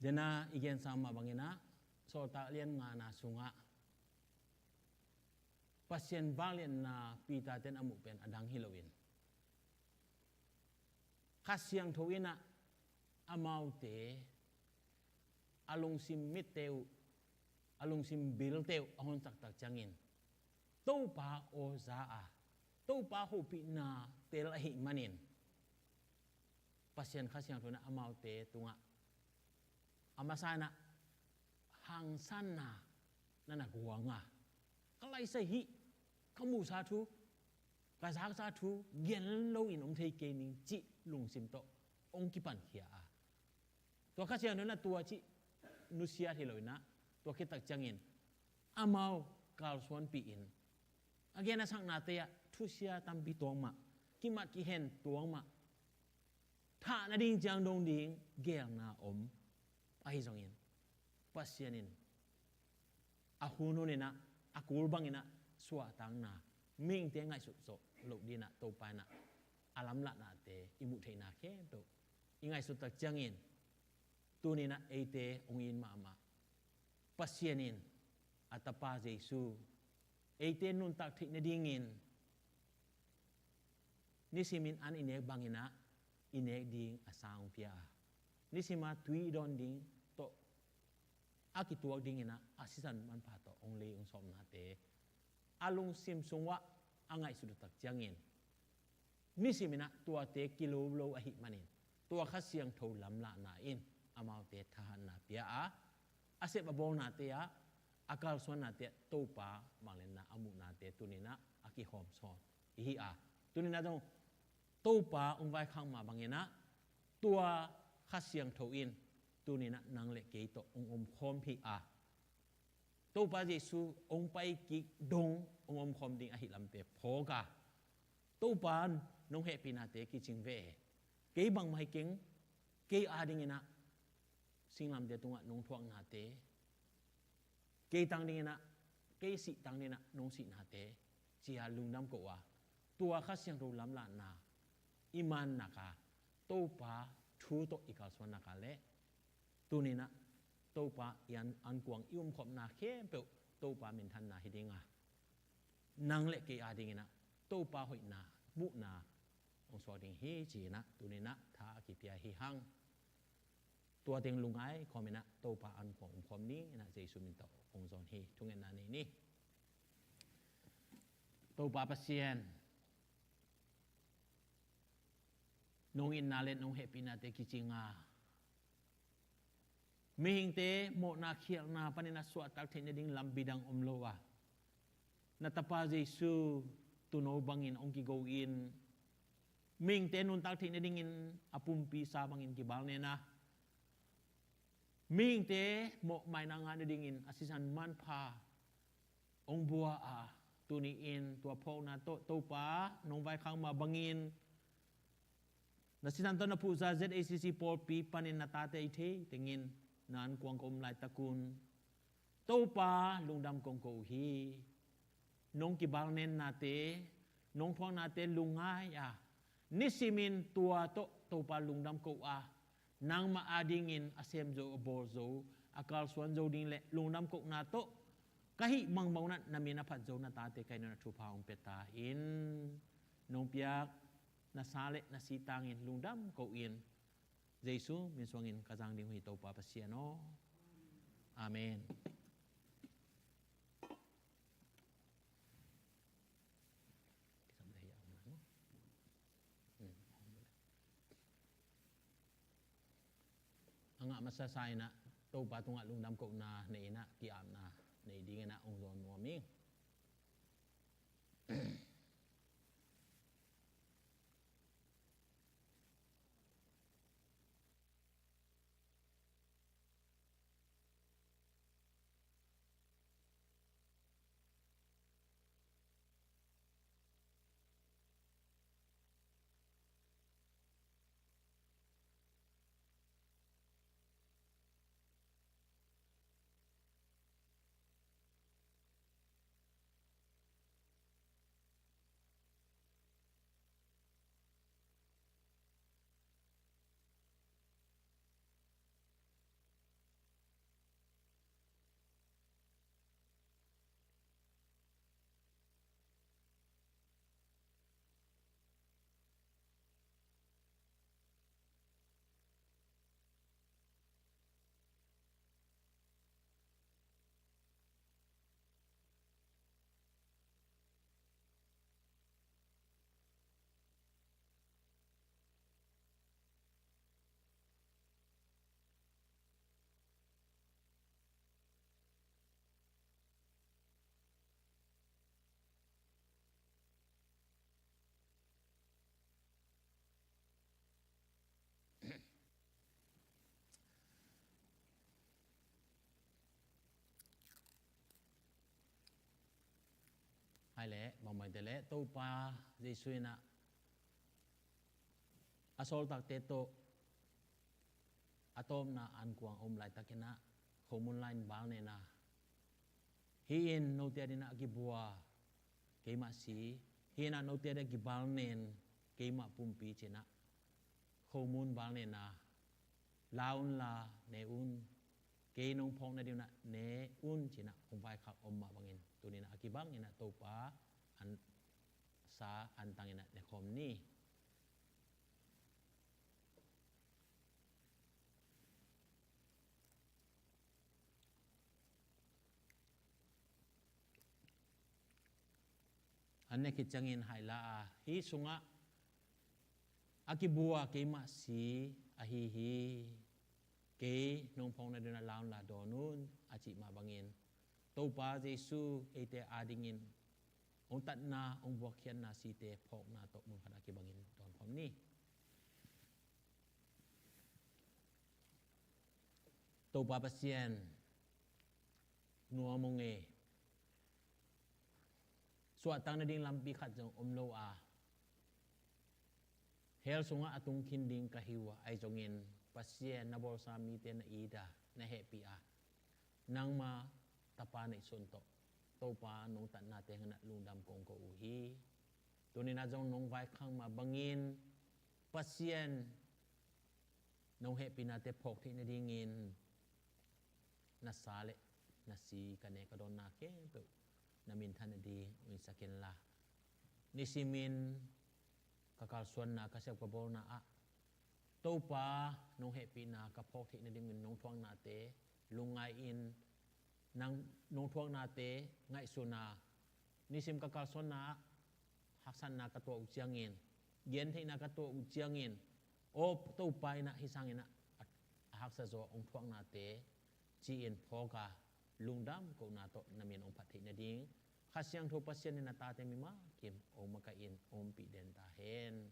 Dena i gensa mah bangin ah, Sawltak lian ngana sungah Pasian vangliatna Peter ten a muh pen a dang hi loin, Kha Siangtho in ah amaute a lungsim mitte uh, a lungsim bilte uh a honsak tak ciangin, Topa aw za a, Topa hopihna tel ahih manin, Pasian Kha Siangtho in ah amaute tungah a masa in ah hangsanna na na guang a, ka laisa hih, ka muhsa thu, ka zaksa thu gen loin om thei kei ning cih lungsim tawh hong kipankhia a, tua Kha Siangtho in ah tua cih nusia hi lo in ah, tua khit tak ciangin amau kalsuanpih in, a gen a saknate ah thusia tampi tuak mah, kimat kihen tuak mah, thah nading ciang dong ding geelna om ahi zongin, Pasian in a hunhun inah, a kul banginah suahtakna, mihingte ngaihsut zawh loh dinah Topa inah a lamlahnate i muh theihna khempeuh i ngaihsut tak ciangin, tuninah eite hong it mahmah Pasian in a Tapa Jesu eite nuntak theih nadingin nisimin an i nek banginah i nek ding a sa hong pia a, nisima tui i dawn ding tawh a kituak dinginah a sisan manpha tawh hong lei hong sawmnate a lungsim sungah a ngaihsut uh tak ciangin, nisiminah tuate kilolo ahih manin tua Kha Siangtho lamlahna in amaute thahatna pia a, a sep a bawlnate ah, a kalsuannate ah Topa manglenna a muhnate tuninah a kihawmsawn ihi a, tuninah zong Topa hong vaikhak mah banginah tua Kha Siangtho in tuninah nang le kei tawh hong omkhawm hi a, Topa Jesu hong pai kik dong hong omkhawm ding ahih lamte phawk a, Topa nong hehpihnate kicing ve e. Kei bangmah hi keng, kei adinginah singlamteh tungah nong thuaknate, kei tang dinginah, kei sih tang dinginah nong sihnate, ci-a lungdam koh a, tua Kha Siangtho lamlahna i mannak a, Topa thu tawh i kalsuannak a le tuninah Topa i an, ankuang i umkhopna khempeuh Topa minthanna hi dinga, nang le kei adinginah Topa hoihna muhna hong suak ding hi ci-inah tuninah tha a kipia hi hang. Tua teng lungngai khawminah Topa ankuang umkhawm dinginah Jesu min tawh hong zawn hi. Thungetna nei ni. Topa Pasian, nong itna le nong hehpihnate kicinga, mihingte mawhna khialhna panin a suahtak theih nading lampi dang om lo a, na Tapa Jesu tuuno bangin hong kigo in, mihingte nuntak theih nadingin a pumpi sa bangin kibalnen a, mihingte mawhmaina ngah nadingin a sisan manpha hong bua a, tuni-in tua phawkna tawh Topa nong vaikhak mah bangin na sisan tawh na phuhsa Z A C C pawlpi panin na tate i thei tengin na ankuang ka um laitakun Topa lungdam kong ko uh hi. Nong kibalnennate, nong thuaknate lungngai a, nisimin tua tawh Topa lungdam ko uh a, nangmah adingin a sem zo, a bawl zo, a kalsuan zo ding le lungdam kohna tawh ka hih mangbang unah na min a phat zo na tate ka hih unah thupha hong pia ta in, nong piak na sa le na si tangin lungdam ko in, Jesu min suangin ka zang ding uh hi Topa Pasian aw. Amen. A ngah masa sa inah Topa tungah lungdam kohna nei inah ki-apna nei dinginah hong zawn nuam ing. Hai le, bangmah te le, Topa Jesu inah a sawltakte tawh a tawpna ankuang a om laitakin ah khomun lai-in balnena, hih in note adingin ah a kibua keimah si, hih in ah note adingin a kibalnen keimah pumpi ci-in ah khomun balnena, la unla ne un, kei nong phawk nadingin ah ne un ci-in ah hong vaikhak om mah bangin tuni-in ah a kibangin ah Topa an sa antangin ah nekhawm ni. An ne khit ciangin hai la a, hih sungah a kibua keimah si ahi hi. Kei nong phawk nadingin ah la unla dawn un a cih mah bangin Topa Jesu eite adingin hong tatna, hong buakkhiatna, site phawkna tawh mun khat a kibangin dawnkhawm ni. Topa Pasian, nuam ung e. Suahtak nading lampi khat zong om lo a, hell sungah a tung khin ding ka hi uh a, ahi zongin Pasian na bawlsa mite na it a, na hehpih a, nangma Tapa neihsun tawh Topa nong tatnate hangin ah lungdam kong ko uh hi. Tuni-in ah zong nong vaikhak mah bangin Pasian nong hehpihnate phawk theih nadingin na sa le na si ka ne ka dawnna khempeuh na minthan nading hong hisak inla, nisimin ka kalsuanna, ka sep ka bawlna ah Topa nong hehpihna ka phawk theih nadingin nong thuaknate lungngai-in, nang nong thuaknate ngaihsun a, nisim ka kalsuanna ah haksatna ka tuah uh ciangin, gentheihna ka tuah uh ciangin, aw Topa in ah hih sangin ah a, a haksa zaw hong thuaknate ci-in phawk a, lungdam kohna tawh na min hong phat theih nading Kha Siangtho Pasian in a tate mimal kim hong makaih in hong ompih den ta hen.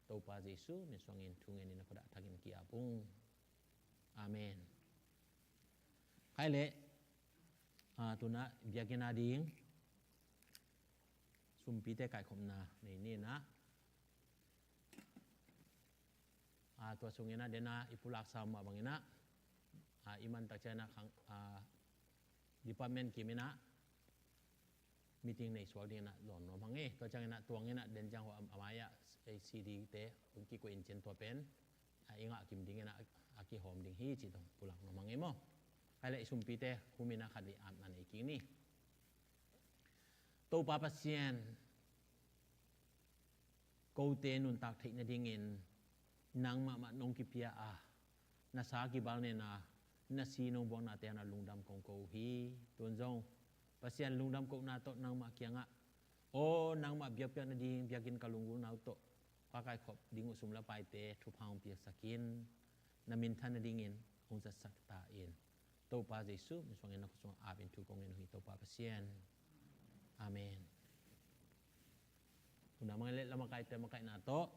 Topa Jesu min suangin thu ngenin a khuadah thakin ki-ap ung. Amen. Khai leh, ah, tu-in ah biakinn a ding sumpite kaikhopna nei ni-in ah, ah, tua sungin ah den a i pulaksa mah bangin ah, ah, i man tak ciangin ah khang, ah, department kim in ah meeting nei suak dingin ah zawn nuam hang e. Tua ciangin ah tuang in ah den ciang hua a mai-ah C D te hong kikoih in cin tua pen, ah, i ngah kim dingin ah a kihawm ding hi cih tawh pulak nuam hang e maw. Khai leh i sumpite hum in ah khat vei apna nei kik ni. Topa Pasian, kote nuntak theih nadingin nangmah mah nong kipia a, na sa kibalnen a, na si nong buaknate hangin ah lungdam kong ko uh hi. Tun zong Pasian, lungdam kohna tawh nangmah kiangah, aw nangmah biakpiak nading biakinn ka lunggulhna uh tawh ka kaikhop ding uh sum le paite thupha hong piaksak in, na minthan nadingin hong zatsak ta in. Topa Jesu min suangin na khut sungah ap in thu kong ngen uh hi, Topa Pasian. Amen. Hun a mangngilh leh lamakaite makaihna tawh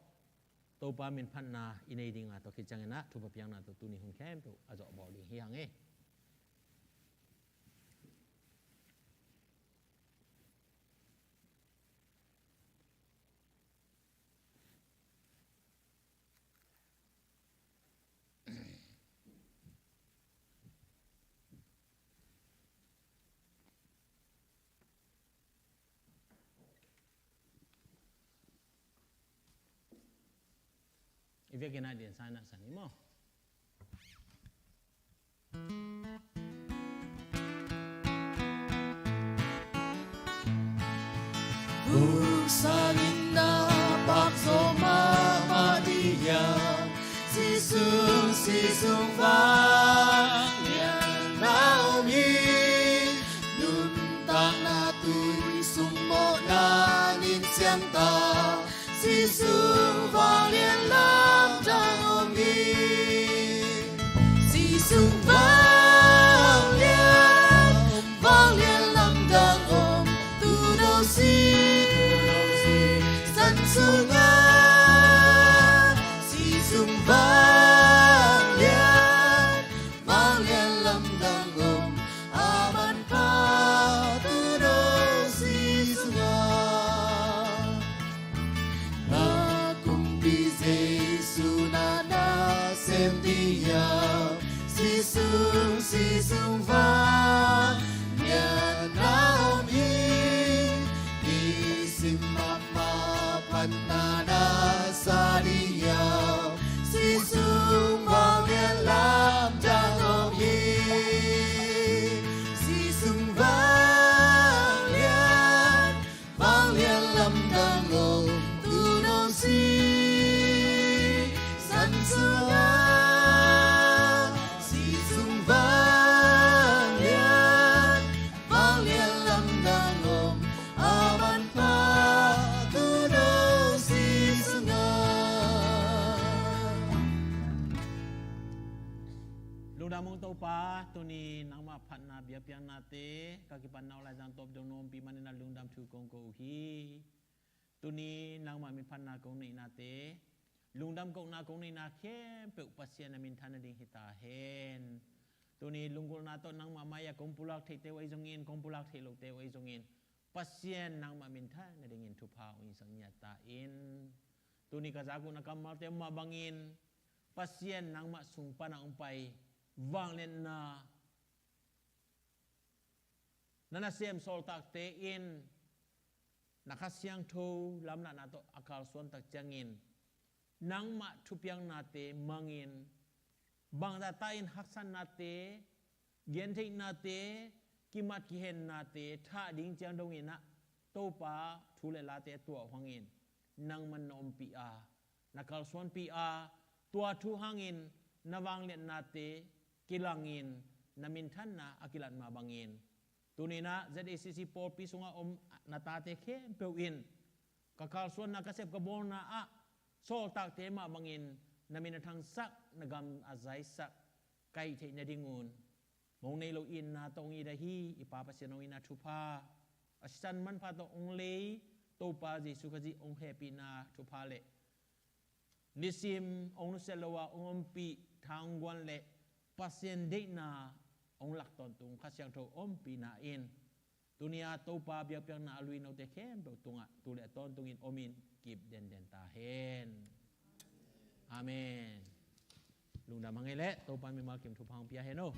Topa min phatna i nei ding a, tua khit ciangin ah thupha piakna tawh tuni hun khempeuh a zawh bawl ding hi hang e. I vekin ah din sa na sa ni maw. Vuk salin na pak zo mahmah dih hiam? Sisung, sisung vanglian na om hi. Nuntakna tui sung mawhna nin siamta. Sisung vanglian lamdang om hi. Sisung vanglian, vanglian lamdang om. Tudo si, san sunga. Sisung vanglian, vanglian lamdang om. A manpha Tudo si sunga. Na kumpi Jesu Sung, si sung vangliatna om hi. Nisim mahmah phatna na sa ding hiam? Si sung vangliat lamdang om hi. Si sung vangliat, vangliat lamdang om, tu nong si san sungah. Si sung vangliat, vangliat lamdang om, a manpha tu nong si sungah. Lungdam ung Topa, tuni nangmah phatna biakpiaknate ka kipan na uh laizang tawp dong nong ompih manin a lungdam thu kong ko uh hi. Tuni nangmah min phatna kong neihnate, lungdam kohna kong neihna khempeuh Pasian na minthan nading hi ta hen. Tuni lunggulhna tawh nangmah mai-ah kong pulak theihte uh ahi zongin, kong pulak theih lote uh ahi zongin, Pasian nangmah minthan nadingin thupha hong sak ngiat ta in. Tuni ka zak uh na kammalte mah bangin Pasian nangmah sung pan a hong pai vangliatna na nasem sawltakte in na Kha Siangtho lamlahna tawh a kalsuan tak ciangin nangmah thupiaknate mangin bangzahta in haksatnate, gentheihnate, kimat kihennate thah ding ciang dongin ah Topa thu le late tuah uh hangin nangman na ompih a, na kalsuanpih a, tua thu hangin na vangliatnate kilangin na minthanna a kilat mah bangin, tuni-in ah Z A C C pawlpi sungah om na tate khempeuh in ka kalsuanna, ka sep ka bawlna ah sawltakte mah bangin na min a thangsak, na gam a zaisak ka hih theih nadingun mong nei lo itna tawh hong it ahi i Pa Pasian hong itna thupha, a sisan manpha tawh hong lei Topa Jesu Khazih hong hehpihna thupha le nisim hong nusiat lo a hong ompih thangguan le Pasian deihna hong lak tawntung Kha Siangtho ompihna in tuni-a Topa biakpiakna a lui note khempeuh tungah tu le a tawntungin omin kip denden ta hen. Amen. Lungdam hang ei leh Topa mimal kim thupha hong pia hen aw.